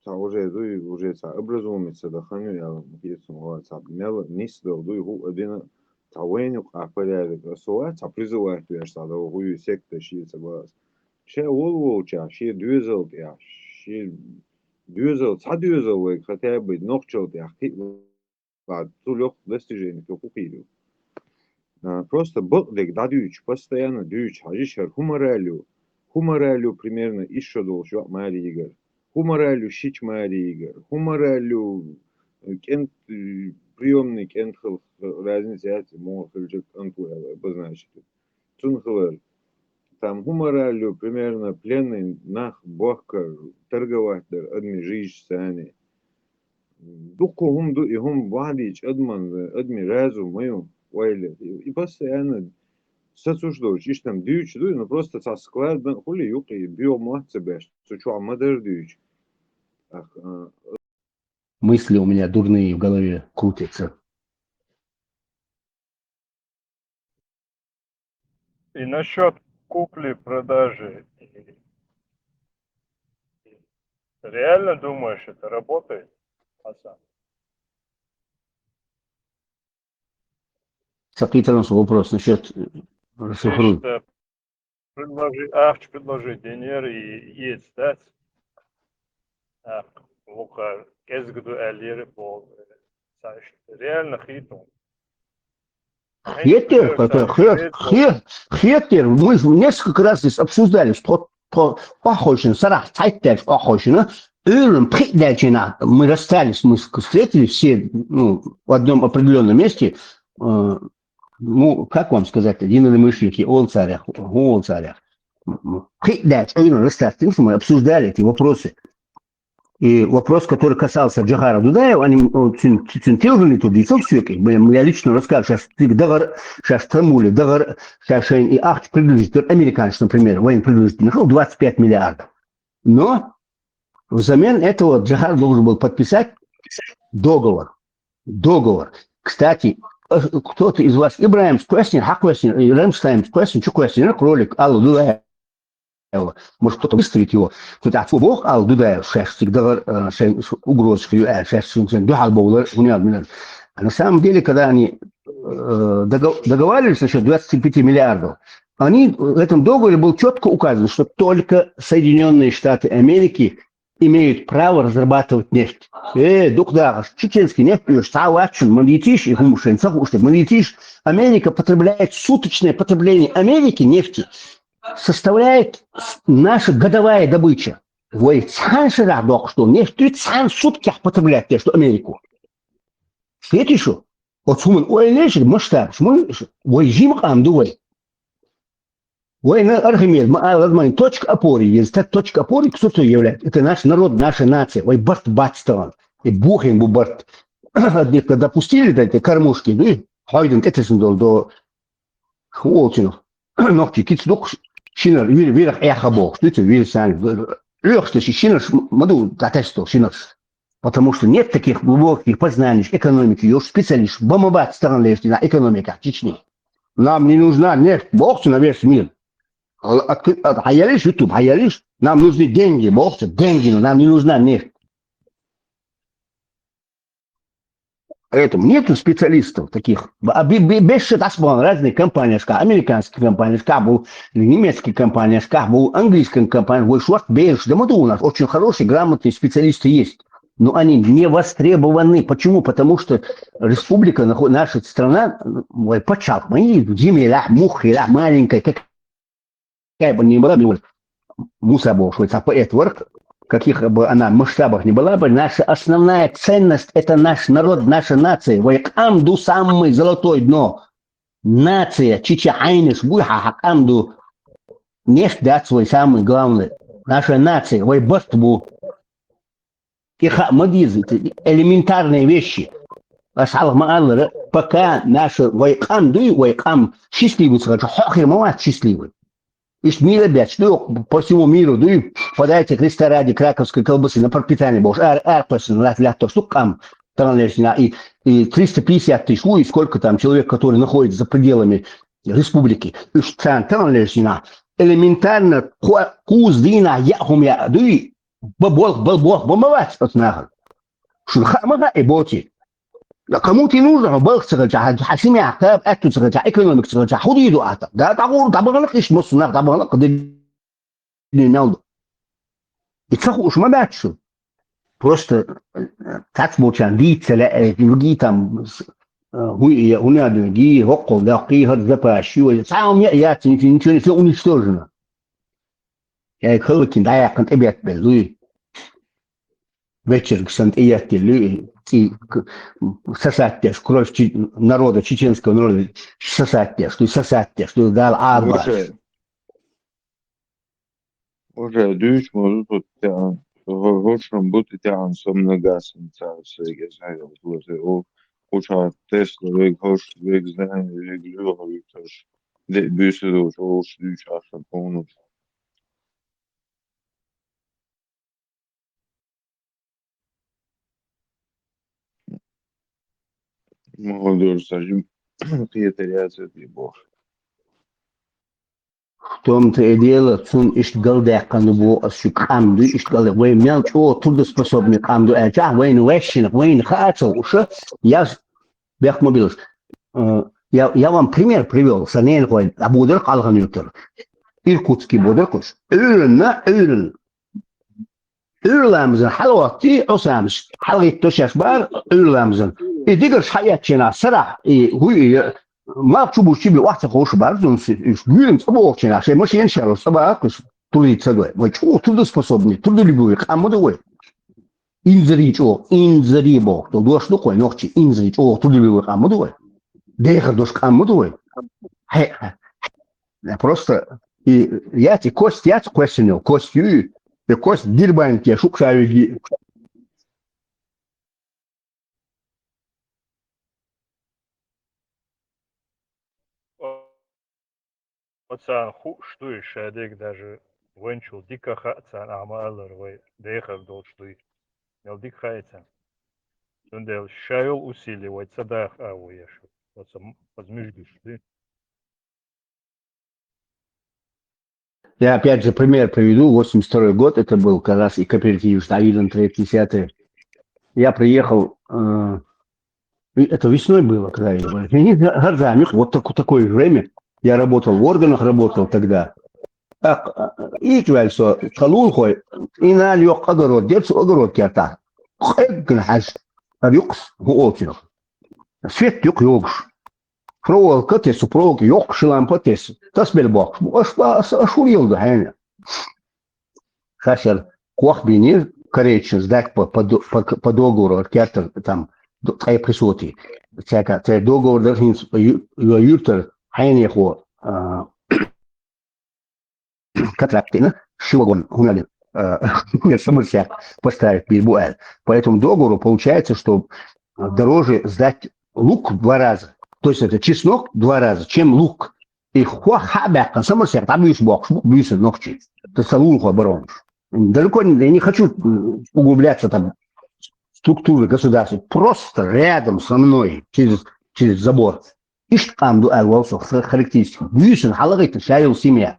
цхьа уже дуй, уже цхьа образованный ца дахана ю аьлла, ма хета суна, цхьа мел нисдала дуй, хӀу а дина, цхьа вайна юкъахь порядок, аса вац цхьа призывать веш цхьа дала, хӀу ю секта шен ца бац. Ша волу волчохь, шен доьзал тӀехь, шен доьзал, цхьа доьзал вайга хотя бы нохчал тӀехь кхин а вац, цу легӀа достижение кхин хӀу кхийр ю. А, просто бакъдерг дӀадуьйцу, постоянно дуьйцу, хьажа, хӀара хӀу мораль ю, хӀу мораль ю, примерно, исс шо долуш йоӀ маре йигар, хӀу мораль ю шича маре йигар, хӀу мораль ю, э, кӀент, э, приёмный кӀент хила, разница яц, муха хилча кӀант ву аьлла обозначить. Цунна хилар. Там хӀу мораль ю, примерно, пленный нах бохкар, торговать дар адамийн жизньца царна. Дуккха хӀума ду, и хӀума бахьадийча адаман, адами разум ма ю, ойла. И постоянно сацуш долчу, иштта-м дуьйцуш дуй, ну просто цхьа складно хуьлий юкъе, боьха мотт ца беш, цу чохь ма-дарра дуьйцу. Ах, а, Мысли у меня дурные в голове крутятся. И насчёт купли-продажи. Реально думаешь, это работает, Хасан? Сакъитанас вопрос насчёт, э, расшифруй. Иштта предложи-, ахча предложи динера и эца дац. А, вукхар кӀезиг ду аьллера боху. Ца иштта реально хету. Хетер, хетер, хе-, хе-, хетер. Мы несколько раз здесь обсуждали, что тхо, тхо охочно, сарахь цхьайтта охочно, Ӏуьйранна пхиъ даьлча, мы расстались, мы встретились все, ну, в одном определённом месте, э, ну, как вам сказать, единомышленники, олу царех, олу царех. Пхиъ даьлча Ӏуьйранна расстались, мы обсуждали эти вопросы. И вопрос, который касался Джохара Дудаева, они, о, цун, цун тилгани ту дийцал суйки. М, я лично рассказал, сейчас циг дагар, сейчас Тамули дагар, сейчас шейн и ахч предложить, например, воен предложить, нашел двадцать пять миллиардов. Но взамен этого Джохар должен был подписать договор. Договор. Кстати, э, кто-то из вас, Ибраим Квестин, Хак Квестин, Ибраим Стайм Квестин, что Квестин, ролик, Алла Дудаева. Может, кто-то выставит его. Тут отцу Бог, Алла Дудаев, шесть всегда, э, шесть угроз, э, шесть сумсен, духал Бога, унял меня. А на самом деле, когда они э, дого- договаривались насчет двадцати пяти миллиардов, они в этом договоре был четко указано, что только Соединенные Штаты Америки имеют право разрабатывать нефть. Э, дух да, чеченский нефть, э, савачун, мандитиш, и хумушен, сахушен, мандитиш. Америка потребляет, суточное потребление Америки нефти составляет с- наша годовая добыча. Вой цхан шарах док, что нефть цхан сутках потребляет, те, что Америку. Светишь? Вот сумын ойлеши масштаб, сумын вой жим къам ду вой. Вой на архимед, ма а возьмай точка опоры, есть та точка опоры, кто то является. Это наш народ, наша нация. Вой барт бацтан. И бухен бу барт. Одних допустили до этой кормушки, да? Хайден это сындал до Хуолчинов. Нохчи кицдук шинар вир вирах эхабох, что это вир сан. Лёхте шинар маду татесто шинар. Потому что нет таких глубоких познаний экономики, ёж специалист, бомбат стран лежит на экономика Чечни. Нам не нужна нефть, бог на весь мир. Откры- от- Хаялиш, YouTube, хаялиш, нам нужны деньги, бог деньги, но нам не нужна нефть. Поэтому нету специалистов таких. А бе- бе- Без счет асбан разные компании, ска, американские компании, ска, был немецкие компании, ска, был английская компания, был шварт, бельш, да мы у нас очень хорошие, грамотные специалисты есть. Но они не востребованы. Почему? Потому что республика, нахо- наша страна, ой, почалк, мы земля, мухера, маленькая, как какая бы ни была, Муса был, что это поэт ворк, каких бы она масштабах ни была бы, наша основная ценность — это наш народ, наша нация. Вой къам ду самый золотой дно. Нация, чича айниш, буй ха ха къам ду. Нефть дать свой самый главный. Наша нация, вой барт бу. И ха мадиз, это элементарные вещи. Асхал маалра, пока наша вой къам дуй, вой къам счастливый сразу, хохер мават счастливый. Ишт мира бяч, дуй, по всему миру, дуй, подайте Христа ради краковской колбасы на пропитание больше. Ар, ар, пасын, лат, лат, то, что къам, там, лишь на, и, и триста пятьдесят тысяч, ну, и сколько там человек, которые находятся за пределами республики. Ишт цан, там, лишь на, элементарно, ку- куз дина, я, хум, я, дуй, ба- бол, бол, бол, бомбовать от нахал. Шул ха, ма ха, и боти. Да кому ты нужен? Балх цыганча, ха, ха, семья, ха, эту цыганча, экономик цыганча, худи иду ата. Да, да, гур, да, багалак иш, мусунах, да, багалак, да, не мялду. И цаху уж ма бачу. Просто, э, так молчан, ди, целя, э, другие там, с- э, хуй, я, у меня другие, хоккол, да, хи, хар, запащу, сам я, я, ничего, ничего, все уничтожено. Я их хылыкин, да, я кон эбет бел, луи. Вечер, ксант, и я, луи, и к- сосать теш, кровь чи- народа, чеченского народа, сосать теш, луи, сосать теш, луи, дал, арба. Уже, уже дюч может тут тян, гошам будто тян сом на гасом царстве, я знаю, вот, вот, о, уча Тесла, век хош, век знание, век лёга, век тош. Де бюсы душ, ош дюч, аша, помню. Молодёжь, сажим, кхетаряцет и бох. В том-то и дело, цун ишт галдяхкан бу, ас шу къам ду, ишт галдяхкан, вай мял чо трудоспособный къам ду, а ча вай ну вешин, вай ну хачо, уша, я с- бяхма билш. Э, Я, я вам пример привел, санен хой, а будар калган ютер. Иркутский будар куш. Ürün, ürün. Ürün lamızın, hal vakti o samış. Hal git to şaş bar, ürün lamızın. E digir hayat çena, sara, e, huy, e, map çubu çibi vakti hoş bar, zun si, üç, gülüm, bu okçena, şey, maşin şaro, sabah kuş, трудиться, говорит. Вы что, трудоспособный, трудолюбивый, а мы, говорит. Инзри чо, инзри бо. То дош ну кой, нохчи, инзри чо, трудолюбивый, а мы, говорит. Дехар дош, а мы, говорит. Хе, хе. Я просто, и я ти кость, я ти кость, кость, и кость дирбан, я шук шавиги. Оцарна хууш ду и шадерг даже вайначул дика хаьа царна, ахьа ма-аллара, вай дехар долуш ду и. Мел дика хаьа царна. Цундела ша йолу усилие вай ца даха а ву еш. Оцу, оцу муьжгаш ду. Я опять же пример приведу. Восемьдесят второй год это был, как раз и кооператив, что Аидан тридцать десятый. Я приехал, э, и это весной было, когда я говорю, я не знаю, вот так, такое же время. Я работал в органах, работал тогда. Так, и квальсо, калулхой, и на лёг огород, дерц огород керта. Хэггэн хаш, а юкс, гуолчинах. Свет юк йогуш. Проволока тесу, проволока йоккхуш лампа тесу. Тасбел боккхуш бу. Аш ба-, аш, аш хӀун йолу ду хьайна? Ша шер кох бийнера корейчан, сдать по, по до-, по, по договору, кертар там, д-, ткъе пхи сотый. Цаьрга, церан договор дара хӀинца ю-, ю-, юьртара хьенехо, а, контракт дина, ши вагон, хӀунда аьлла, а, самарсех поставить бийр бу аьлла. По этому договору получается, что дороже сдать лук в два раза. То есть это чеснок в два раза, чем лук. И хох хьа а баьккхина, самарсех дӀабуьйса боккхуш бу, буьйсанна нохчий. Это ца лулахо баронаш. Далеко не, я не хочу, м, углубляться там в структуры государства. Просто рядом со мной, через, через забор. Иштта къам ду аьлла волу со, ха-, характеристика. Буьйсанна хьалагӀийтина ша йолу семья.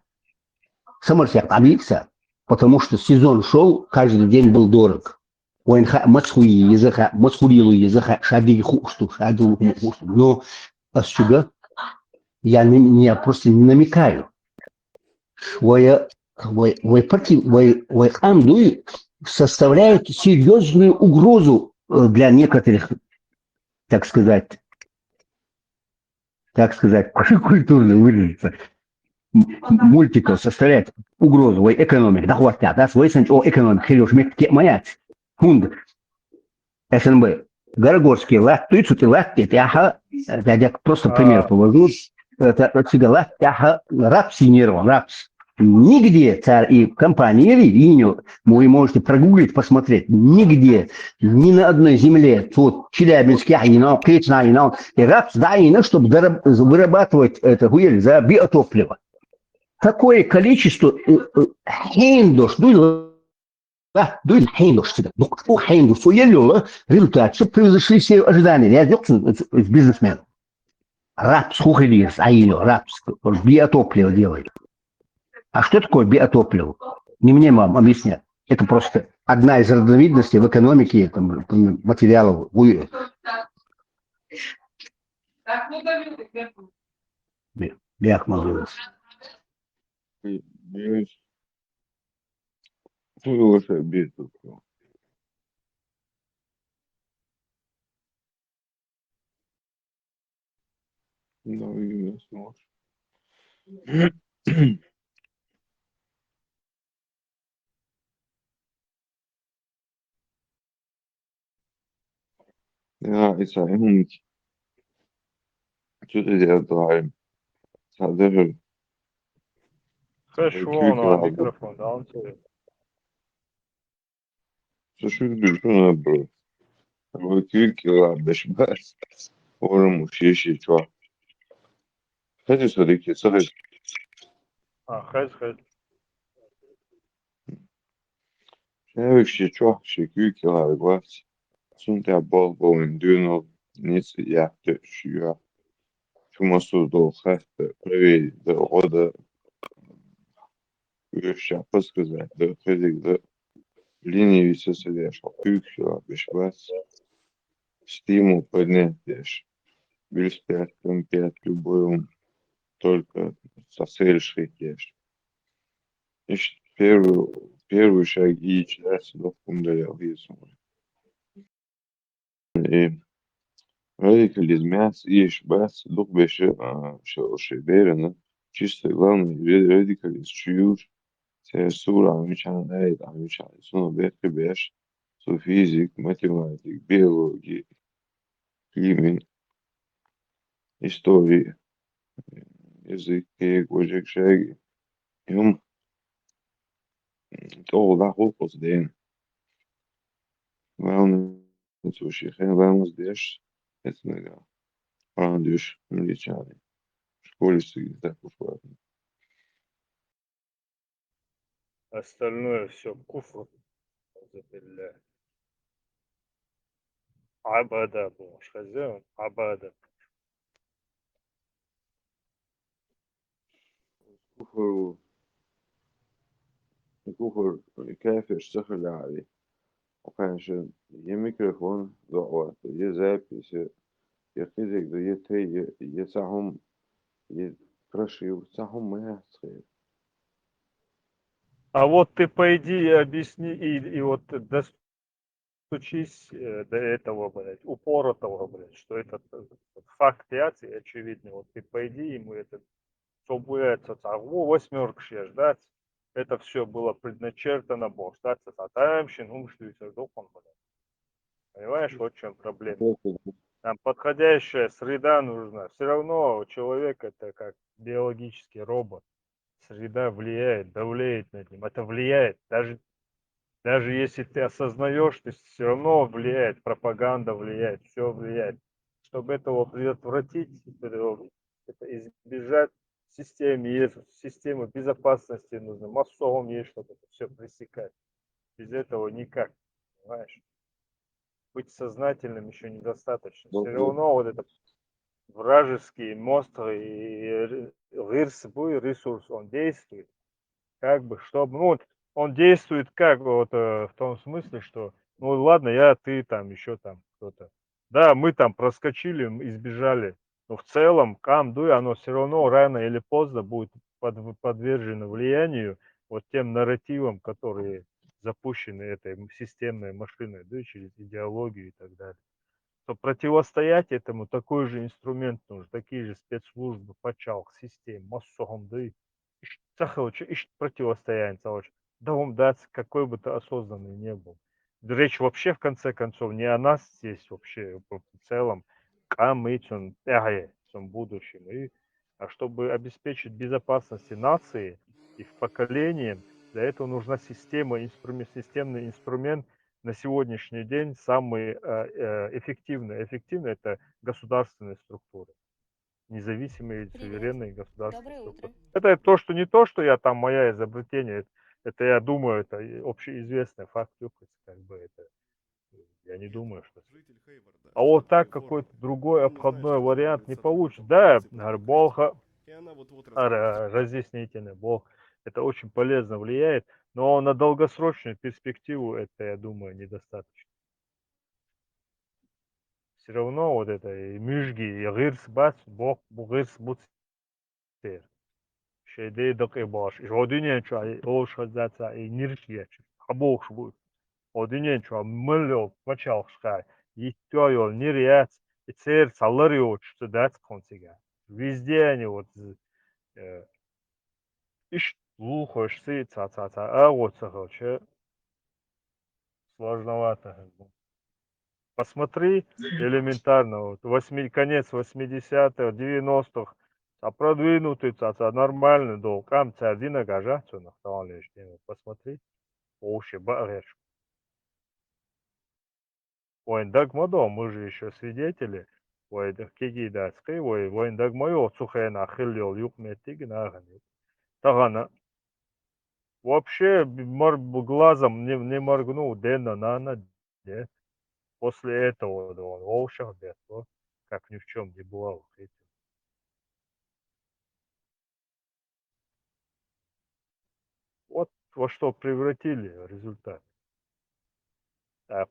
Самарсех дӀабийца, потому что сезон шёл, каждый день был дорог. Вайна хаьа, маца хӀу еза хаьа, маца хӀу лело еза хаьа, ша дика хууш ду, ша дика хууш ду. Но ас чуга, я не, я просто не намекаю. Вай, вай, вай против, вай, вай къам дуй составляет серьёзную угрозу, э, для некоторых, так сказать, так сказать, культурно выразиться, м-, мультиков составляет угрозу вай экономике. Да хватит, да, свой санч, о, экономика, хилёш, меттиге а ма яц. ХӀунда? СНБ. Горогорский латта дуй, цу тӀе латта тӀе тӀехьа, э, я, я просто пример А. Повожу. Это, это цига латта тӀехьа рапс йинера, рапс. Нигде цара и компании, и не, вы можете прогуглить, посмотреть, нигде, ни на одной земле, вот Челябинске, а и на, кхечна, и на, и рапс, да, и на, чтобы дораб-, вырабатывать это, хуели, за биотопливо. Такое количество, э, э, хьенан дош, дуй, ла, дуй, хьенан дош цига. Ну, что хьенан дош, что еллёла, результат, что превзошли все ожидания. Я сделал бизнесмен. Рапс, хухилис, а её рапс, биотопливо делает. А что такое биотопливо? Не мне вам объяснять. Это просто одна из разновидностей в экономике там, материалов. Вы- Бе-, бех ма вилла. Бе-, бе-, Слушай, бе-, Ну, и не сможешь. Ja, ich sag, hm, zu der drei. Sadece Хезаш ву хьуна микрофон, да, он тебе. Слушай, ты что, бро? Вы кирки, ладно, шмас. Орам, шиши, чё? Хезаш, смотрите, смотрите. А, хез, хез. Шаьвигаш ши чохь ши куьйга хилар вац. Цунна тӀехь болх бовлийна дуьйна ницкъ яккха шуьга. Шу массо а долу хатта, правее, да, гӀо да, оьшучохь подсказать да, кхидерг да. Линии виса ца деш, хьо куьйга хилар беш бац. Стимул поднять деш. Плюс пять, там пять, любой он. Только со цель шхить деш. Иштта первый, первый шаг йийча лаьцна дуккха хӀума дан веза вай. И радикализм яц, эша бац, дукха беша, а, шо-, шайн берана, чисто главный ра-, радикалист шу юуш, церан сурахь мичахь, аят мичахь, цунах бехке беш, цу физик, математик, биологи, хими, истори, язык, кег, вожег, шайги. И хӀума тӀехула дӀахула кхуза дена. Вална цо шен хен валнаш деш, эцнага. Хьан дуьш, миличани. Школе стиги так бесплатно. Остальное все куфр. Абада бу, шхазем, абада. Куфр, куфр, кафир ца хилари. Конечно, я микрофон, да, вот, я запись, я кизик, да, я те, я, я сахум, я прошил, сахум моя схема. А вот ты пойди и объясни, и, и вот достучись э, до этого, блядь, упоротого, блядь, что этот э, факт яц и очевидный. Вот ты пойди ему это собуяется, восьмерка ждать. Это все было предначертано, бо ждать, а там щенум, что и сардокон, блядь. Понимаешь, вот в чем проблема. Там подходящая среда нужна. Все равно человек это как биологический робот. Среда влияет, давлеет над ним. Это влияет. Даже, даже если ты осознаешь, ты все равно влияет, пропаганда влияет, все влияет. Чтобы этого предотвратить, это, это избежать, в системе есть система безопасности нужна, массовом есть, чтобы это все пресекать. Без этого никак, понимаешь? Быть сознательным еще недостаточно. Все равно вот это вражеские монстры и гирс бу, ресурс, он действует. Как бы, чтобы, ну, вот он действует как вот э, в том смысле, что, ну, ладно, я, ты, там, еще там кто-то. Да, мы там проскочили, избежали. Но в целом, кам дуй, оно все равно рано или поздно будет под, подвержено влиянию вот тем нарративам, которые запущены этой системной машиной, да, через идеологию и так далее. То противостоять этому такой же инструмент нужен, такие же спецслужбы, пачалх, система, массовом, да, и сахалча, ищет противостояние, да, он дац, какой бы ты осознанный не был. Речь вообще, в конце концов, не о нас здесь вообще, в целом, кам и цун, в будущем. И а чтобы обеспечить безопасность и нации, и в поколении, для этого нужна система, инструмент, системный инструмент на сегодняшний день самый э, э, эффективный. Эффективный — это государственные структуры. Независимые, суверенные государственные структуры. Это то, что не то, что я там, моя изобретение, это я думаю, это общеизвестный факт, как бы это я не думаю, что... А вот так какой-то другой обходной вариант не получится. Да, болха, разъяснительный болх. Это очень полезно влияет, но на долгосрочную перспективу это, я думаю, недостаточно. Все равно вот это и мижги, и гирс бац, бок, гирс буц, тер. Шейдей дакъи баш. Жодинен чу ай ош хазаца и нирш яч. Хабош бу. Одинен чу мыло пачалх шхай. Иттё йол нир яц. И цер салар йоч цедац консига. Везде они вот э, иш лу хошси ца ца ца. А вот сахалча сложновато. Посмотри, элементарно, вот восьми, конец восьмидесятых, девяностых, а продвинутый, ца, ца, нормальный долг, ам, ца, дина гажа, цунах, талан леш, посмотри, вообще багаж. Ой, дагмадо, мы же еще свидетели. Ой, да, киги дацкий, ой, ой, дагмайо, цухена, хил йол, юк метиг, наган. Тагана. Вообще, мор-, глазом не, не моргнул, дена, нана, Нет. После этого да он вообще, блядь, вот, как ни в чем не бывало. Вот во что превратили результат. Так,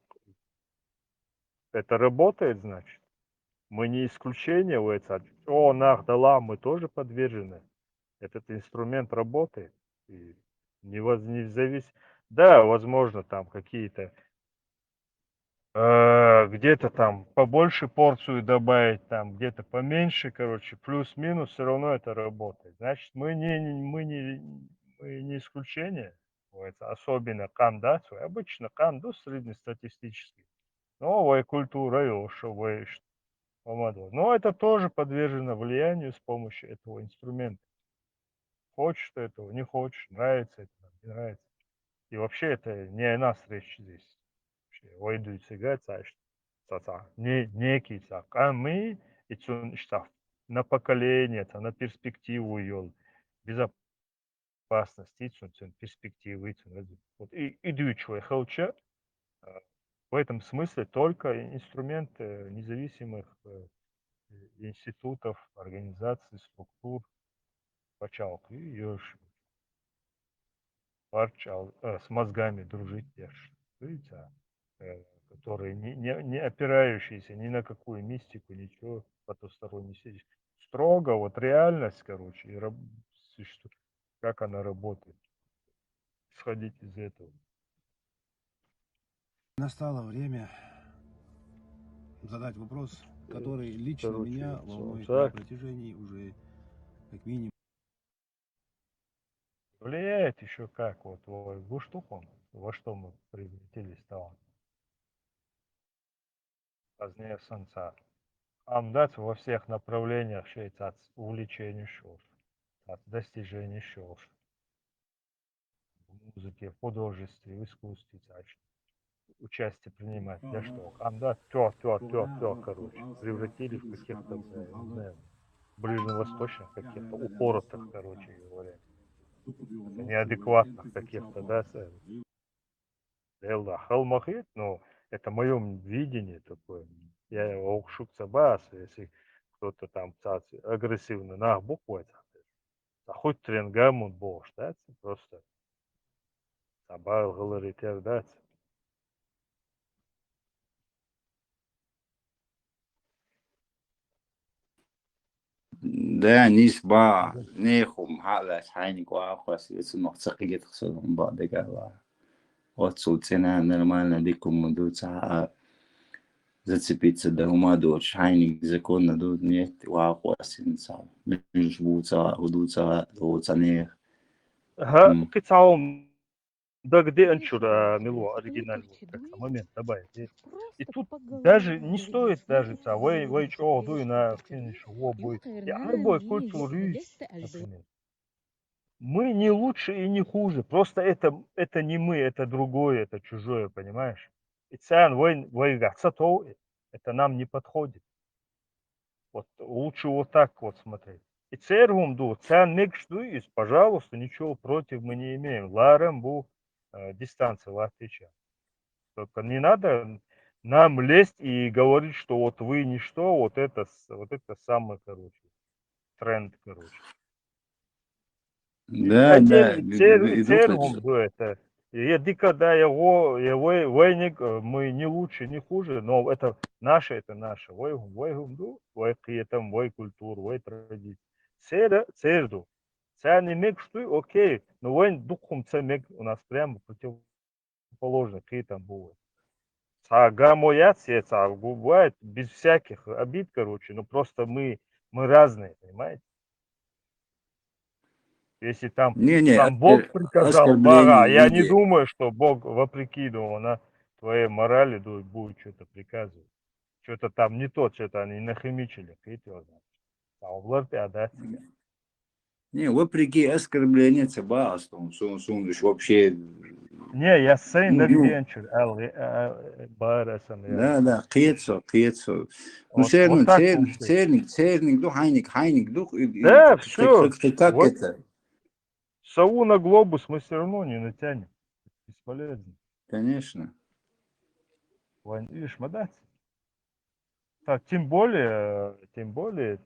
это работает, значит. Мы не исключение в этом. О, нах, да ла, мы тоже подвержены. Этот инструмент работает. И не, воз, не зависит. Да, возможно, там какие-то э, где-то там побольше порцию добавить, там где-то поменьше, короче, плюс-минус, все равно это работает. Значит, мы не, не- мы не, мы не исключение. Вот, особенно кам, да, свой. Обычно кам, да, среднестатистический. Но вай культура и ошо, вай ш-, помадло. Но это тоже подвержено влиянию с помощью этого инструмента. Хочешь ты этого, не хочешь, нравится это, не нравится. И вообще это не о нас речь здесь. Вообще, вайду и цыга, цач, ца, ца, не, некий, ца, а мы, и цун, ишта, на поколение, ца, на перспективу йол. Безо- опасность, цун, цун перспективы, цун развитие. Вот и, и дючвай хелча, э, в этом смысле только инструмент э, независимых э, институтов, организаций, структур, пачалкы, еш парчал, э, с мозгами дружить, еш, видите, э, которые не, не, не опирающиеся ни на какую мистику, ничего потусторонней силы. Строго вот реальность, короче, и раб- существует, как она работает. Исходить из этого. Настало время задать вопрос, который лично Короче, меня всё, волнует на так. Протяжении уже как минимум Влияет еще как вот во, во что он, во что мы превратились там. Позднее солнца. Амдат во всех направлениях шейцац увлечение шош, цац достижение шош. В музыке, в художестве, в искусстве, цач. Участие принимать. Для что? Амдат тё, тё, тё, тё, короче. Превратили в каких-то, э, не знаю, ближневосточных каких-то упоротых, короче говоря. Неадекватных каких-то, да, с- Элла, халмахит, но это мое видение такое. Я его укшук цабас, если кто-то там цац агрессивный нах буквы, а хоть тренгамун бош, да, просто. Сабал гылыр итер, да. Да, нис ба, нехум, халас, хайник ва хас, ецун вахт сакигет хсалун ба дегала. Отсул цена нормально дикум муду ца зацепиться да ума доч, хайник законно ду нет ва хас инса. Миш буца, удуца, доца не. Ага, М. кицаум. Да где анчура мило оригинальный как момент добавить. И тут даже не стоит даже ца, вай, вай чё, дуй на финиш, во, буй. Я арбой культуры, например. Мы не лучше и не хуже. Просто это, это не мы, это другое, это чужое, понимаешь? И цян вай, вай гахца то, это нам не подходит. Вот лучше вот так вот смотреть. И цервум ду, цян мегш дуй, и, пожалуйста, ничего против мы не имеем. Ларем бу э, дистанция, в отличие. Только не надо нам лезть и говорить, что вот вы ничто, вот это, с- вот это самый, короче, тренд, короче. Да, да, Отдельный ду- цер- ду- иду цервум хочу. Ду это. Я дика да, я во, я вой, войник, э, мы не лучше, не хуже, но это наше, это наше. Вой, вой, ду, вой киетам, вой культура, вой традиция. Цера, церду. Цян мег, что окей, но вой духум ца мег у нас прямо противоположный, киетам бу. Ца гамояция, ца бывает без всяких обид, короче, но просто мы, мы разные, понимаете? Если там, Не, не, там Бог оскор- приказал, оскорбление бага, я в не виде- думаю, что Бог, вопреки, думаю, на твоей морали, думаю, будет что-то приказывать. Что-то там не то, что-то они нахимичили, киетам. Там в ларте, а да? Не, вопреки оскорбление цеба астон, сон, сон, вообще. Не, я сейн Ну, да ну. Венчур, ал, э, э, бар асам, я. Да, да, киетсо, киетсо. Ну, Вот, все равно, вот так цер- получается. церник, церник, ду, хайник, хайник, ду, и- и Да, как- всё. как- как- как Вот. это? Сову на глобус мы все равно не натянем. Бесполезно. Конечно. Вань, видишь, мадать. Так, тем более, э, тем более,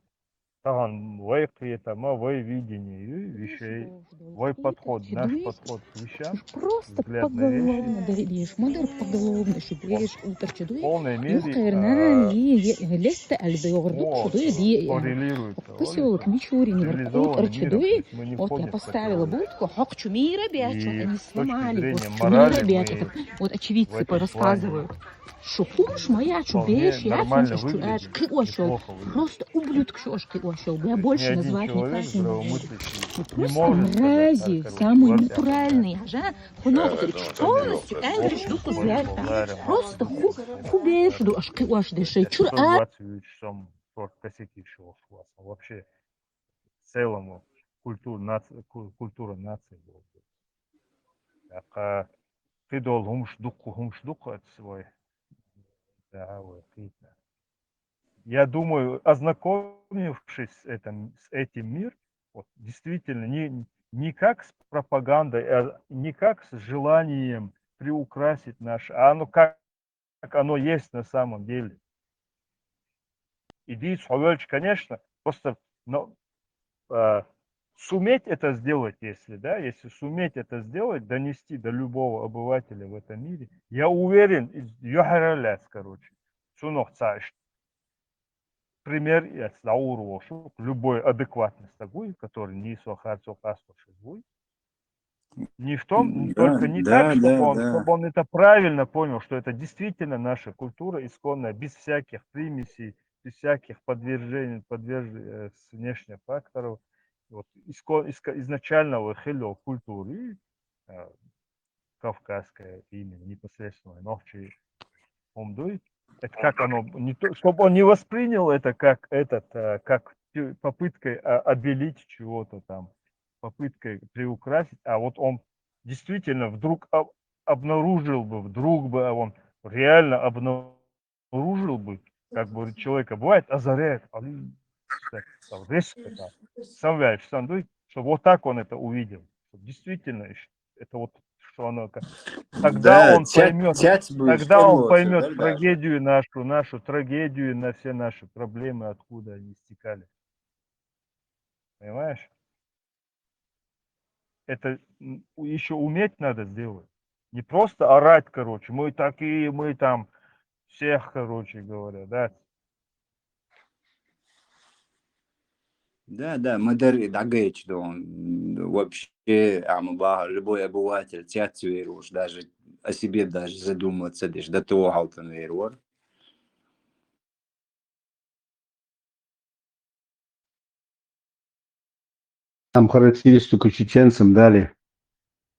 тахан вай киетама, вай видение вещей, вай подход, наш подход к вещам, Просто взгляд на вещи. Поголовно, да, видишь, мадыр поголовно, что Он видишь, утырча дуй. в полной Ну, мере кайрнан э, ли, лесте альбе огрду, о, что дуй, ди, коррелирует, поселок Мичурин, цивилизованный утырча мир, дуй. то есть мы не Вот я входим в поставила такую будку, хокчу мира бячу, И они с точки сломали, зрения вот морали мира бячу. мы Вот в очевидцы этом плане порассказывают. Шо хумш моя, чу вполне беш, я нормально чу, чу, выглядит, аж кыошел. неплохо выглядит. Просто ублюдок шо аж кыошел. То Я есть больше ни один назвать человек никак не могу. здравомыслящий Ну, не просто может сказать, мрази, так, короче, самые вот так, натуральные, да. Ага. Хунох, ты что у нас, ты ангриш, ну, кузляй. Просто ху, ху беш, ду, аж кыош дешей. Чур а. Сам сорт косяки еще у вас. Вообще, в целом, вот, культура нации, ку- культура нации была. Так, а, ты дол хумш дух, хумш дух от свой. Да, вот, видно. Я думаю, ознакомившись с этим, с этим мир, вот, действительно, не, не как с пропагандой, а не как с желанием приукрасить наше, а оно как, как оно есть на самом деле. Иди с конечно, просто но, а, суметь это сделать, если, да, если суметь это сделать, донести до любого обывателя в этом мире, я уверен, из- يحرر الناس, короче. Цунох цааш. Пример я слаур вошук, любой адекватный стагуй, который не сохар сокас не в том, Да, только не так, да, чтобы да, он, да. чтобы он это правильно понял, что это действительно наша культура исконная, без всяких примесей, без всяких подвержений, подверж, э, с внешних факторов. Вот иско, иско, изначально выходил культуры э, кавказская именно непосредственно нохчи омдуй. Это как оно, не то, чтобы он не воспринял это как этот, э, как пи- попыткой а, обелить чего-то там, попыткой приукрасить, а вот он действительно вдруг об- обнаружил бы, вдруг бы он реально обнаружил бы, как бы человека бывает, озаряет, а, ну, так, там, резко, там, сам вяжешь, сам дуй, чтобы вот так он это увидел, чтобы действительно ещё это вот что оно как. Тогда Да, он цяц, поймет, цяц будешь тогда он эмоция, поймет да, даже. Трагедию нашу, нашу трагедию, на все наши проблемы, откуда они стекали. Понимаешь? Это еще уметь надо сделать. Не просто орать, короче, мы такие, мы там всех, короче говоря, да. Да, да, мадар дагайч дон. Вообще, ама ба, любой обыватель, цяц веруш, даже о себе даже задуматься, деш, до того халтан веруар. Там характеристику чеченцам дали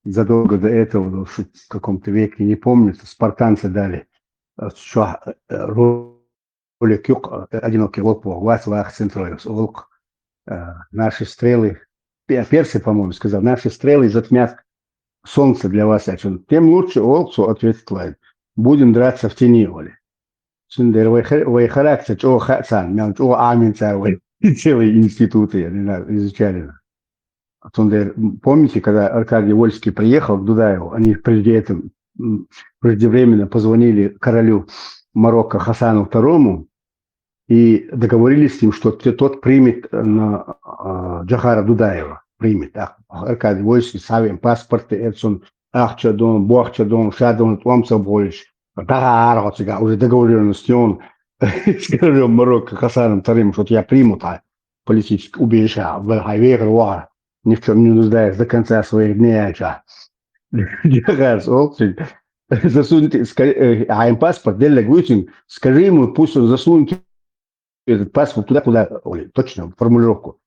задолго до этого, в каком-то веке, не помню, спартанцы дали. Э, что, э, ролик юк, э, одинокий волк, вас вах центроевс, волк, э, наши стрелы, пе- персы, по-моему, сказал, наши стрелы затмят солнце для вас, а чё, тем лучше, волк, что ответит Лайн. Будем драться в тени, Оля. Цундер вай хар- вай характер, чё хацан, мян чё амин цар вай. Целые институты, я не знаю, изучали. Цундер, м, помните, когда Аркадий Вольский приехал к Дудаеву, они прежде этом, м, преждевременно позвонили королю Марокко Хасану второму и договорились с ним, что те- тот примет на а, Джахара Дудаева, примет. А Аркадий Вольский, савим паспорты, Эдсон, ахча дон, бохча дон, шадон, томца больше. Дагар, вот сега, уже договоренность с ним, с королем Марокко Хасаном вторым, что я примут, а политическое убежище, а, в Хайвегер, ни в чем не нуждаясь до конца своих дней, а чё. Джахар, слушай, засуньте, ска- э, а им паспорт, деле, говорит, скажи ему, пусть он засунет этот паспорт туда, куда, ой, точно, формулировку.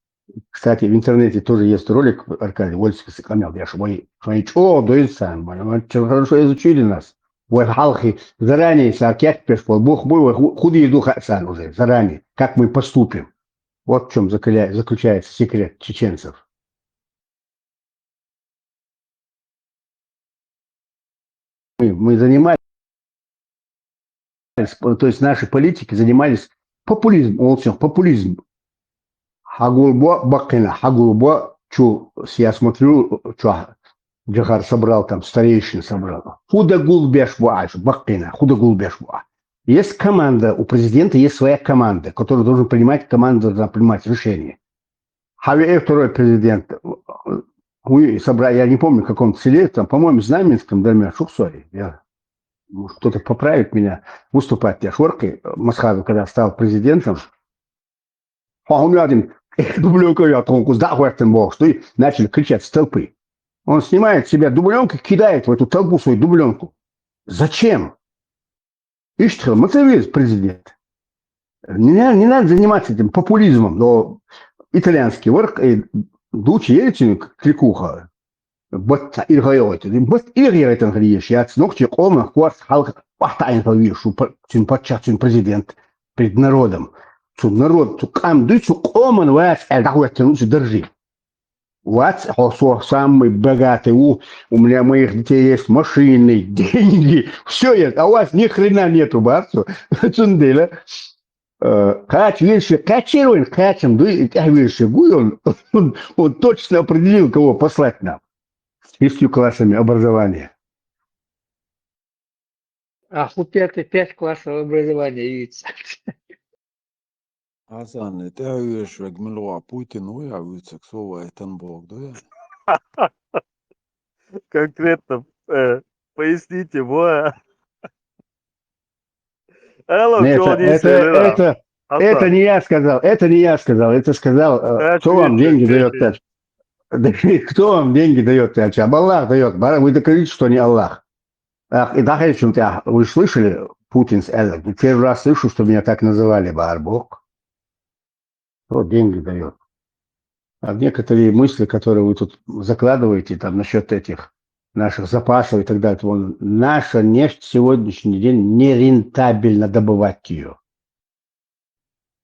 Кстати, в интернете тоже есть ролик, Аркадий Вольский сэкономил, я ж, ой, ой, чё, дуется, ой, чё, хорошо изучили нас. Ой, халхи, заранее, саркет, пешпол, бух, буй, ой, ху- худи иду хасан уже, заранее, как мы поступим. Вот в чем заключается секрет чеченцев. Мы, мы занимались, то есть наши политики занимались популизм, он всё, популизм. Хагулбо бакина, хагулбо чу, я смотрю, чё Джахар собрал там, старейшин собрал. Худа гулбеш буаш, бакина, худа гулбеш буа. Есть команда, у президента есть своя команда, которая должна принимать, команда должна принимать решение. Хавиэ второй президент, вы собрали, я не помню, в каком селе, там, по-моему, Знаменском, да, меня шуксори, я, может, кто-то поправит меня, выступать, я шорки, Масхадов, когда стал президентом, Хохомядин, дубленка я тонку, да, в этом бог, что и начали кричать с толпы. Он снимает с себя дубленку, кидает в эту толпу свою дубленку. Зачем? Иштхел, мацавез президент. Не, надо- не надо заниматься этим популизмом, но итальянский ворк, э, Дучи Ельцин, кликуха, бат иргайойт, бат иргайойт, я нохчи кома, кварт, халк, вахта айн халви, шу пар- цин патча, цин президент перед народом. Цу народ, цу кам, ду, цу коман вац, э, дахуэттен, цу держи. Вац, хо, со самый богатый, у, у меня моих детей есть машины, деньги, все есть, а у вас ни хрена нету, барцу. Цундела. Э, кхаьча везаш, кхаьчар вайна, кхаьчам дуй, тӀехьа везаш гуй он, он, он точно определил, кого послать нам. С шестью классами образования. А хӀу пятый, пять классов образования юьйцу. Хьасан, тӀехьа везаш верг мила вац, Путин ву я вуьйцург, со вайтан боху ду я? Конкретно, э, поясните, бо. Алло, Нет, чё это, они это, это, Хасан, это не я сказал, это не я сказал, это сказал, э, Да, кто вам чё, деньги чё, даёт, чё? Кто вам деньги даёт, я чё, Аллах даёт, бара, вы докажите, что не Аллах. Ах, и да, вы же слышали, Путин с-, э, первый раз слышу, что меня так называли, бара боху. Кто деньги даёт? А некоторые мысли, которые вы тут закладываете там насчёт этих наших запасов и так далее, вон, наша нефть в сегодняшний день нерентабельно добывать её.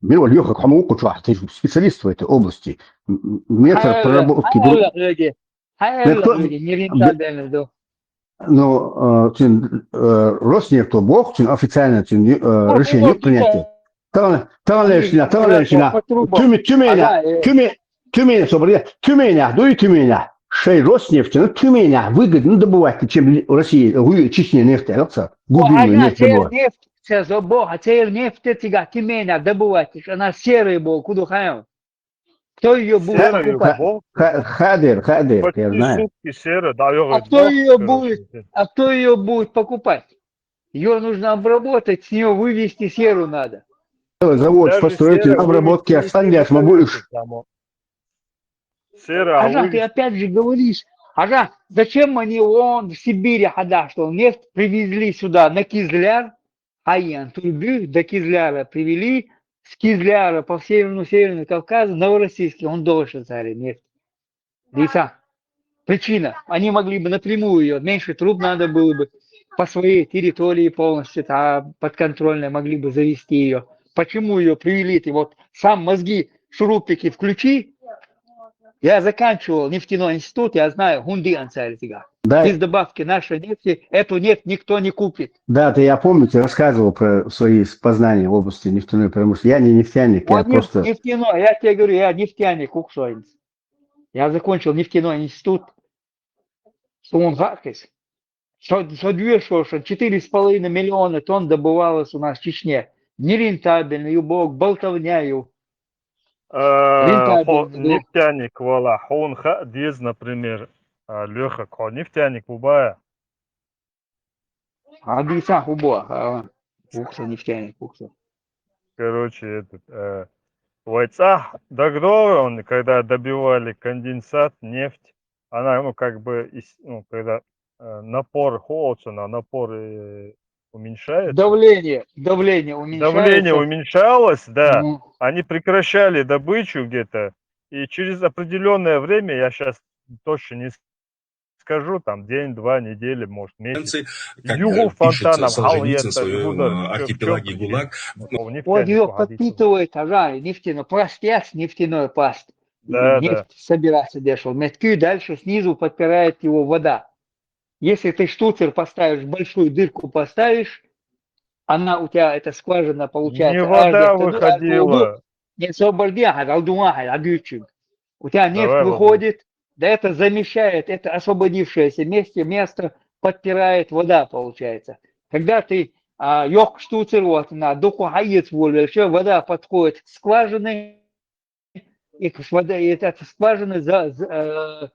Мила вац, лёха, кому кучу, а ты же специалист в этой области. М, м, метр Хьаьлла, проработки гру-, хьаьлла хьоьге, хьаьлла Метр хьоьге, нерентабельно ду. Ну, э, цин, э, Роснефть боху, цин официально цин, э, решение принято. Тан, тан лешна, тан лешна. Тюме-, Тюменя, Тюме-, Тюмень, собри, Тюменя, дуй Тюменя. Шей Роснефть, ну, Тюменя выгодно добывать, чем России, э, Чечне нефть, э, глубинную нефть добывать. Нефть, сейчас, о бог, а цей нефть, тига, Тюменя добывать, она серая была, куда хаем. Кто её будет покупать? Ха-, ха-, хадер, хадер, я знаю. Почти сутки серая, да, я говорю, а кто её будет, а кто её будет покупать? Её нужно обработать, с неё вывести серу надо. Завод построить, обработки, останьяш, могу их. Сера, а ты опять же говоришь, Хьажа, зачем они вон в Сибири, Хьажа, что нефть привезли сюда на Кизляр, Хьайян, Турбю до Кизляра привели, с Кизляра по Северному, Северному Кавказу, Новороссийске, он дольше царь нефть. Диса. Причина. Они могли бы напрямую её, меньше труб надо было бы, по своей территории полностью, та подконтрольной могли бы завести её. Почему её привели? Ты вот сам мозги, шурупики включи. Я заканчивал нефтяной институт, я знаю, хӀунда аьнна цара цига. Да. Без добавки нашей нефти эту нефть никто не купит. Да, ты, я помню, ты рассказывал про свои с-, познания в области нефтяной промышленности. Я не нефтяник, я просто... Нефтяной, я тебе говорю, я нефтяник, Уксоинц. Я закончил нефтяной институт. Суна хаьа иза. Со, со доьшуршна четыре с половиной миллиона тонн добывалось у нас в Чечне. Нерентабельно ю боху, болтовня ю. Э, хьо нефтяник валахь, хьуна хаа деза, например, э, Лёха, хьо нефтяник ву баха? Хьан дийца хӀу боху, а, Уксо нефтяник, Уксо. Короче, этот, э, вай цӀахь дагадогӀий хьуна, когда добивали конденсат, нефть, она, ну, как бы, ис-, ну, когда, э, напор холодца, на напор, э, уменьшается. Давление, давление уменьшается. Давление уменьшалось, да. Ну. Они прекращали добычу где-то, и через определённое время, я щас точно не скажу, там, день, два, неделя, может, месяц. Юху фонтанов, хьал етташ, гудар, чоп-чоп. Вот её подпитывает, Хьажа, нефтяной, пластец, нефтяной пласт. Да, да. Нефть собираться дешево. Меткий дальше снизу подпирает его вода. Если ты штуцер поставишь, большую дырку поставишь, она у тебя, эта скважина получается. Не вода выходила. Не, со бардия, а алдума, а дючик. У тебя нефть выходит, да, это замещает, это освободившееся месте, место подпирает вода, получается. Когда ты, а, йоккха штуцер, вот, на духу хаец волвелча, вода подходит к скважине, и к воде, и эта скважина за, за, э,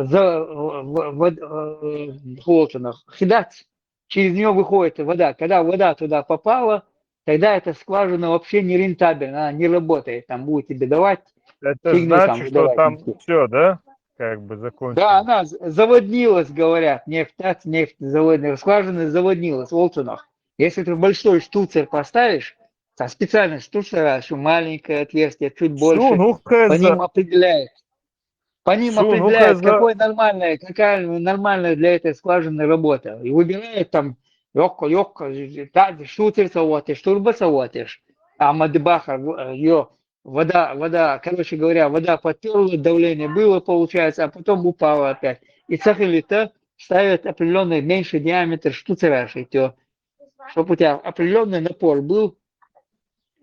за, в-, в-, э, холодно, хидать. Через неё выходит вода. Когда вода туда попала, тогда эта скважина вообще нерентабельна, она не работает. Там будет тебе давать фигню, там, выдавать. Это значит, что там всё, да? Как бы закончилось. Да, она з-, заводнилась, говорят, нефть, нефть заводнилась, скважина заводнилась, олцунах. Если ты большой штуцер поставишь, там специально штуцер, ещё маленькое отверстие, чуть больше, по ним определяет. По ним определяет, какой нормальная, какая нормальная для этой скважины работа. И выбирает там, йоккха, йоккха, да, штуцер саватеш, турба саватеш. А мадбаха, э, её вода, вода, короче говоря, вода подпёрла, давление было, получается, а потом упало опять. И цахилита ставят определённый меньше диаметр штуцера, чтоб у тебя определённый напор был,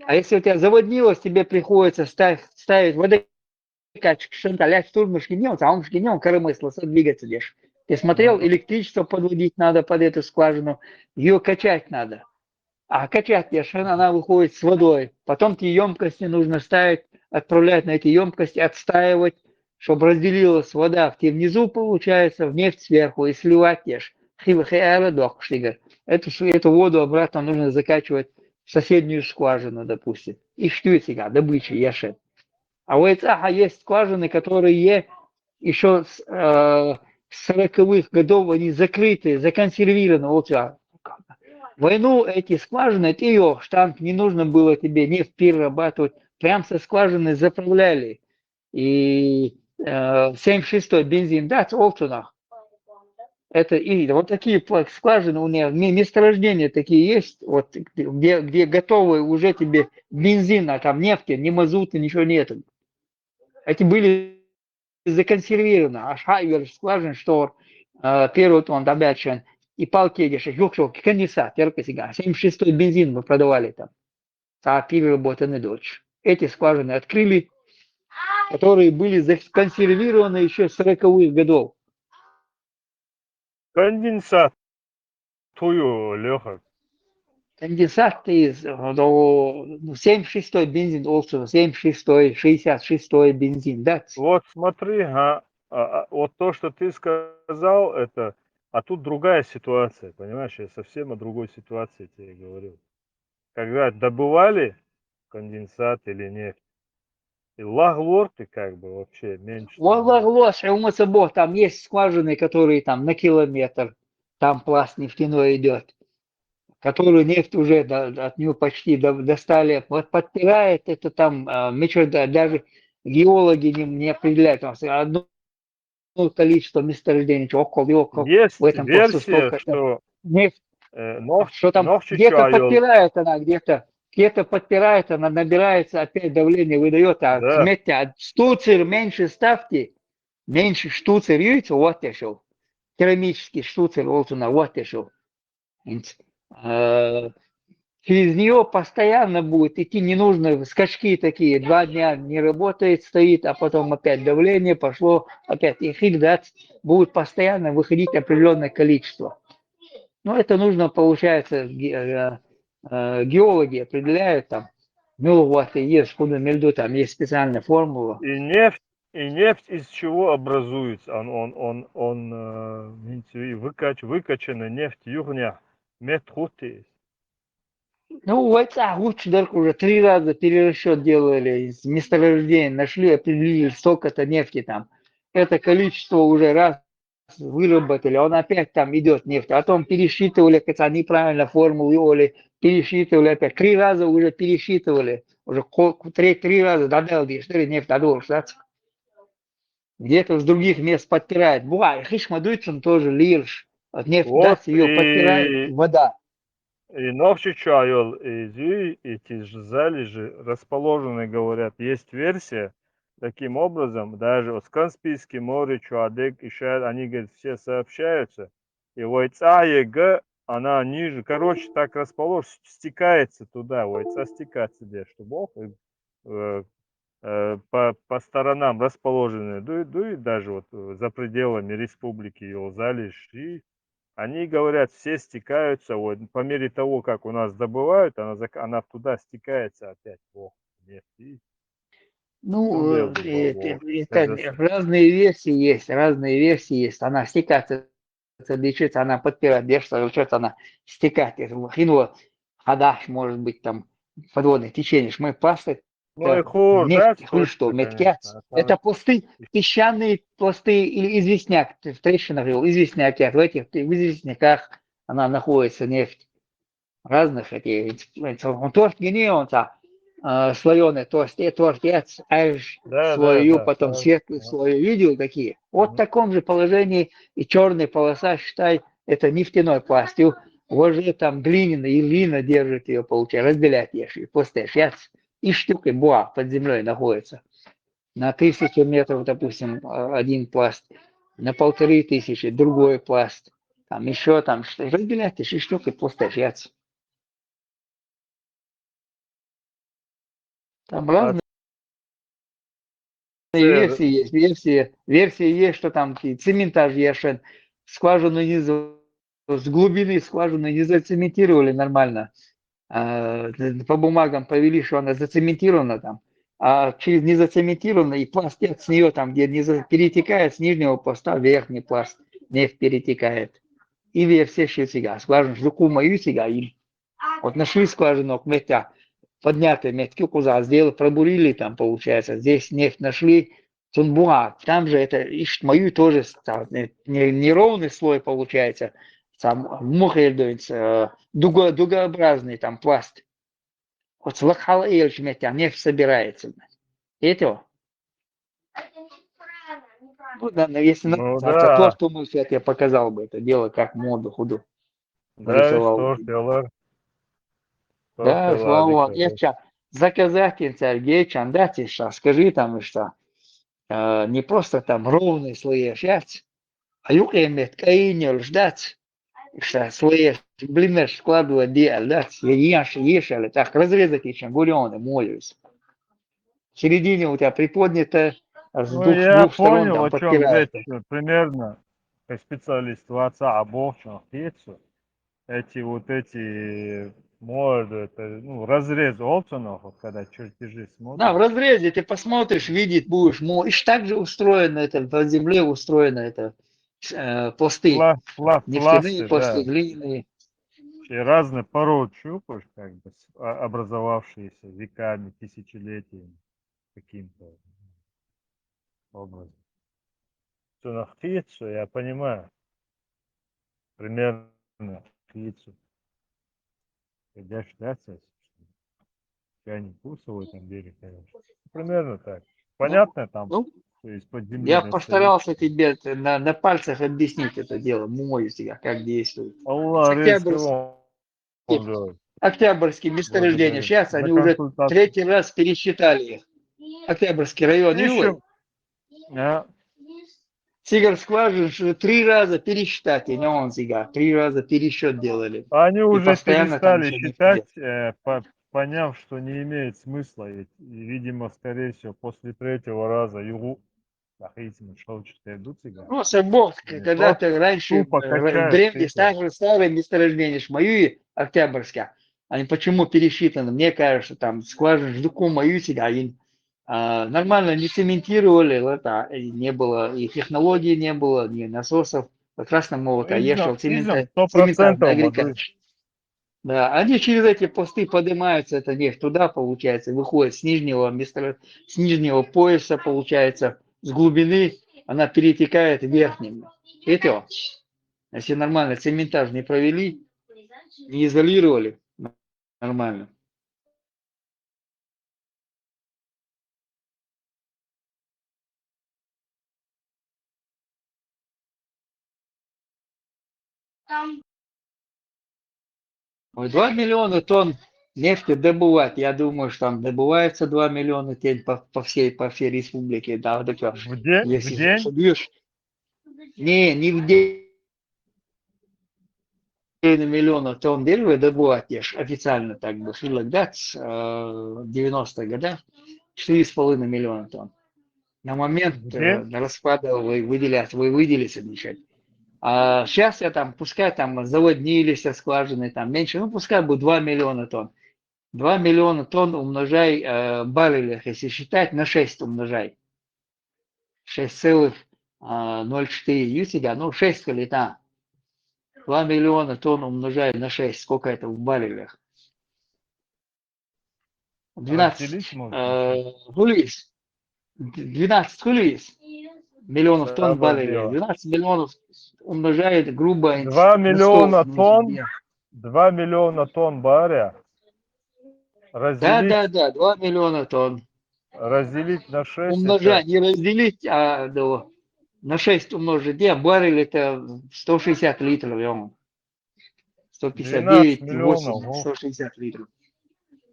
А если у тебя заводнилось, тебе приходится ставить, ставить водокачка, что-то лять, штурмышки не он, а он не он, коромысло, двигаться дешь. Ты смотрел, электричество подводить надо под эту скважину, ее качать надо. А качать деш, она выходит с водой. Потом эти емкости нужно ставить, отправлять на эти емкости, отстаивать, чтобы разделилась вода. Ты внизу, получается, в нефть сверху и сливать деш. Хилы хеэла дохш, Игорь. Эту, с- эту воду обратно нужно закачивать в соседнюю скважину, допустим. И что это, добыча, яшет. А у Эцаха есть скважины, которые еще с э, сороковых годов, они закрыты, законсервированы. Вот, а, войну эти скважины, ты ее штанг, не нужно было тебе нефть перерабатывать. Прям со скважины заправляли. И э, семьдесят шестой бензин, да, с Олтунах. Это и вот такие пла- скважины у них, ме- месторождения такие есть, вот где, где готовые уже тебе бензина, там нефти, ни мазута, ничего нету. Эти были законсервированы. Аш хайвер скважин, что э, первый он добавлен, и палки эти, шух-шух, конденсат, терка сига. семьдесят шестой бензин мы продавали там. Та переработанный дочь. Эти скважины открыли, которые были законсервированы еще с сороковых годов. Конденсат. Тую, Леха. Конденсат из ну, семьдесят шестой бензин, also семьдесят шестой, шестьдесят шестой бензин, да? Вот смотри, а, а, а, вот то, что ты сказал, это, а тут другая ситуация, понимаешь, я совсем о другой ситуации тебе говорю. Когда добывали конденсат или нефть, и лаг лорты как бы вообще меньше. Валлах лош, умаса бог, там есть скважины, которые там на километр, там пласт нефтяной идет, которую нефть уже до- от нее почти до- достали, вот подпирает это там, а, мечер да- даже геологи не, не определяют, там с- одно количество месторождений, около, около, Есть в этом пласту версия, столько-то. Что Нефть, э, нох- что там нохчи где-то чайол. Подпирает она, где-то где-то подпирает она, набирается, опять давление выдает, а Да. Метте, а штуцер меньше ставьте, меньше штуцер, видите, вот я шел. Керамический штуцер, вот она, вот я шел. Инц- э, Через нее постоянно будет идти, не нужно скачки такие, два дня не работает, стоит, а потом опять давление пошло, опять и хигдац, будет постоянно выходить определенное количество. Но это нужно, получается, ге- э, э, геологи определяют там, ну вот и есть, куда мельду, там есть специальная формула. И нефть, и нефть из чего образуется? Он, он, он, он э, выкач, выкачанная нефть югня, метхутис. Ну, в Вайцах лучше только уже три раза перерасчет делали, из месторождения нашли, определили, сколько-то нефти там. Это количество уже раз выработали, он опять там идет нефть. Потом пересчитывали, как они правильно формулировали, пересчитывали опять. Три раза уже пересчитывали. Уже ко- три, три раза додал, четыре нефть додал, да? Где-то с других мест подпирает. Буа, хишма дуйцун тоже лирш. От нефть Вот дац, ее и- подпирает вода. И нохчи чайол, и зюй, и тиж залежи расположены, говорят, есть версия. Таким образом, даже вот Каспийский море, Чуадек, и Шар, они, говорят, все сообщаются. И Вайцаега, она ниже, короче, так расположена, стекается туда, Вайца стекается здесь, что Бог, и, э, э, по, по сторонам расположены, дуй, дуй, даже вот э, за пределами республики Йолзалиш, и они, говорят, все стекаются, вот, по мере того, как у нас добывают, она, зак- она туда стекается опять, Бог, нефть, и Ну, Ну, э, я бы э, попробовал. э, это Это с- разные версии есть, разные версии есть. Она стекается, лечится, она подпирает, держится, получается, она стекает. Хинула, хадаш, может быть, там подводное течение. Мы пласты, Ну, и э, хор, да, нефть, хуй что, точно, меткят. конечно, а там Это пласты, песчаные пласты или известняк, ты в трещинах говорил, известняк, в этих, в известняках она находится, нефть. Разных эти, он торт гине, он та, слоеный, то есть и торт яц, аж Да, да, слою, да, потом да, светлый да. Слой, видел такие? Вот в Мгм. Таком же положении и черная полоса, считай, это нефтяной пласт. И уже там глиняный, и глина держит ее, получается, разделять ешь, и пластаешь яц. И штуки буа под землей находится. На тысячу метров, допустим, э, один пласт, на полторы тысячи другой пласт, там еще там что разделять, и штуки пластаешь яц. Там разные версии есть, версии, версии есть, что там и цементаж яшен, скважину не за-, с глубины скважину не зацементировали нормально. А, по бумагам повели, что она зацементирована там. А через не зацементированный пласт с нее там, где не за-, перетекает с нижнего пласта в верхний пласт, нефть перетекает. И версия еще сега, скважину жуку мою сега, и вот нашли скважину, метя, поднятый метки куза сделали, пробурили там, получается, здесь нефть нашли, сунбуа, там же это ишт мою тоже стал, не-, не-, неровный слой получается, там мухельдуинс, э, дуго-, дугообразный там пласт. Вот с лакхала эльч метя нефть собирается. Это ну, да, ну, если на Ну завтра да. Торту мы, я тебе показал бы это дело, как моду худу. Да, Нарисовал. Что ж делар? Да, слава Богу. Я сейчас заказать им царь гечан, да, ты сейчас скажи там, что э, не просто там ровный слои шац, а юкемет каинел ждать, что слои блинер складывать диал, да, ешь, ешь, так разрезать еще гурионы моюсь. В середине у тебя приподнято, с Ну, двух, я двух сторон понял, там о чем подпирает. Речь, э, примерно, как специалист ваца оболчно хицу. Эти вот эти морды, это, ну, разрез олцунов, вот когда чертежи смотришь. Да, в разрезе ты посмотришь, видеть будешь. Мо-, и так же устроено это, под землей устроено это. Э, пласты. Пла- пла- Нефтяные пласты, пласты, да. Глиняные. И разные породы чупаешь, как бы с- а- образовавшиеся веками, тысячелетиями каким-то образом. Что на хицу, я понимаю. Примерно хицу. Я считается, я не в курсе в этом деле, конечно. Примерно так. Понятно там, Ну, что из-под земли я достают. Постарался тебе это на, на пальцах объяснить это дело, мой себя, как действует. Аллах С Октябрьского. Октябрьского. Октябрьские месторождения. Сейчас они уже третий раз пересчитали их. Октябрьский район Юлы. Сигар скважин три раза пересчитать, и не он сига, три раза пересчет делали. Они И уже постоянно там перестали ещё не считать, э, по- поняв, что не имеет смысла. Ведь, и, видимо, скорее всего, после третьего раза югу нахритим шел четыре дуцига. Ну, сабо, Не когда-то просто раньше тупо э, качают древние, цифры. Старые, старые месторождения, Шмаюи, Октябрьская, они почему пересчитаны? Мне кажется, там скважины ждуку мою сига, они а, нормально не цементировали, это, и не было, и технологий не было, ни насосов. Как раз на молоко Изом, ешал цемента, изом, сто цемента процентов на агрегат. могу. Да, они через эти пласты поднимаются, это нефть туда, получается, выходит с нижнего места, с нижнего пояса, получается, с глубины, она перетекает в верхнем. Это, если нормально цементаж не провели, не изолировали нормально. Ой, два миллиона тонн нефти добывать. Я думаю, что там добывается два миллиона тонн по, по всей, по всей республике. Да, да, В день? если В день? Собьешь. Не, не в день. Миллиона тонн добывать, я ж официально так бы, предлагать, э, девяностые года, четыре с половиной миллиона тонн. На момент э, распада вы выделять, вы выделиться начать. А сейчас я там, пускай там заводнились скважины, там меньше, ну пускай будет два миллиона тонн. Два миллиона тонн умножай э, баррелях, если считать, на шесть умножай. Шесть целых ноль четыре ю сига, ну шесть или там. Два миллиона тонн умножай на шесть, сколько это в баррелях? Двенадцать. Э, хулис. Двенадцать хулис. Миллионов тонн баррелей. Двенадцать миллионов умножает грубо. Два миллиона тонн. Два миллиона тонн баррелей. Да, да, да, два миллиона тонн. Разделить на шесть. Умножать, не разделить, а да, на шесть умножить. Я баррель это сто шестьдесят литров, я вам. сто пятьдесят девять и восемь, сто шестьдесят литров.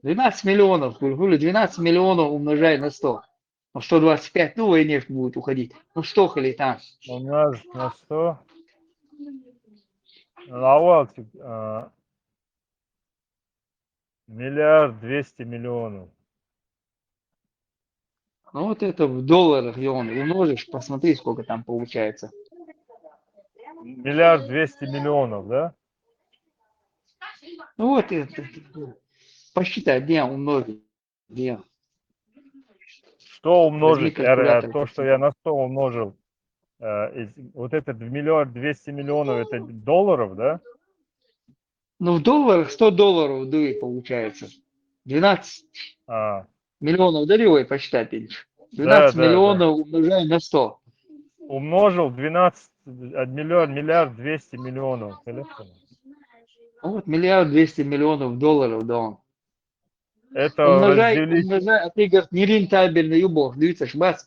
Двенадцать миллионов, хули, двенадцать миллионов умножай на сто. Ну, сто двадцать пять, ну, и нефть будет уходить. Ну, сто или там. Умножить на сто. Лавал, а, миллиард двести миллионов. Ну вот это в долларах, Йон, умножишь, посмотри, сколько там получается. Миллиард двести миллионов, да? Ну вот это, посчитай, где умножить, где. Что умножить? Возьми калькулятор, То, что я на сто умножил, э, вот этот миллиард двести миллионов, это долларов, да? Ну, в долларах сто долларов, да и получается. двенадцать А, миллионов, да, Левой, посчитать, Ильич? двенадцать да, да. Миллионов умножаем на сто. Умножил двенадцать, а, миллиард, миллиард двести миллионов. Телефон. Ну вот миллиард двести миллионов долларов, да он. Это Умножай, разделить. Умножай, а ты, говорит, нерентабельный убог. Дивіться, бац,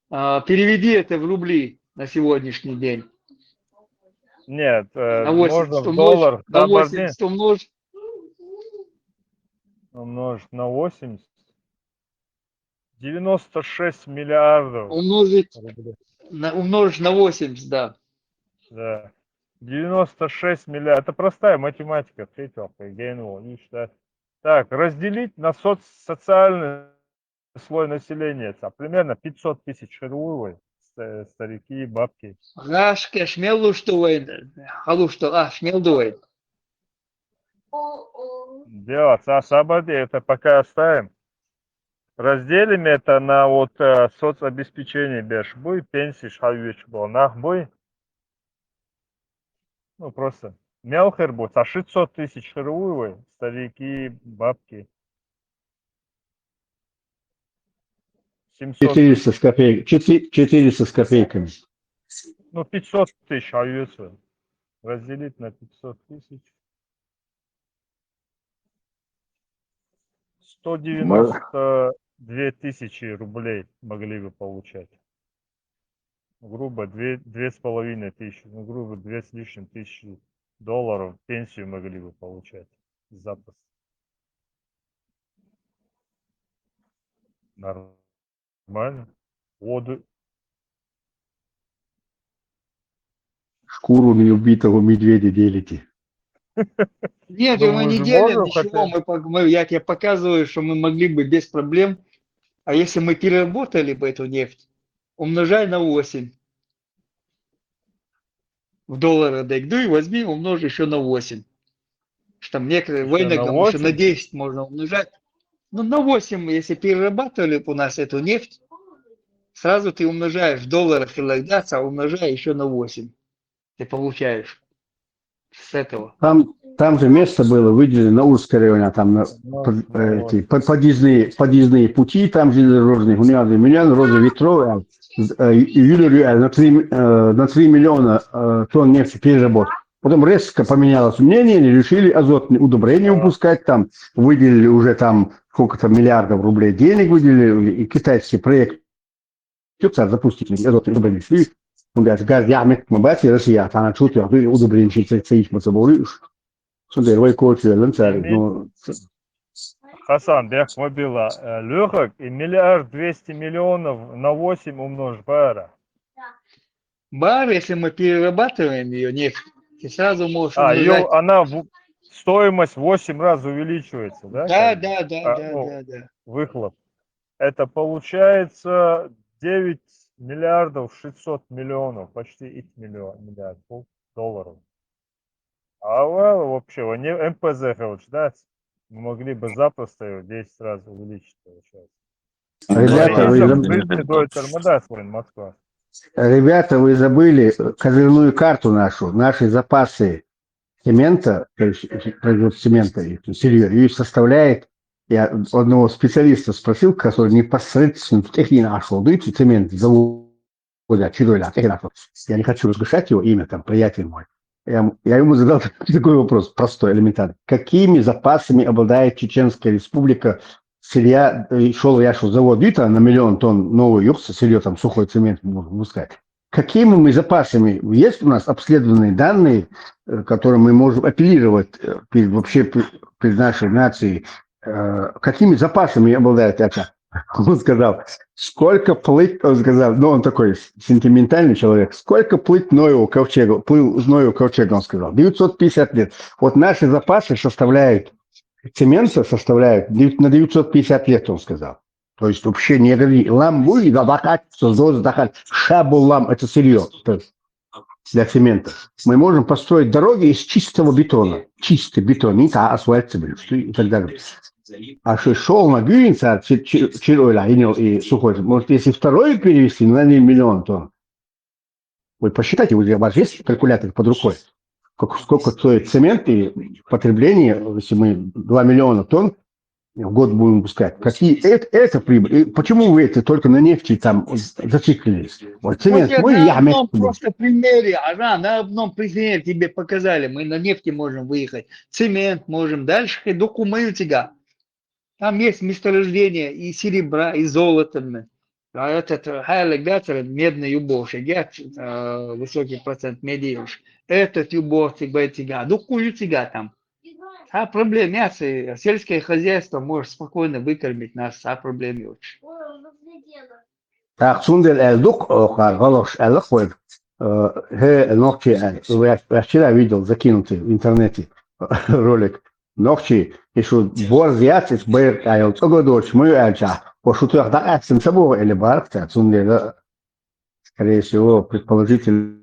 а, переведи это в рубли на сегодняшний день. Нет, э, На можно восемьдесят в умножь, доллар. на Подожди. восемьдесят умножь, Умножить на восемьдесят. Девяносто шесть миллиардов умножить рублей. на, умножь на восемьдесят, да. Да. Девяносто шесть миллиардов. Это простая математика, встретил, по гейну, видишь, да. Так, разделить на соц- социальный слой населения. Там примерно пятьсот тысяч херувой, ста- старики, бабки. Рашке шмелу что войн, халу что, а, шмел дует. Дело, са- сабади, это пока оставим. Разделим это на вот э, соцобеспечение беш буй, пенсии шхавич был нах буй. Ну, просто мел хер будет, а шестьсот тысяч херувой, старики, бабки. семьсот, Четыреста с копейками. Четыре- четыреста с копейками. Ну, пятьсот тысяч, а если разделить на пятьсот тысяч. Сто девяносто две тысячи рублей могли бы получать. Грубо две, две с половиной тысячи, ну, грубо две с лишним тысячи долларов пенсию могли бы получать. Запросто. Нормально. Воду. Шкуру неубитого медведя делите. Нет, Думаю, мы не же делим можем ничего. хотя- Мы, пок- мы- я тебе показываю, что мы могли бы без проблем. А если мы переработали бы эту нефть, умножай на восемь. В доллары дегду и возьми, умножь еще на восемь. Что там некоторые Ещё войны на говорят, что на восемь? десять можно умножать. Ну, на восемь, если перерабатывали бы у нас эту нефть, сразу ты умножаешь в долларах и лагдаться, а умножай еще на восемь. Ты получаешь с этого. Там, там же место было выделено на Урском районе, там на, Ну, под- ну, э, эти, под- подъездные, подъездные пути, там железнодорожные, у меня миллион, роза ветров, э, э, Юлия, э, на три, э, на три миллиона э, тонн нефти переработать. Потом резко поменялось мнение, они решили азотные удобрения Да. Выпускать, там выделили уже там сколько-то миллиардов рублей денег выделили, и китайский проект Тюксар запустили азотные удобрения. И он говорит, газ, я, мы, мы, бать, Россия, там, чуть, я, удобрения, чуть, чуть, чуть, мы собой, что, первый кот, я, лен, царь, ну, Хасан, бяк мобила, э, лёхак, и миллиард двести миллионов на восемь умножь, бара. Бар, если мы перерабатываем ее нефть, ты сразу можешь А, умножать. Ее, она в- стоимость в восемь раз увеличивается, да? Да, как бы? да, да, А, да, ну, да, да. Выхлоп. Это получается девять миллиардов шестьсот миллионов, почти икс миллион, миллиард дол- долларов. А well, вообще, не М П З, короче, да? Мы могли бы запросто его в десять раз увеличить, получается. Ребята, вы Иза забыли, прыгнет, Deutsche Modas, Moskva. Ребята, вы забыли козырную карту нашу, наши запасы цемента, то есть производство цемента, и сырье, и составляет, я одного специалиста спросил, который непосредственно в технин ашел, да, цемент завода, Чиройла, технин ашел. Я не хочу разглашать его имя, там, приятель мой. Я, я ему задал такой вопрос, простой, элементарный. Какими запасами обладает Чеченская Республика сырья, э, шел я шел завод Юта на миллион тонн новый юкса, сырье, там, сухой цемент, можно сказать. Какими мы запасами, есть у нас обследованные данные, э, которые мы можем апеллировать э, перед, вообще пе- перед нашей нацией, э, какими запасами обладает это? Он сказал, сколько плыть, он сказал, ну он такой сентиментальный человек, сколько плыть Ноевого ковчега, плыл Ноевого ковчега, он сказал, девятьсот пятьдесят лет. Вот наши запасы составляют, цемента составляют дев- на девятьсот пятьдесят лет, он сказал. То есть вообще не говори, лам буй, да, дахать, что зоз дахать, шабу лам, это сырье. То есть для цемента. Мы можем построить дороги из чистого бетона. Чистый бетон, не та асфальт, блин, что и так далее. А что шел на Гюинсар, чир ойла, и сухой. Может, если второй перевести, на один миллион тонн. Вы посчитайте, у вас есть калькулятор под рукой? Сколько, сколько стоит цемент и потребление, если мы два миллиона тонн в год будем выпускать? Какие это, это прибыль? И почему вы это только на нефти там зациклились? Вот цемент, вот я, мы, на я одном просто примере, а да, на одном примере тебе показали, мы на нефти можем выехать. Цемент можем, дальше документига. Там есть месторождение и серебра, и золота. А этот, э, хайлик, да, этот медный юбошек, я, э, высокий процент меди уж. Этот юбошек байтига, дукку ютига там. А проблем нет, э, сельское хозяйство может спокойно выкормить нас, а проблем не очень. Так, цундел эл дук, оха, галош эл хой. Хе, нохчи эл. Я вчера видел закинутый в интернете ролик. Нохчи, и шу борзяц, и бэр айыл цогодоч, мы альча. По шутах да ацин сабо или барк, та цундел, скорее всего, предположительно,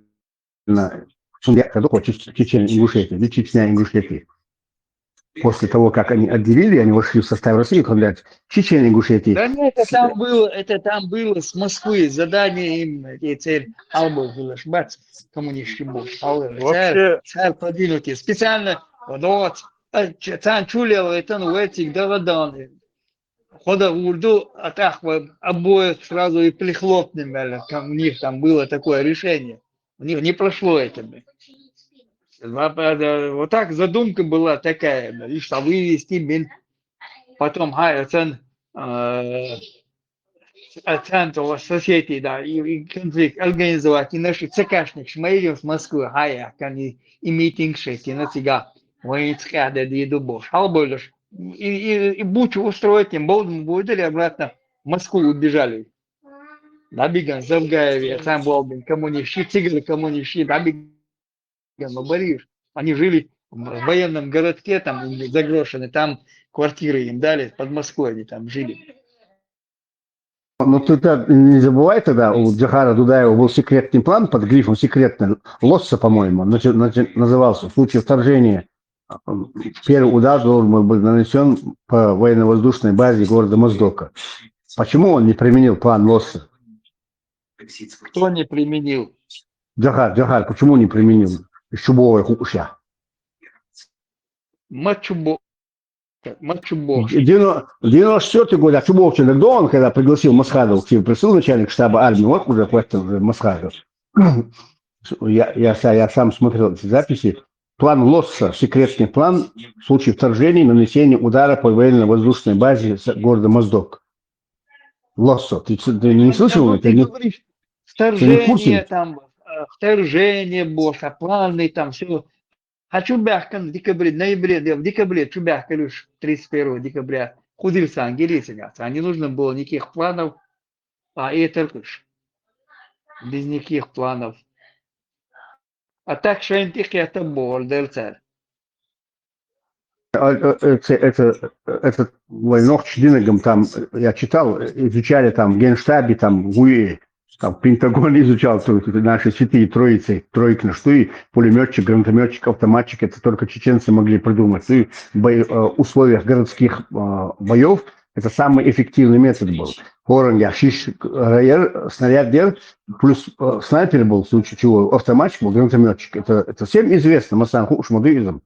цундел, кадук, Чечен Ингушетии, Чечня Ингушетии. После того, как они отделили, они вошли в состав России, когда Чечен Ингушетии. Да нет, это там было, это там было с Москвы, задание им, эти цель, албо было, шбац, коммунистский был, албо, Вообще- царь, царь подвинутый, специально, вот, а, ч- цан чулел, это, ну, этих, да, да, да, хода урду, а так вот, обоих сразу и прихлопнули, у них там было такое решение, у них не прошло это, блин. Два- да, вот так задумка была такая, да, и что вывести, блин, потом, ха, цен, э, центр соседей, да, и, и конфликт организовать, и наши цикашник, шмайрим с Москвы, хая, они и митинг шесть, и на цига, воинская, да, и дубош, албо лишь, и, и, и бучу устроить, им болдым выдали обратно, в Москву убежали. Да, биган, Завгаеве, сам болдым, коммунисты, цигары коммунисты, да, биган, ну, Борис. Они жили в военном городке, там, им за гроши, там квартиры им дали, в Подмосковье там жили. Ну, ты так не забывай тогда, у Джохара Дудаева был секретный план под грифом «секретный». Лосса, по-моему, он начи- начи- назывался. В случае вторжения м, первый удар должен был быть нанесен по военно-воздушной базе города Моздока. Почему он не применил план Лосса? Кто не применил? Джохар, Джохар, почему не применил? Чубовой хуша. Мачубо. Мачубо. Девяносто четвертый год, а Чубовчик, когда он, когда пригласил Масхадова, к себе пришел начальник штаба армии, вот уже хватит уже Масхадов. Я, я, са- я сам смотрел эти записи. План Лосса, секретный план в случае вторжения, нанесения удара по военно-воздушной базе с- города Моздок. Лосса, ты, ц- ты не слышал? Ну, Это ты не- говоришь, ты не в курсе? вторжение там, э, вторжение было, планы там, все. А Чубяхкан в декабре, ноябре, да, в декабре Чубяхка лишь тридцать первого декабря худился ангелицами. А не нужно было никаких планов, а это лишь без никаких планов. А так шайнтих это бордер царь. А, э, э, це- это, этот войнох Чдинагом там, э, я читал, э, изучали там в Генштабе, там, ГУИ, там, Пентагон изучал то- то- наши святые троицы, тройкны, что и пулеметчик, гранатометчик, автоматчик, это только чеченцы могли придумать. И в бо- э, условиях городских э, боев это самый эффективный метод был. Хоран яшиш райер, снаряд дер, плюс э, снайпер был, в случае чего, автоматчик был, гранатометчик. Это, это всем известно, Масан Хушмадуизм.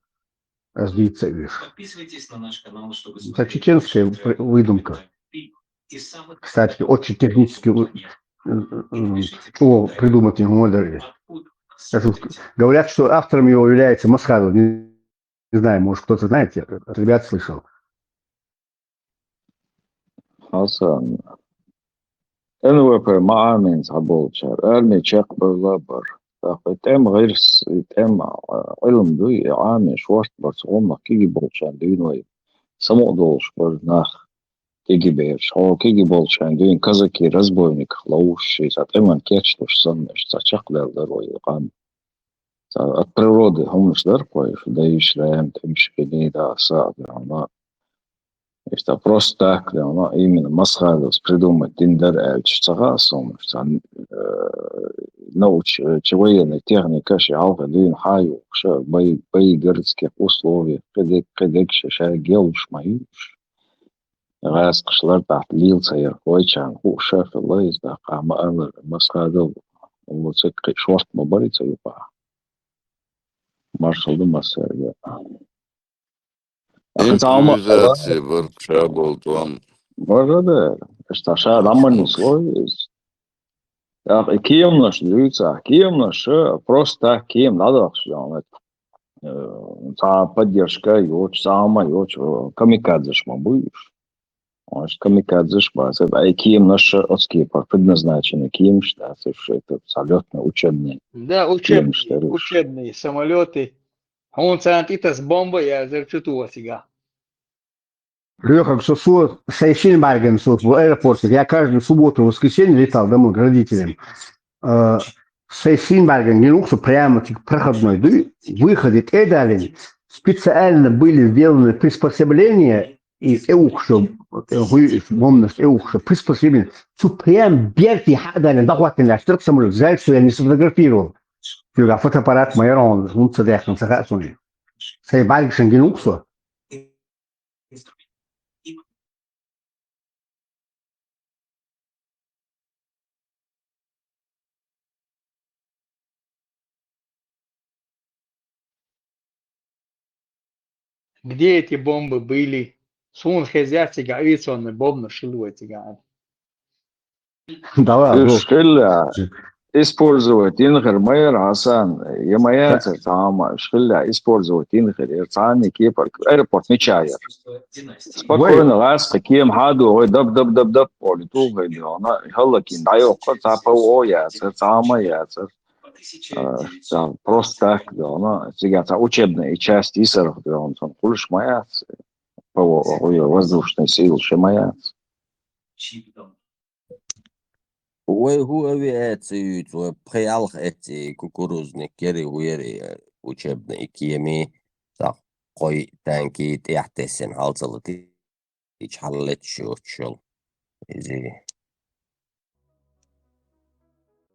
Сдается вверх. Подписывайтесь на наш канал, чтобы Это чеченская при- выдумка. Кстати, очень технически у- м, м, о, придумать не могу. Это вот говорят, что автором его является Масхадов. Не, не знаю, может, кто-то знает, я от ребят слышал. Хасан. НВП маамин саболчар, арми чекбарла бар. Так, тем гирс, тем илм дуй, ами шварт бар, сгомна киги болчан дуйной. Само долш бар нах, киги берш, о, киги болчан дуйн, казаки, разбойник, лауш, са теман кеч туш сан, са чекдел дарой, кам. Са от природы, хумш дар кой, да иш раем, темш кини, да, са, да, Иштта просто так, да, но именно Масхадовс придумать дина дара аьлча ца хаьа суна, цхьа, э, науч, э, чи военная техника ши хьалха дуьйна хьаювхаш, бай, бай городских условиях, кхидег, кхидег ша, ша гелуш ма ювш. ГӀаскхаш лар тӀаккха лийла ца яр хойчарна хууш а хилла, иза тӀаккха ма аллара, Масхадов, луцик кхи шорт ма бари ца юкъа. Маршал ду массаьрга. Цхьа ма Импровизация бар, ша болу тӀом. Бажа да, иштта ша дӀа ма нислой иза. ТӀаккха и кеманаш дуьйцахь, кеманаш, э, просто так кема дӀадахча, э, цхьа поддержка йоцуш, цхьа хӀума йоцуш, э, камикадзеш ма буй уж. Уж камикадзеш бацара, а и кеманаш оцу кепара предназначенный кеманаш дац уж, это цхьа лётно-учебный Да, кеманаш учебные, дара уж. Учебные самолёты. Хьуна царна тӀе таса бомба яздира чу туху цигахь. Лёха, со, со, сайн шина бӀаьргана со бу аэропорте. Я каждую субботу, воскресенье летал домой к родителям. Э, сайн шина бӀаьргана гина ву со, прямо типа проходной дуй, выходе тӀе а далийна, специально были сделаны приспособления, и тӀе ухуш, э, гӀуй, бомбанаш тӀе ухуш, приспособления. Цу прям берте хьа а далийна, дӀахӀоттийна лаьттара самолёт. Жаль, что я не сфотографировал. Цуьнга фотоаппарат ма яра хьуна, хӀунда ца даьккхина ца хаьа суна. Сайн бӀаьргашна гина ву со. Где эти бомбы были? Суна хезна яц цигахь авиационный бомбанаш хилла вай цигахь. Давай, уж хилла использовать йина хир ма яра, Хьасан, я ма яцара цхьа хӀума, уж хилла использовать йина хир яра, цхьанне кепара аэропорт мича яра. Спокойно, лаьцна кхин кема хьа а дохий, даб, даб, даб, даб, олий, тухий дохна, хӀаллакьхьийна дӀайоккхура, цхьа ПВО яцара, цхьа хӀума яцара. А, цхьа просто так дохна, цигахь цхьа учебная часть йисарх дохна, цунна хуьлуш ма яц. ПВО, воздушные силы, ши ма яц. Вай хӀун авиаци юьйцу, вай пхи-ялх эцци кукурузник яри, хӀун яри, учебный кеми, цхьа кхой танки тӀехь тессина хьал ца лати, и чу хьал леташ йоцуш йолу. Иза.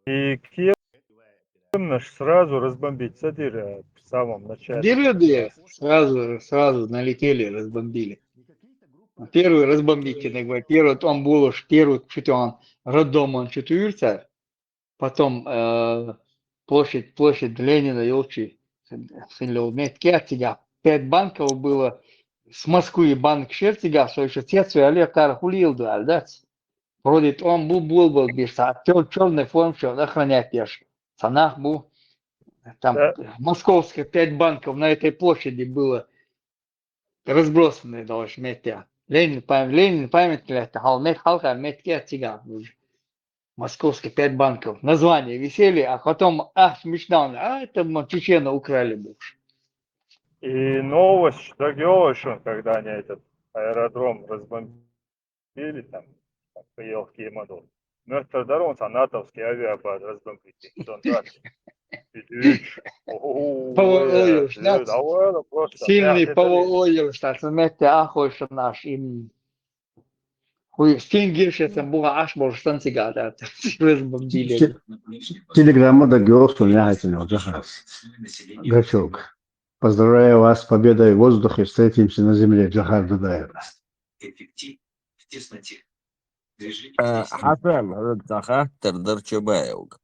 И кеманаш сразу разбомбить ца дира в самом начале. Дира, дира. Сразу, сразу налетели, разбомбили. Первый разбомбительный, первый тӀом болуш, первый чу тӀом роддоман чу туьйра цара. Потом, э, площадь, площадь Ленина йолчу хин йолу метте цигахь пять банков было, с Москвы банк шер цигахь, со ещё цец ваьлла, кхара хӀун леладо аьлла дац. Вроде тӀом бу, болабала беш, цхьа чёр-, чёрной форма чохь охранять деш. Цхьа нах бу, там, Да. Московская пять банков на этой площади было разбросанные, должен, метте. Ленин пам-, Ленин памятник лаьтта, хьал-, мет-, хьалха метте цигахь уже. Московская пять банков. Названия висели, а потом, а, смешно, а, это мы чечено украли, боже. И новость догёлышун, когда они этот аэродром разбомбили, там, там, поел в Кемаду. Мёртв дарон, а натовский авиабаза разбомбили. Сон дальше. И дальше. О, ПВО да, ёлуш, да, да, да, просто. Сильный прям ПВО ёлуш, так, заметьте, ахуй, что наш им. Хуй, стингир сейчас там буха аш больше станцигада. Разбомбили. Те-, телеграмма догёлышун, я это не Джахар. Гачок. Поздравляю вас с победой в воздухе. Встретимся на земле. Джахар Дудаев. Э, Хьасан, хьоьга цхьа хаттар дара Чабаевга.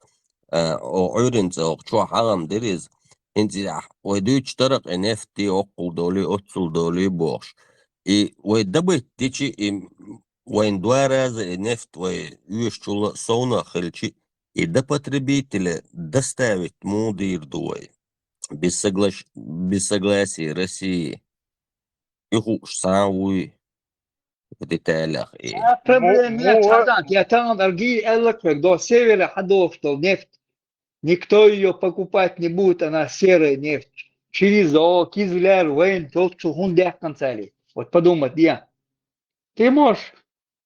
Э, о, Ӏуьйренца оха чохь хьагӀам дира иза. ХӀинца ахь вай дуьйцуш дара-кх и нефть, оккхул долий, оццул долий бохуш. И вай добыть дичи, и вайн два раза и нефть вай оьшучул а совнах хилчи, и до потребителя доставить муха дийр ду вай? Без соглаш-, без согласия России. И хууш цхьа а вуй в деталях и А проблема Мо-, нет, мо- Хьасан, я там арги эллаквек до севера хьадохуш долу нефть. Никто её покупать не будет, она серая нефть. Через о, Кизляр, Вейн, тот, что хун дяхкан цали. Вот подумать, я. Ты можешь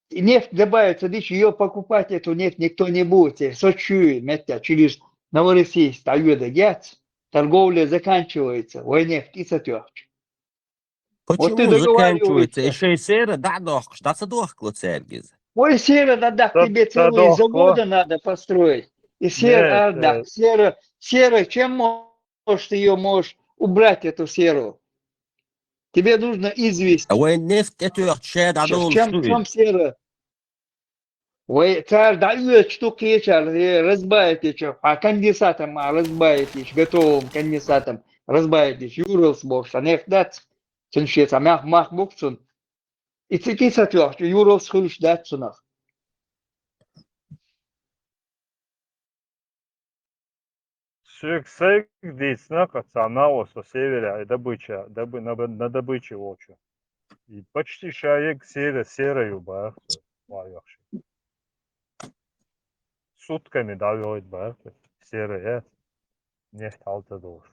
и нефть добавить, садись, её покупать, эту нефть никто не будет. Э, Сочи, метя, через Новороссийск, та юда гец, торговля заканчивается, вой нефть и сатёхч. Вот ты договариваешься. Почему заканчивается? Ещё и сера дӀадохкаш, дӀа ца дохкало цаьрга иза? Ой, сера, да, да, тебе целые заводы надо построить. И сера, да, сера, сера, чем можешь, ты ее можешь убрать, эту серу? Тебе нужно известь. А вай нефть это вообще, да, чем, чем сера? Вай цар да уьечу кхечар, э, разбавить ечу, а конденсатом, а разбавить ечу, готовым конденсатом разбавить ечу, Юралс бохуш, а нефть дац, цун шеца мах, мах бу-кх цун. И цига кисат йохчу, Юралс хуьлуш дац цунах. Соьга сайга дийцина кхаца наха со севере, и добыча, добы-, на, на добыче волчу. И почти ша ег сера, сера ю бах, вайохши. Сутками давёет бах, сера я. Нефть алта доллар.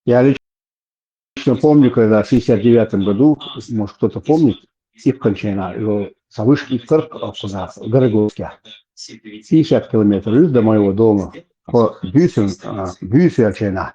Я лично помню, когда в шестьдесят девятом году, может, кто-то помнит, иккханчайна, его со вышки Иккхарх, а, куда, Городовске. Пятьдесят километров из до моего дома. По Бюсен, а, Бюсен чайна.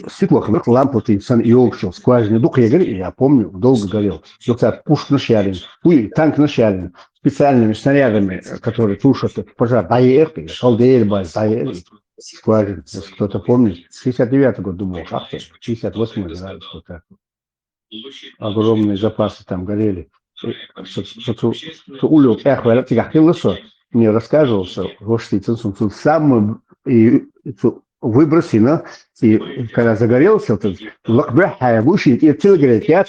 Стекло, лампа, ты сан елчил, скважины дукха егар, я помню, долго горел. Йоксар пушканаш ялин, уй, танканаш ялин, специальными снарядами, которые тушат этот пожар, дӀаеар, халдер бай, дӀаеар. Скважин, если кто-то помнит, шестьдесят девятый год, думаю, шахта, шестьдесят восьмой, да, что-то. Огромные запасы там горели. Э, со, со, со, со улел, эх, валя, цигахь хилла со, мне рассказывал со, гостиницын, со, со самый, и, со, выбросина, и когда загорелся, вот этот, лакбехая, вышли, и телогрейка,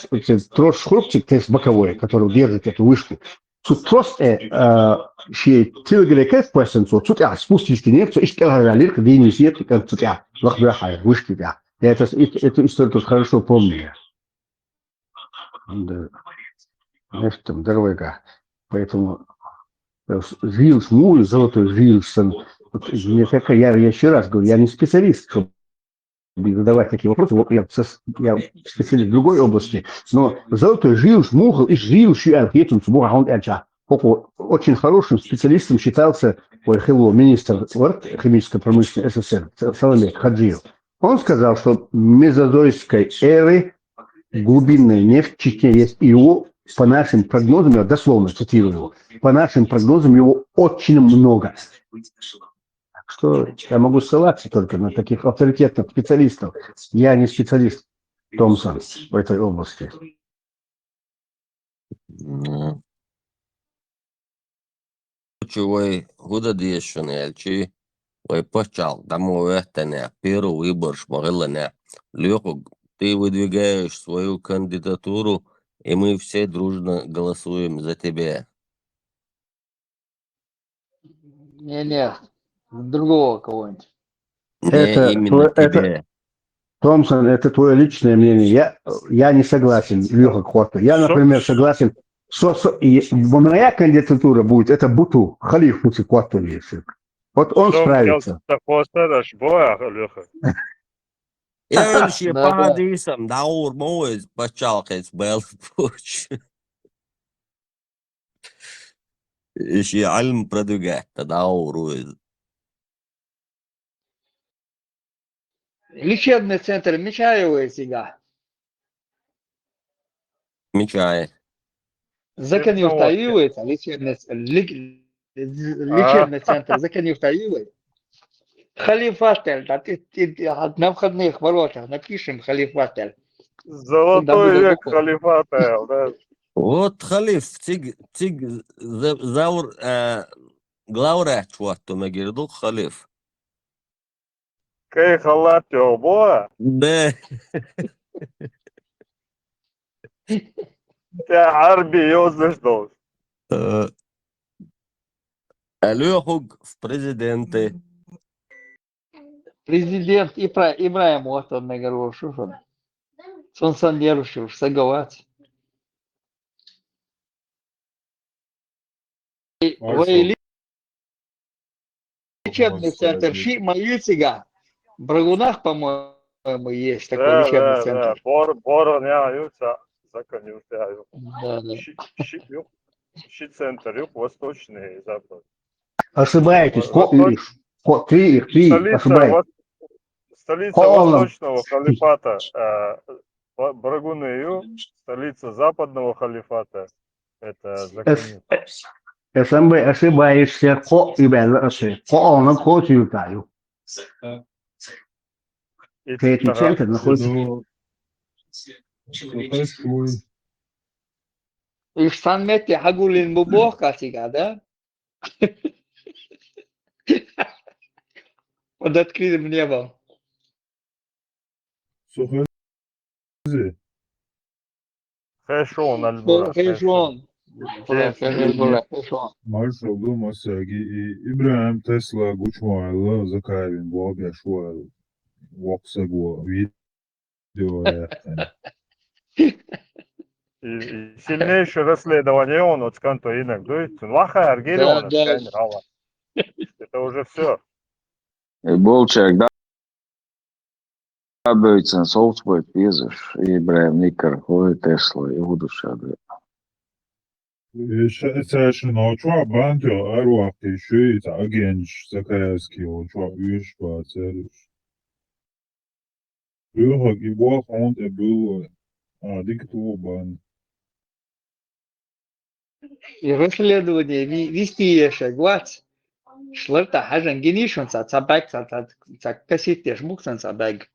трос хрупчик, то есть боковой, который удерживает эту вышку. Цу трос, э, э, ши телогрейка, квасен цу, цу тӀехь спустись кхин, цу иштта кӀелхьара лирка, дийна сетка, цу тӀехь, лакбехая, вышки тӀехь. Я это, эту историю тоже хорошо помню. Да. Знаешь, там, дорогой. Поэтому, э, жилш муй, золотой жилш сан. Вот мне такая, я, я ещё раз говорю, я не специалист, чтобы задавать такие вопросы. Вот я, сос-, я специалист в другой области. Но золотой жилш муй, и жилш, и архитектор, муй, он это. Очень хорошим специалистом считался, ой, хилла министр, вот, химической промышленности СССР, С-, Соловей Хаджиев. Он сказал, что мезозойской эры глубинная нефть в Чечне есть. И его, по нашим прогнозам, я дословно цитирую его, по нашим прогнозам, его очень много. Так что я могу ссылаться только на таких авторитетных специалистов. Я не специалист, Томпсон, в этой области. Ну. Чу вай хӀу дан деза шуна аьлча, вай паччахьалкхе дӀа ма веттанехь, первый выбораш ма хиланехь. Лёха, ты выдвигаешь свою кандидатуру, и мы все дружно голосуем за тебя. Не-не, другого кого-нибудь. Не, это именно тво-, это, тебе. Томпсон, это твоё личное мнение. Я, я не согласен, Лёха Квату. Я, например, согласен. Со-, со-, и моя кандидатура будет, это Буту, Халиф Буту Квату, если. Вот он справится. Со хвоста даш боя, Лёха. Э, ши пхьа дийсам, дӀагӀур ма ву иза, паччахьалкхеца бала боцуш. Шен Ӏилма продвигать дан дӀагӀур ву иза. Лечебный центр мичахь ю вай цига? Мичахь? Закан-Юрта ю вай, лечебный ц-, лек-, лечебный центр Закан-Юрта ю вай? Халифат аьлла, да, ты, ты, ты, а, на входных воротах напишем Халифат аьлла. Золотой век Халифата аьлла, да. Вот Халиф, цига, цига за-, завр-, э, главврач хӀотто мегар ду-кх Халиф. Кхин халат йогӀу боху? Да. Тя Ӏарби йозанаш долуш. Э, а Лёхуг в президенты. Президент Ипра-, Ибрахим вот он мегар волуш ву шуна. Цунна санна лелаш йолуш сага вац. Вай лечебный центр шиъ ма ю цига. Брагунах, по-моему, есть такой лечебный центр. Да, да, да. Бор-, Боргана ю ца, Закан-Юрта ю. Да, да. Шиъ, шиъ ю, шиъ центр ю, восточный и западный. Ошибаетесь, ко-, ко-, три их, три, ошибаетесь. столица Восточного халифата, а, Ба-, Брагуны ю, столица Западного халифата, это Закаспье. Если бы ошибаешься, кхоъ ю баьлла аса, кхоъ ю, кхоъ ю. Третий центр находится. Ишта метте хьагулин бу бохка цига, да? Под открытым небом. Со хези? Хешон, Альбура, хешон. Хешон. Маршо ду масаги, и ИбрахӀим Тесла гучмаьлла, Закаевин бо бешвал. Воксаго, видео яхтан. И, и сильнейшее расследование он от сканто инок дует. Лаха аргири он от сканер, ала. Это уже всё. Болчак, да? Абойцан софт бой пизыш, и Брайан Никер, хой Тесла, и Удушады. И ша-, цаьшин очо бантё аруахти шуй, ца агенш Закаевский очо уьш бацериш. Юхак и бо хонт э было, а, дик ту бан. И расследование ви-, вести ешаг вац. Шларта хьажан гинишун ца, ца бак, ца, ца, ца кассет еш муксан ца бак.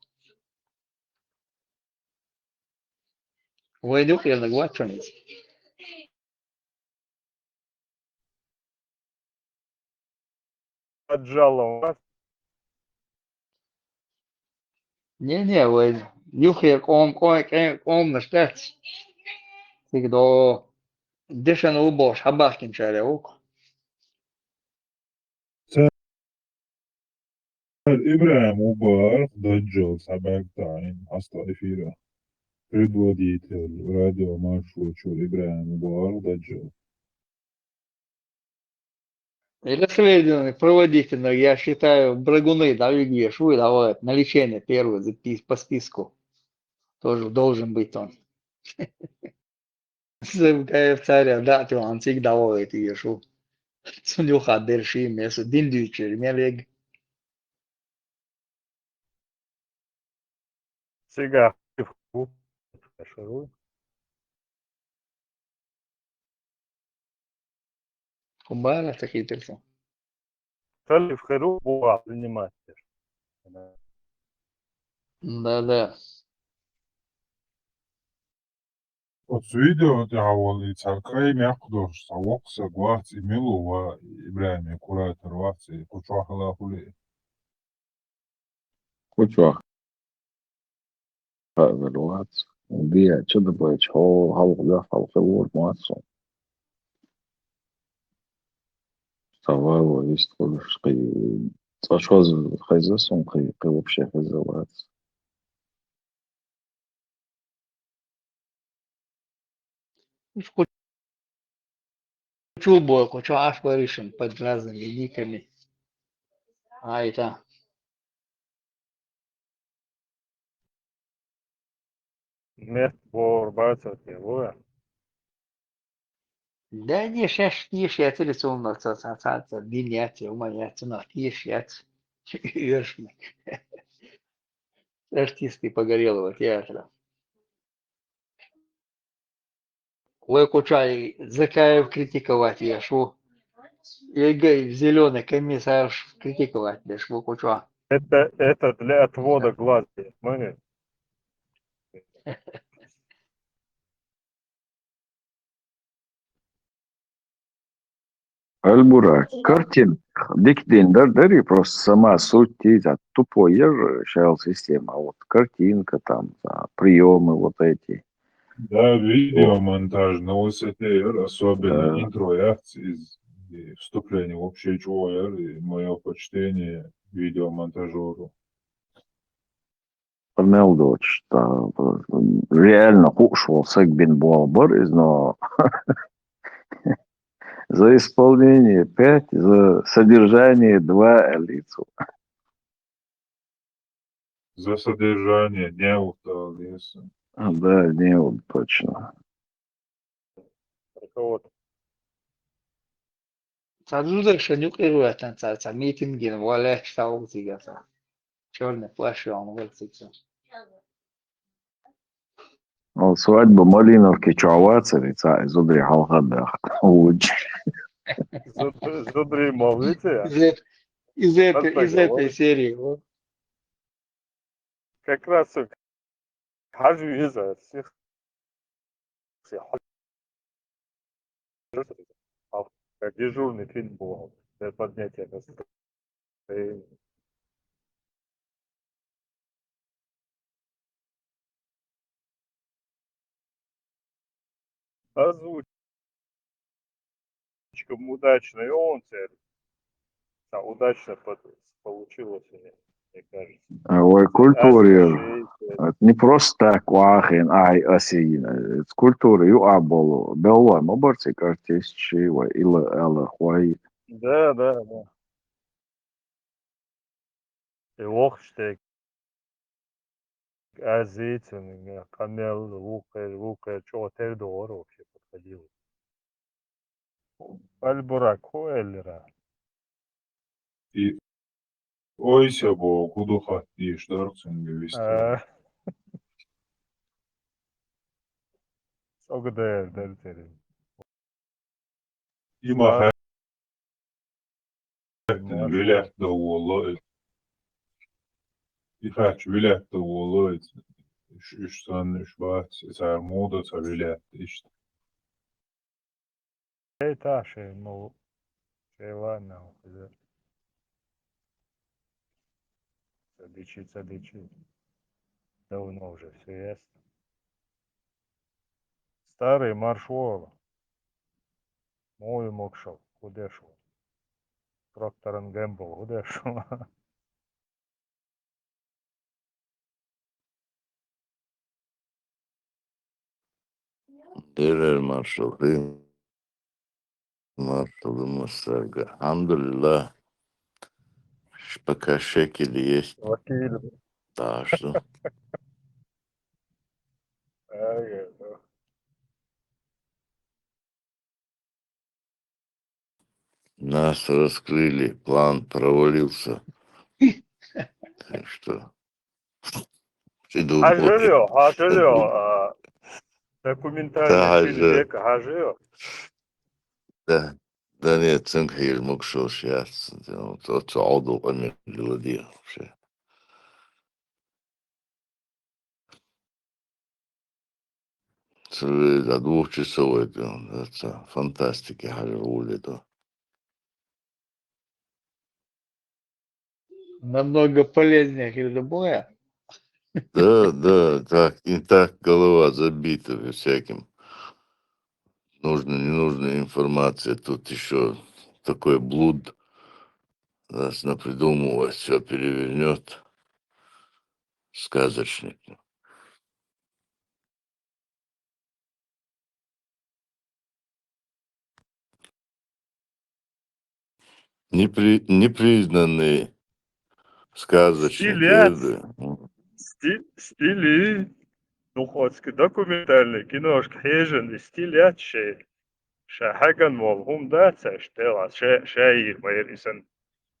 Вай дукъ ернаг вац шуниз. Отжало. Не-не, вай юхе къом, къом, къом, къом наштац. Тик до дешан убош хабахкин чаре ук. Цар ИбрахӀим Мубарак Даджал сабак таин аста эфира. Предводитель радио маршрут чур ИбрахӀим Мубарак Даджал. И расследование проводите, но я считаю, Брагуны, да, Вигия Шуй, давай на лечение первый запис-, по списку. Тоже должен быть он. Закаев царя, да, ты он цик давай, ты ешу. Сунюха дерши, месо, дин дючер, мелег. Цига. Кумбара такие только. Халиф Херу буа принимать. Да, да. Оцу видео тӀехь волу и цхьа кӀай мекх долуш, цхьа воккха са гӀоц, и мила ву ва, ИбрахӀиме куратор вац, и кху чохь хила хуьлу и. Кху чохь хаьа вер вац. Бия чу дабайча хьо хьалха лоьхна хьалха вор вац суна. Цхьа вало вист хуьлуш кхин. Цкъа шозза хеза суна кхин, кхин вообще хеза вац. Уьш кху чул бой, кху чу Ӏаш баришан под разными никами. Ай, та. Мест бор бацат я, вуя? Да не, шаьш тешаьцара цунах ца, ца, ца, ца дин яц, ума яц, цунах тешаьц. Оьшма. Артисты Погорелого театра. Вай кху чохь Закаев критиковать еш ву. ЕГЭ зелёный комиссарш критиковать деш ву кху чохь. Это, это для отвода глаз, понимаешь? Альбура, картинка дика дина дара, дарий, просто сама суть, типа, тупой яра шаьлла система, а вот картинка там, а, приёмы вот эти. Да, видеомонтаж, новосетей яра, особенно интро яц из, и вступление вообще чуо яра, и моё почтение видеомонтажёру. Къамел доцуш, та, реально хууш волу саг бина болх бара иза, но за исполнение пять, за содержание два аьлла ю цо. За содержание неуд аьлла ю цо. А, да, неуд, точно. Ца зударшан юкъа ваьттина ца, ца митингина валлаьхьа ца ву цига ца. Чёрный плащ, он вот это всё. Ол свадьба Малиновки чу вацар, и цхьа из зударий хьалха баьхна. Уж. Зуд- Зудрый молвите. Из, эт- из этой, из Подпрыгивал. Этой серии. Вот. Как раз хожу из всех. Всех. Дежурный фин был для поднятия настроения. Озвучка удачная, он теперь удачно получилось, мне кажется. Ой, культура. Это не просто так, уахин, ай, осин. Это культура, ю аболу. Белла, ма барцик артист ши, ва ила, ала, хуай. Да, да, да. И вохштег. Азицин, камел, вукер, вукер, чё, тер догор вообще подходил. Альбурак, хо эльра. И ойся бо, кудухат диш, дарцин гевисти. Согдер, дер терин. Има хаттин вилят да уолла. И хач вилят да уолла. Уж, уж сан, уж бац, сар мода са вилят ишт. Эй, та шей, ну, шей, ладно, уже. Цадичи, цадичи. Давно уже все ясно. Старый маршвола. Мой мокшал, кудешо. Проктор Гэмбл, кудешо. Дерер маршал, маршал, масарга. Алхамдулиллах. Пока шекель есть. Вакил. Да, что? Ага, да. Нас раскрыли, план провалился. Так что, иду Хажио, хажио, Да, а, документальный хажио. Фильм века, хажио. Да, да нет, цинк хир мукшо сейчас. Вот, вот, вот, вообще. Целый до двух часов это, это фантастики, хажио, улету. Намного полезнее, как любое. Да, да, так, и так голова забита всяким. Нужно, ненужная информация. Тут еще такой блуд нас напридумывает, все перевернет. Сказочник. Непри... Непризнанный сказочник. Стилец. Э, Сти... Стили. Ну, хоть документальный киношка, хежен, стилец шей. Ша хаган мол, хум да, цаш тела, ша, шаир, майер исан,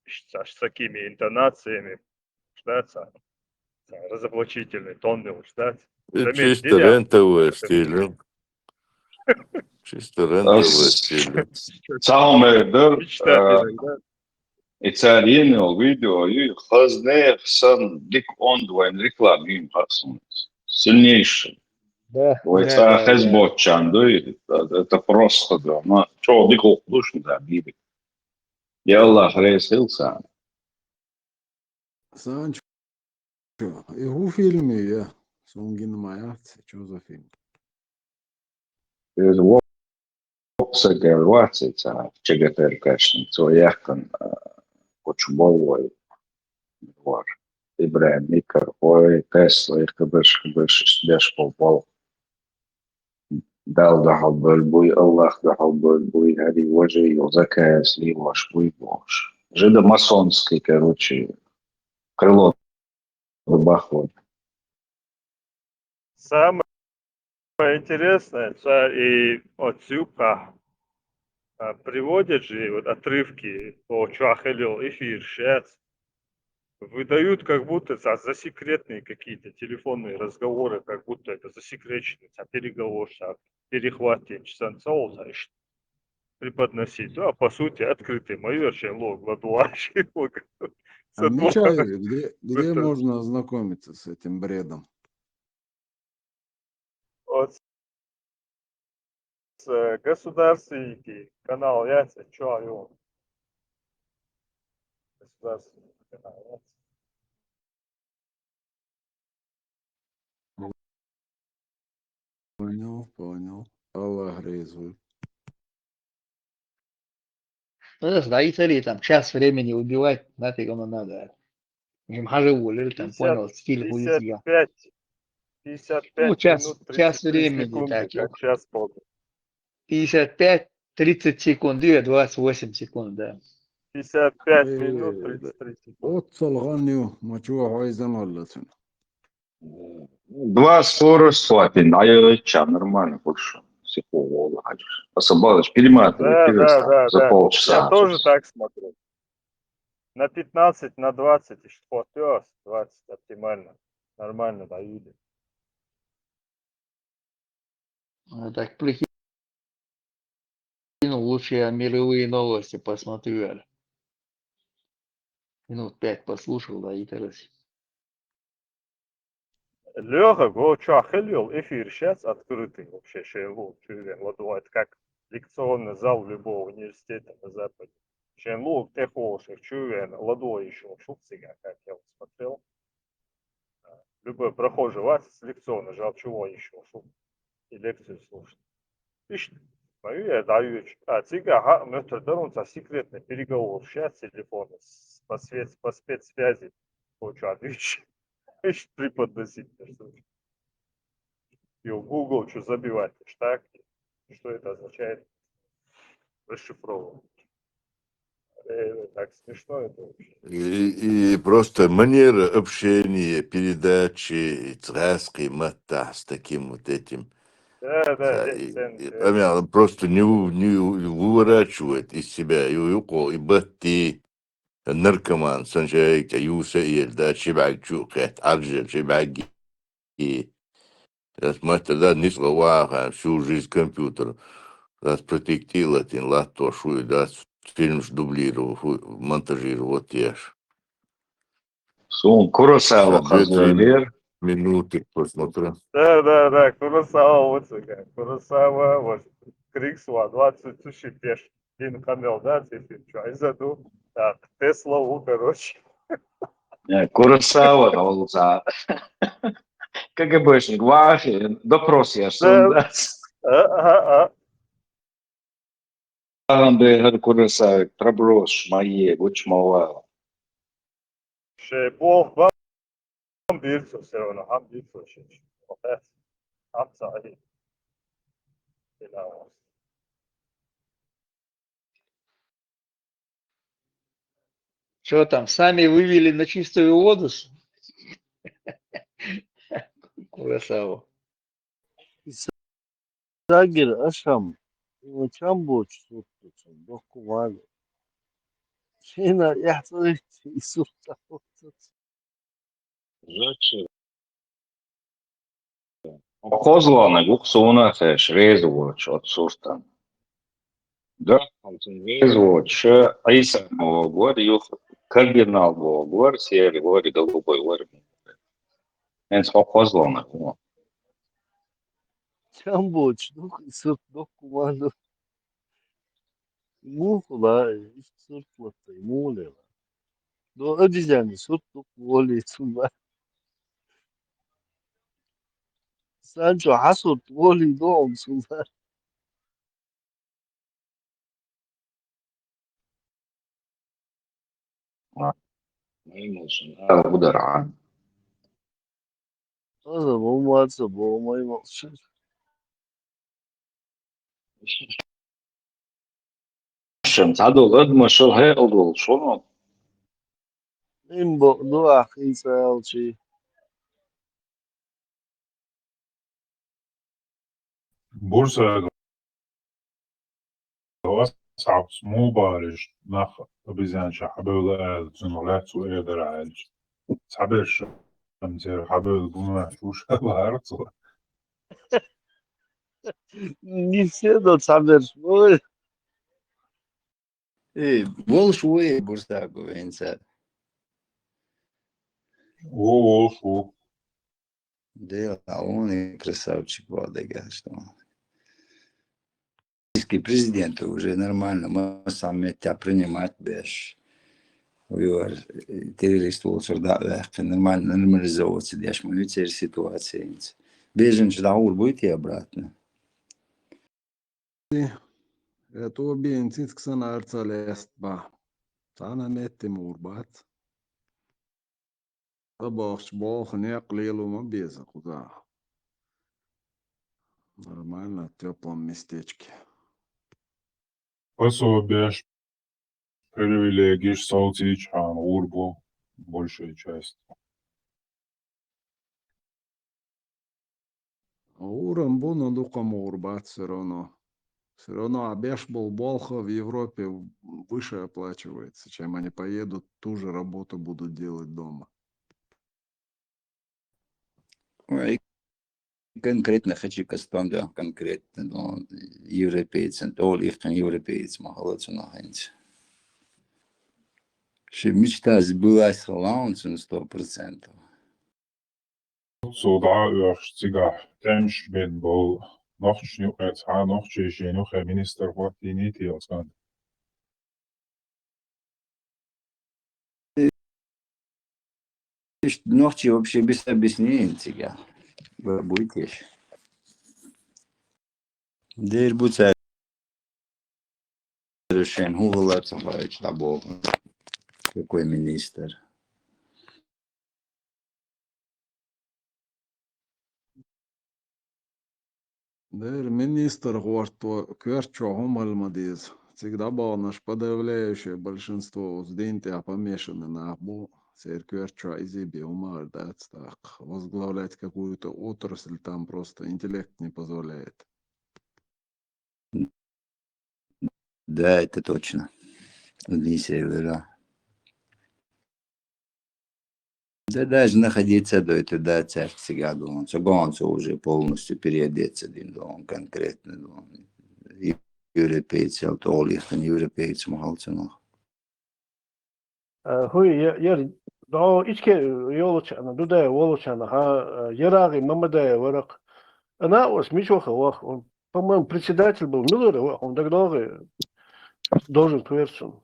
ш... с такими интонациями, да, ца, ца, разоблачительный тон не уж, да. э, Заметь, Чисто Диля. рентовый стиль. Чисто рентовый Ас- стиль. Цхьаъ ма дара, Мечтатель, да. и цар енал видео ю, хазне сан дик онд вайн реклам ю хасун. Сильнейший. Да, Вай да, цар да, хез да. Бочан дуй, это, это просто, да. Ма чо дик охлуш, да, биби. Я Аллах, рейс хил сан. Санчо, и ху фильм я, сунгин маяц, чё за фильм? Из вопса гел ваци ца, чегетер кашни, цо яхтан, а, кучу болвай. Вар. Ибрахим Микар, ой, Тесла, и кыбыш, кыбыш, беш бол бол. Дал да хал бөл буй, Аллах да хал бөл буй, хари вожи, ё заказ, ли ваш буй бош. Жидомасонский, короче, крыло бахло. Самое интересное, ца и отсюда, а, приводят же вот отрывки, то, что ахелил эфир сейчас. Выдают, как будто за, за секретные какие-то телефонные разговоры, как будто это засекреченный, а, переговор, а, перехватываешь, санкционировал, а, ищ-, преподносить. А по сути, открытый майор, чем лог, ладуаш, лог. А, Мичаев, где, где Это можно ознакомиться с этим бредом? Вот, э, государственники канал яц, чё, ё? Государственники канал яц. Понял, понял. Аллах резу. Ну, да, и цели там час времени убивать, нафиг оно надо. Им хаже уволили, там, пятьдесят, понял, стиль будет я. Пятьдесят пять, пятьдесят пять Ну, час, минут, час тридцать три времени, секунды, так, как час помню. Пятьдесят пять, тридцать секунд, и двадцать восемь секунд, да. Пятьдесят пять минут, тридцать три секунды. От салган ю, мачуа хайзан валласын. Два скорость хватит, а я ча, нормально, больше. Психолог, хочешь. Особалыш, перематывай, Да, да, перестань. Да, за да. Полчаса. Я тоже так смотрю. На пятнадцать, на двадцать ещё хватёт, двадцать оптимально. Нормально, да, видит. А так прикинул, лучше я мировые новости посмотрю, я. Минут пять послушал, да, и короче. Лёха, го чё, хелёл, эфир щас открытый вообще, ща его, чё, вот, вот, как лекционный зал любого университета на Западе. Ща лук, эхо, чё, ладо ещё, шутся, как я вот смотрел. Любой прохожий вас с лекционной жал чего ещё, шут, и лекцию слушать. Ишт, мою я даю, а цига, ага, мэтр дарун за секретный переговор, щас телефон с, по свет-, по спецсвязи, хочу отвечать. Ишт, преподносить, между прочим. И в Google что забивать, ишь так? Что это означает? Расшифровывать. Э, так смешно это вообще. И, и просто манера общения, передачи, и царский маттах с таким вот этим. Да, да, Да, и, и, да. Прям просто не, у- не у- выворачивает из себя. И уюко, и бати, наркоман, санчаек, юса, и да, чебак чукет, аржа, чебак. И я смотрю, да, не слова, а всю жизнь компьютер. Раз протектила, тин латто шуй, да, фильм ж дублировал, фу, монтажировал, вот я ж. Сун, Куросава. Щас две-три хазуйлер. Минуты посмотрю. Да, да, да, Куросава, вот, сука, Куросава, вот, Криксуа, двадцать тысяч пеш. Дин камел, да, цифр, чё, из аду. Так, Тесла, у, короче. Э, Куросава, да, он за. КГБшник, вахи, допрос я, Да. Что, да? А, а, а. Ам, бе, хар Куросава, проброс, мае, гучмава. Ше, бо, ба-, ам бирцо, всё равно, ам бирцо, ше, ше. Опять. Ам цари. Что там, сами вывели на чистую воду? Курасава. Сагир Ашам, чамбоч суртуцун, докуман. Шена яхтыч и суртуцун. Зачем? Хозланы гуксуна хеш, резу воч от суртан. Да, резу воч, айса могор, юх кардинал могор, сери гори, голубой гори. Энс хозланы. Чамбоч, дух и сурт, докуман. Мухла, суртлаттай, мулела. До обезьяны суртлук воли цула. Санчо хасурт воли дом цула. А, маймылшын, а, удар, а. Аза болмаса, болмай болчу. Шын, садыл ыдмышыл хэ ылдыл, шуну. Им бо-, дуах, им саялчы. Бурса гавас хапс му бариш нах обезьянча хабевла айл, цун гуляц у эдер айлч. Цхьаберш, церан хьабевлла буна, шуша бахьара цо. Не все, но цхьаберш. Ой. Э, волуш ву э Бурсаков венца? Во, волуш ву. Дела, а он и красавчик вал дагахь, что он. Российский президент уже нормально, массам меттехь принимать беш. Вуьгар, э, террорист волчуьра дӀа а ваьккхина, нормально, нормализовываться деш ма ю церан ситуация хӀинца. Беженцаш дӀагӀур буй те обратно? Э, тӀо бен цициг санна арца лест бан. Цхьана метте мур бац. Ца бохучу болх некъ лело ма беза кхузахь. Нормально, в тёплом местечке. Пособиеш, привилегиеш совцийчхьана гӀур бу большая часть. ГӀурам бу, но дукха мур бац все равно. Все равно а беш болу болх в Европе выше оплачивается, чем они поедут, ту же работу будут делать дома. Ой, конкретно хочу кастон да, конкретно, но европейцам, то ли их европейц, ма хала цунах хӀинца. Ши мечта сбылась хала цунна сто процентов. Цо дӀа а оьхуш цигахь тӀемаш бен болу нохчашна юкъа цхьа а нохчийн юххе министр хӀоттийний те оцу кӀанта? Иштта нохчий вообще бисса биснийна цигахь. Буй теша. Дера бу цара шайн хӀун хилла ца хоуьйтуш дӀабоху. Какой министр? Дера министр гӀорто коьрта чохь хӀума хила ма деза. Цига дӀабаханарш подавляющее большинство оцу дин тӀехь помешанный нах бу, церан коьрта чохь иза бен хӀума а дац тӀаккха. Возглавлять какую-то отрасль, там просто интеллект не позволяет. Да, это точно. Одни севера. Да даже находиться до этого, да, церковь цигахь дон. Цо гонца уже полностью переодеться дин дон, конкретно дон. И европейцев, то ли их европейцев, махалцанах. Э, хӀуй, я-, яра, дӀо ичке йолучарна, Дудаев волучарна, хьан, э, Ярагъи Мамадаев вара-кх. Ана ас мича ваха ваха? Он, по-моему, председатель был. Мила вара, хьуна дагадогӀий, должен кхоьру цунна.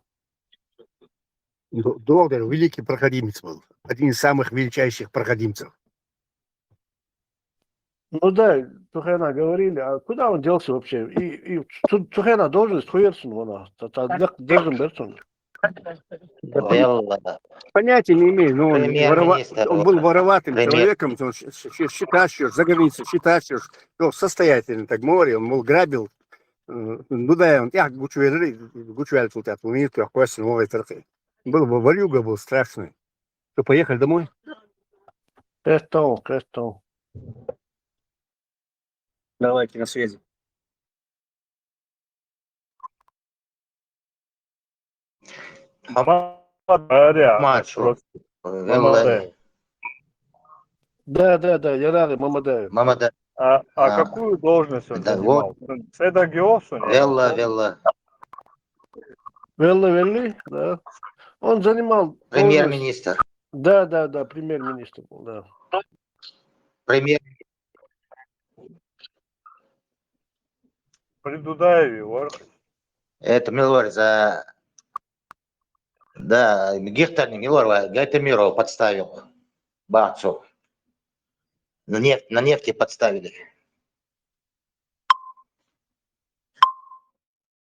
Д-, догӀу дара, великий проходимец был. Один из самых величайших проходимцев. Ну да, цу хенахь говорили, а куда он делся вообще? И, и цу, цу хенахь должность кхоьру цунна ванах. Ца, ца дек-, дезам бер цунна. Понятия не имею, но он, ворова-, он был вороватым человеком, он щ-, щ-, щ-, считаешь, за границей считаешь, что состоятельный, так говорил, он, мол, грабил. Э, ну да, он тӀехь гучувеллира, гучуваьлла цул тӀаьхьа, вон йиттах кхоьссина вон вайтаркхи. Был, был, ворюга был страшный. Что, поехали домой? Кхетта, кхетта. Давайте на связи. Мамадаев. Мамадаев. Да, да, да, Ярагъи Мамадаев. Мамадаев. А, а какую должность он занимал? ЦӀе дагайогӀу суна? Велла, велла. Велла, велли, да. Он занимал должность. Премьер-министр. Да, да, да, премьер-министр был, да. Премьер. При Дудаеве вара. Это мила вара за, да, Гихтарни мила вара, Гайтамирова подставил. Бацу. На нефть, на нефти подставили.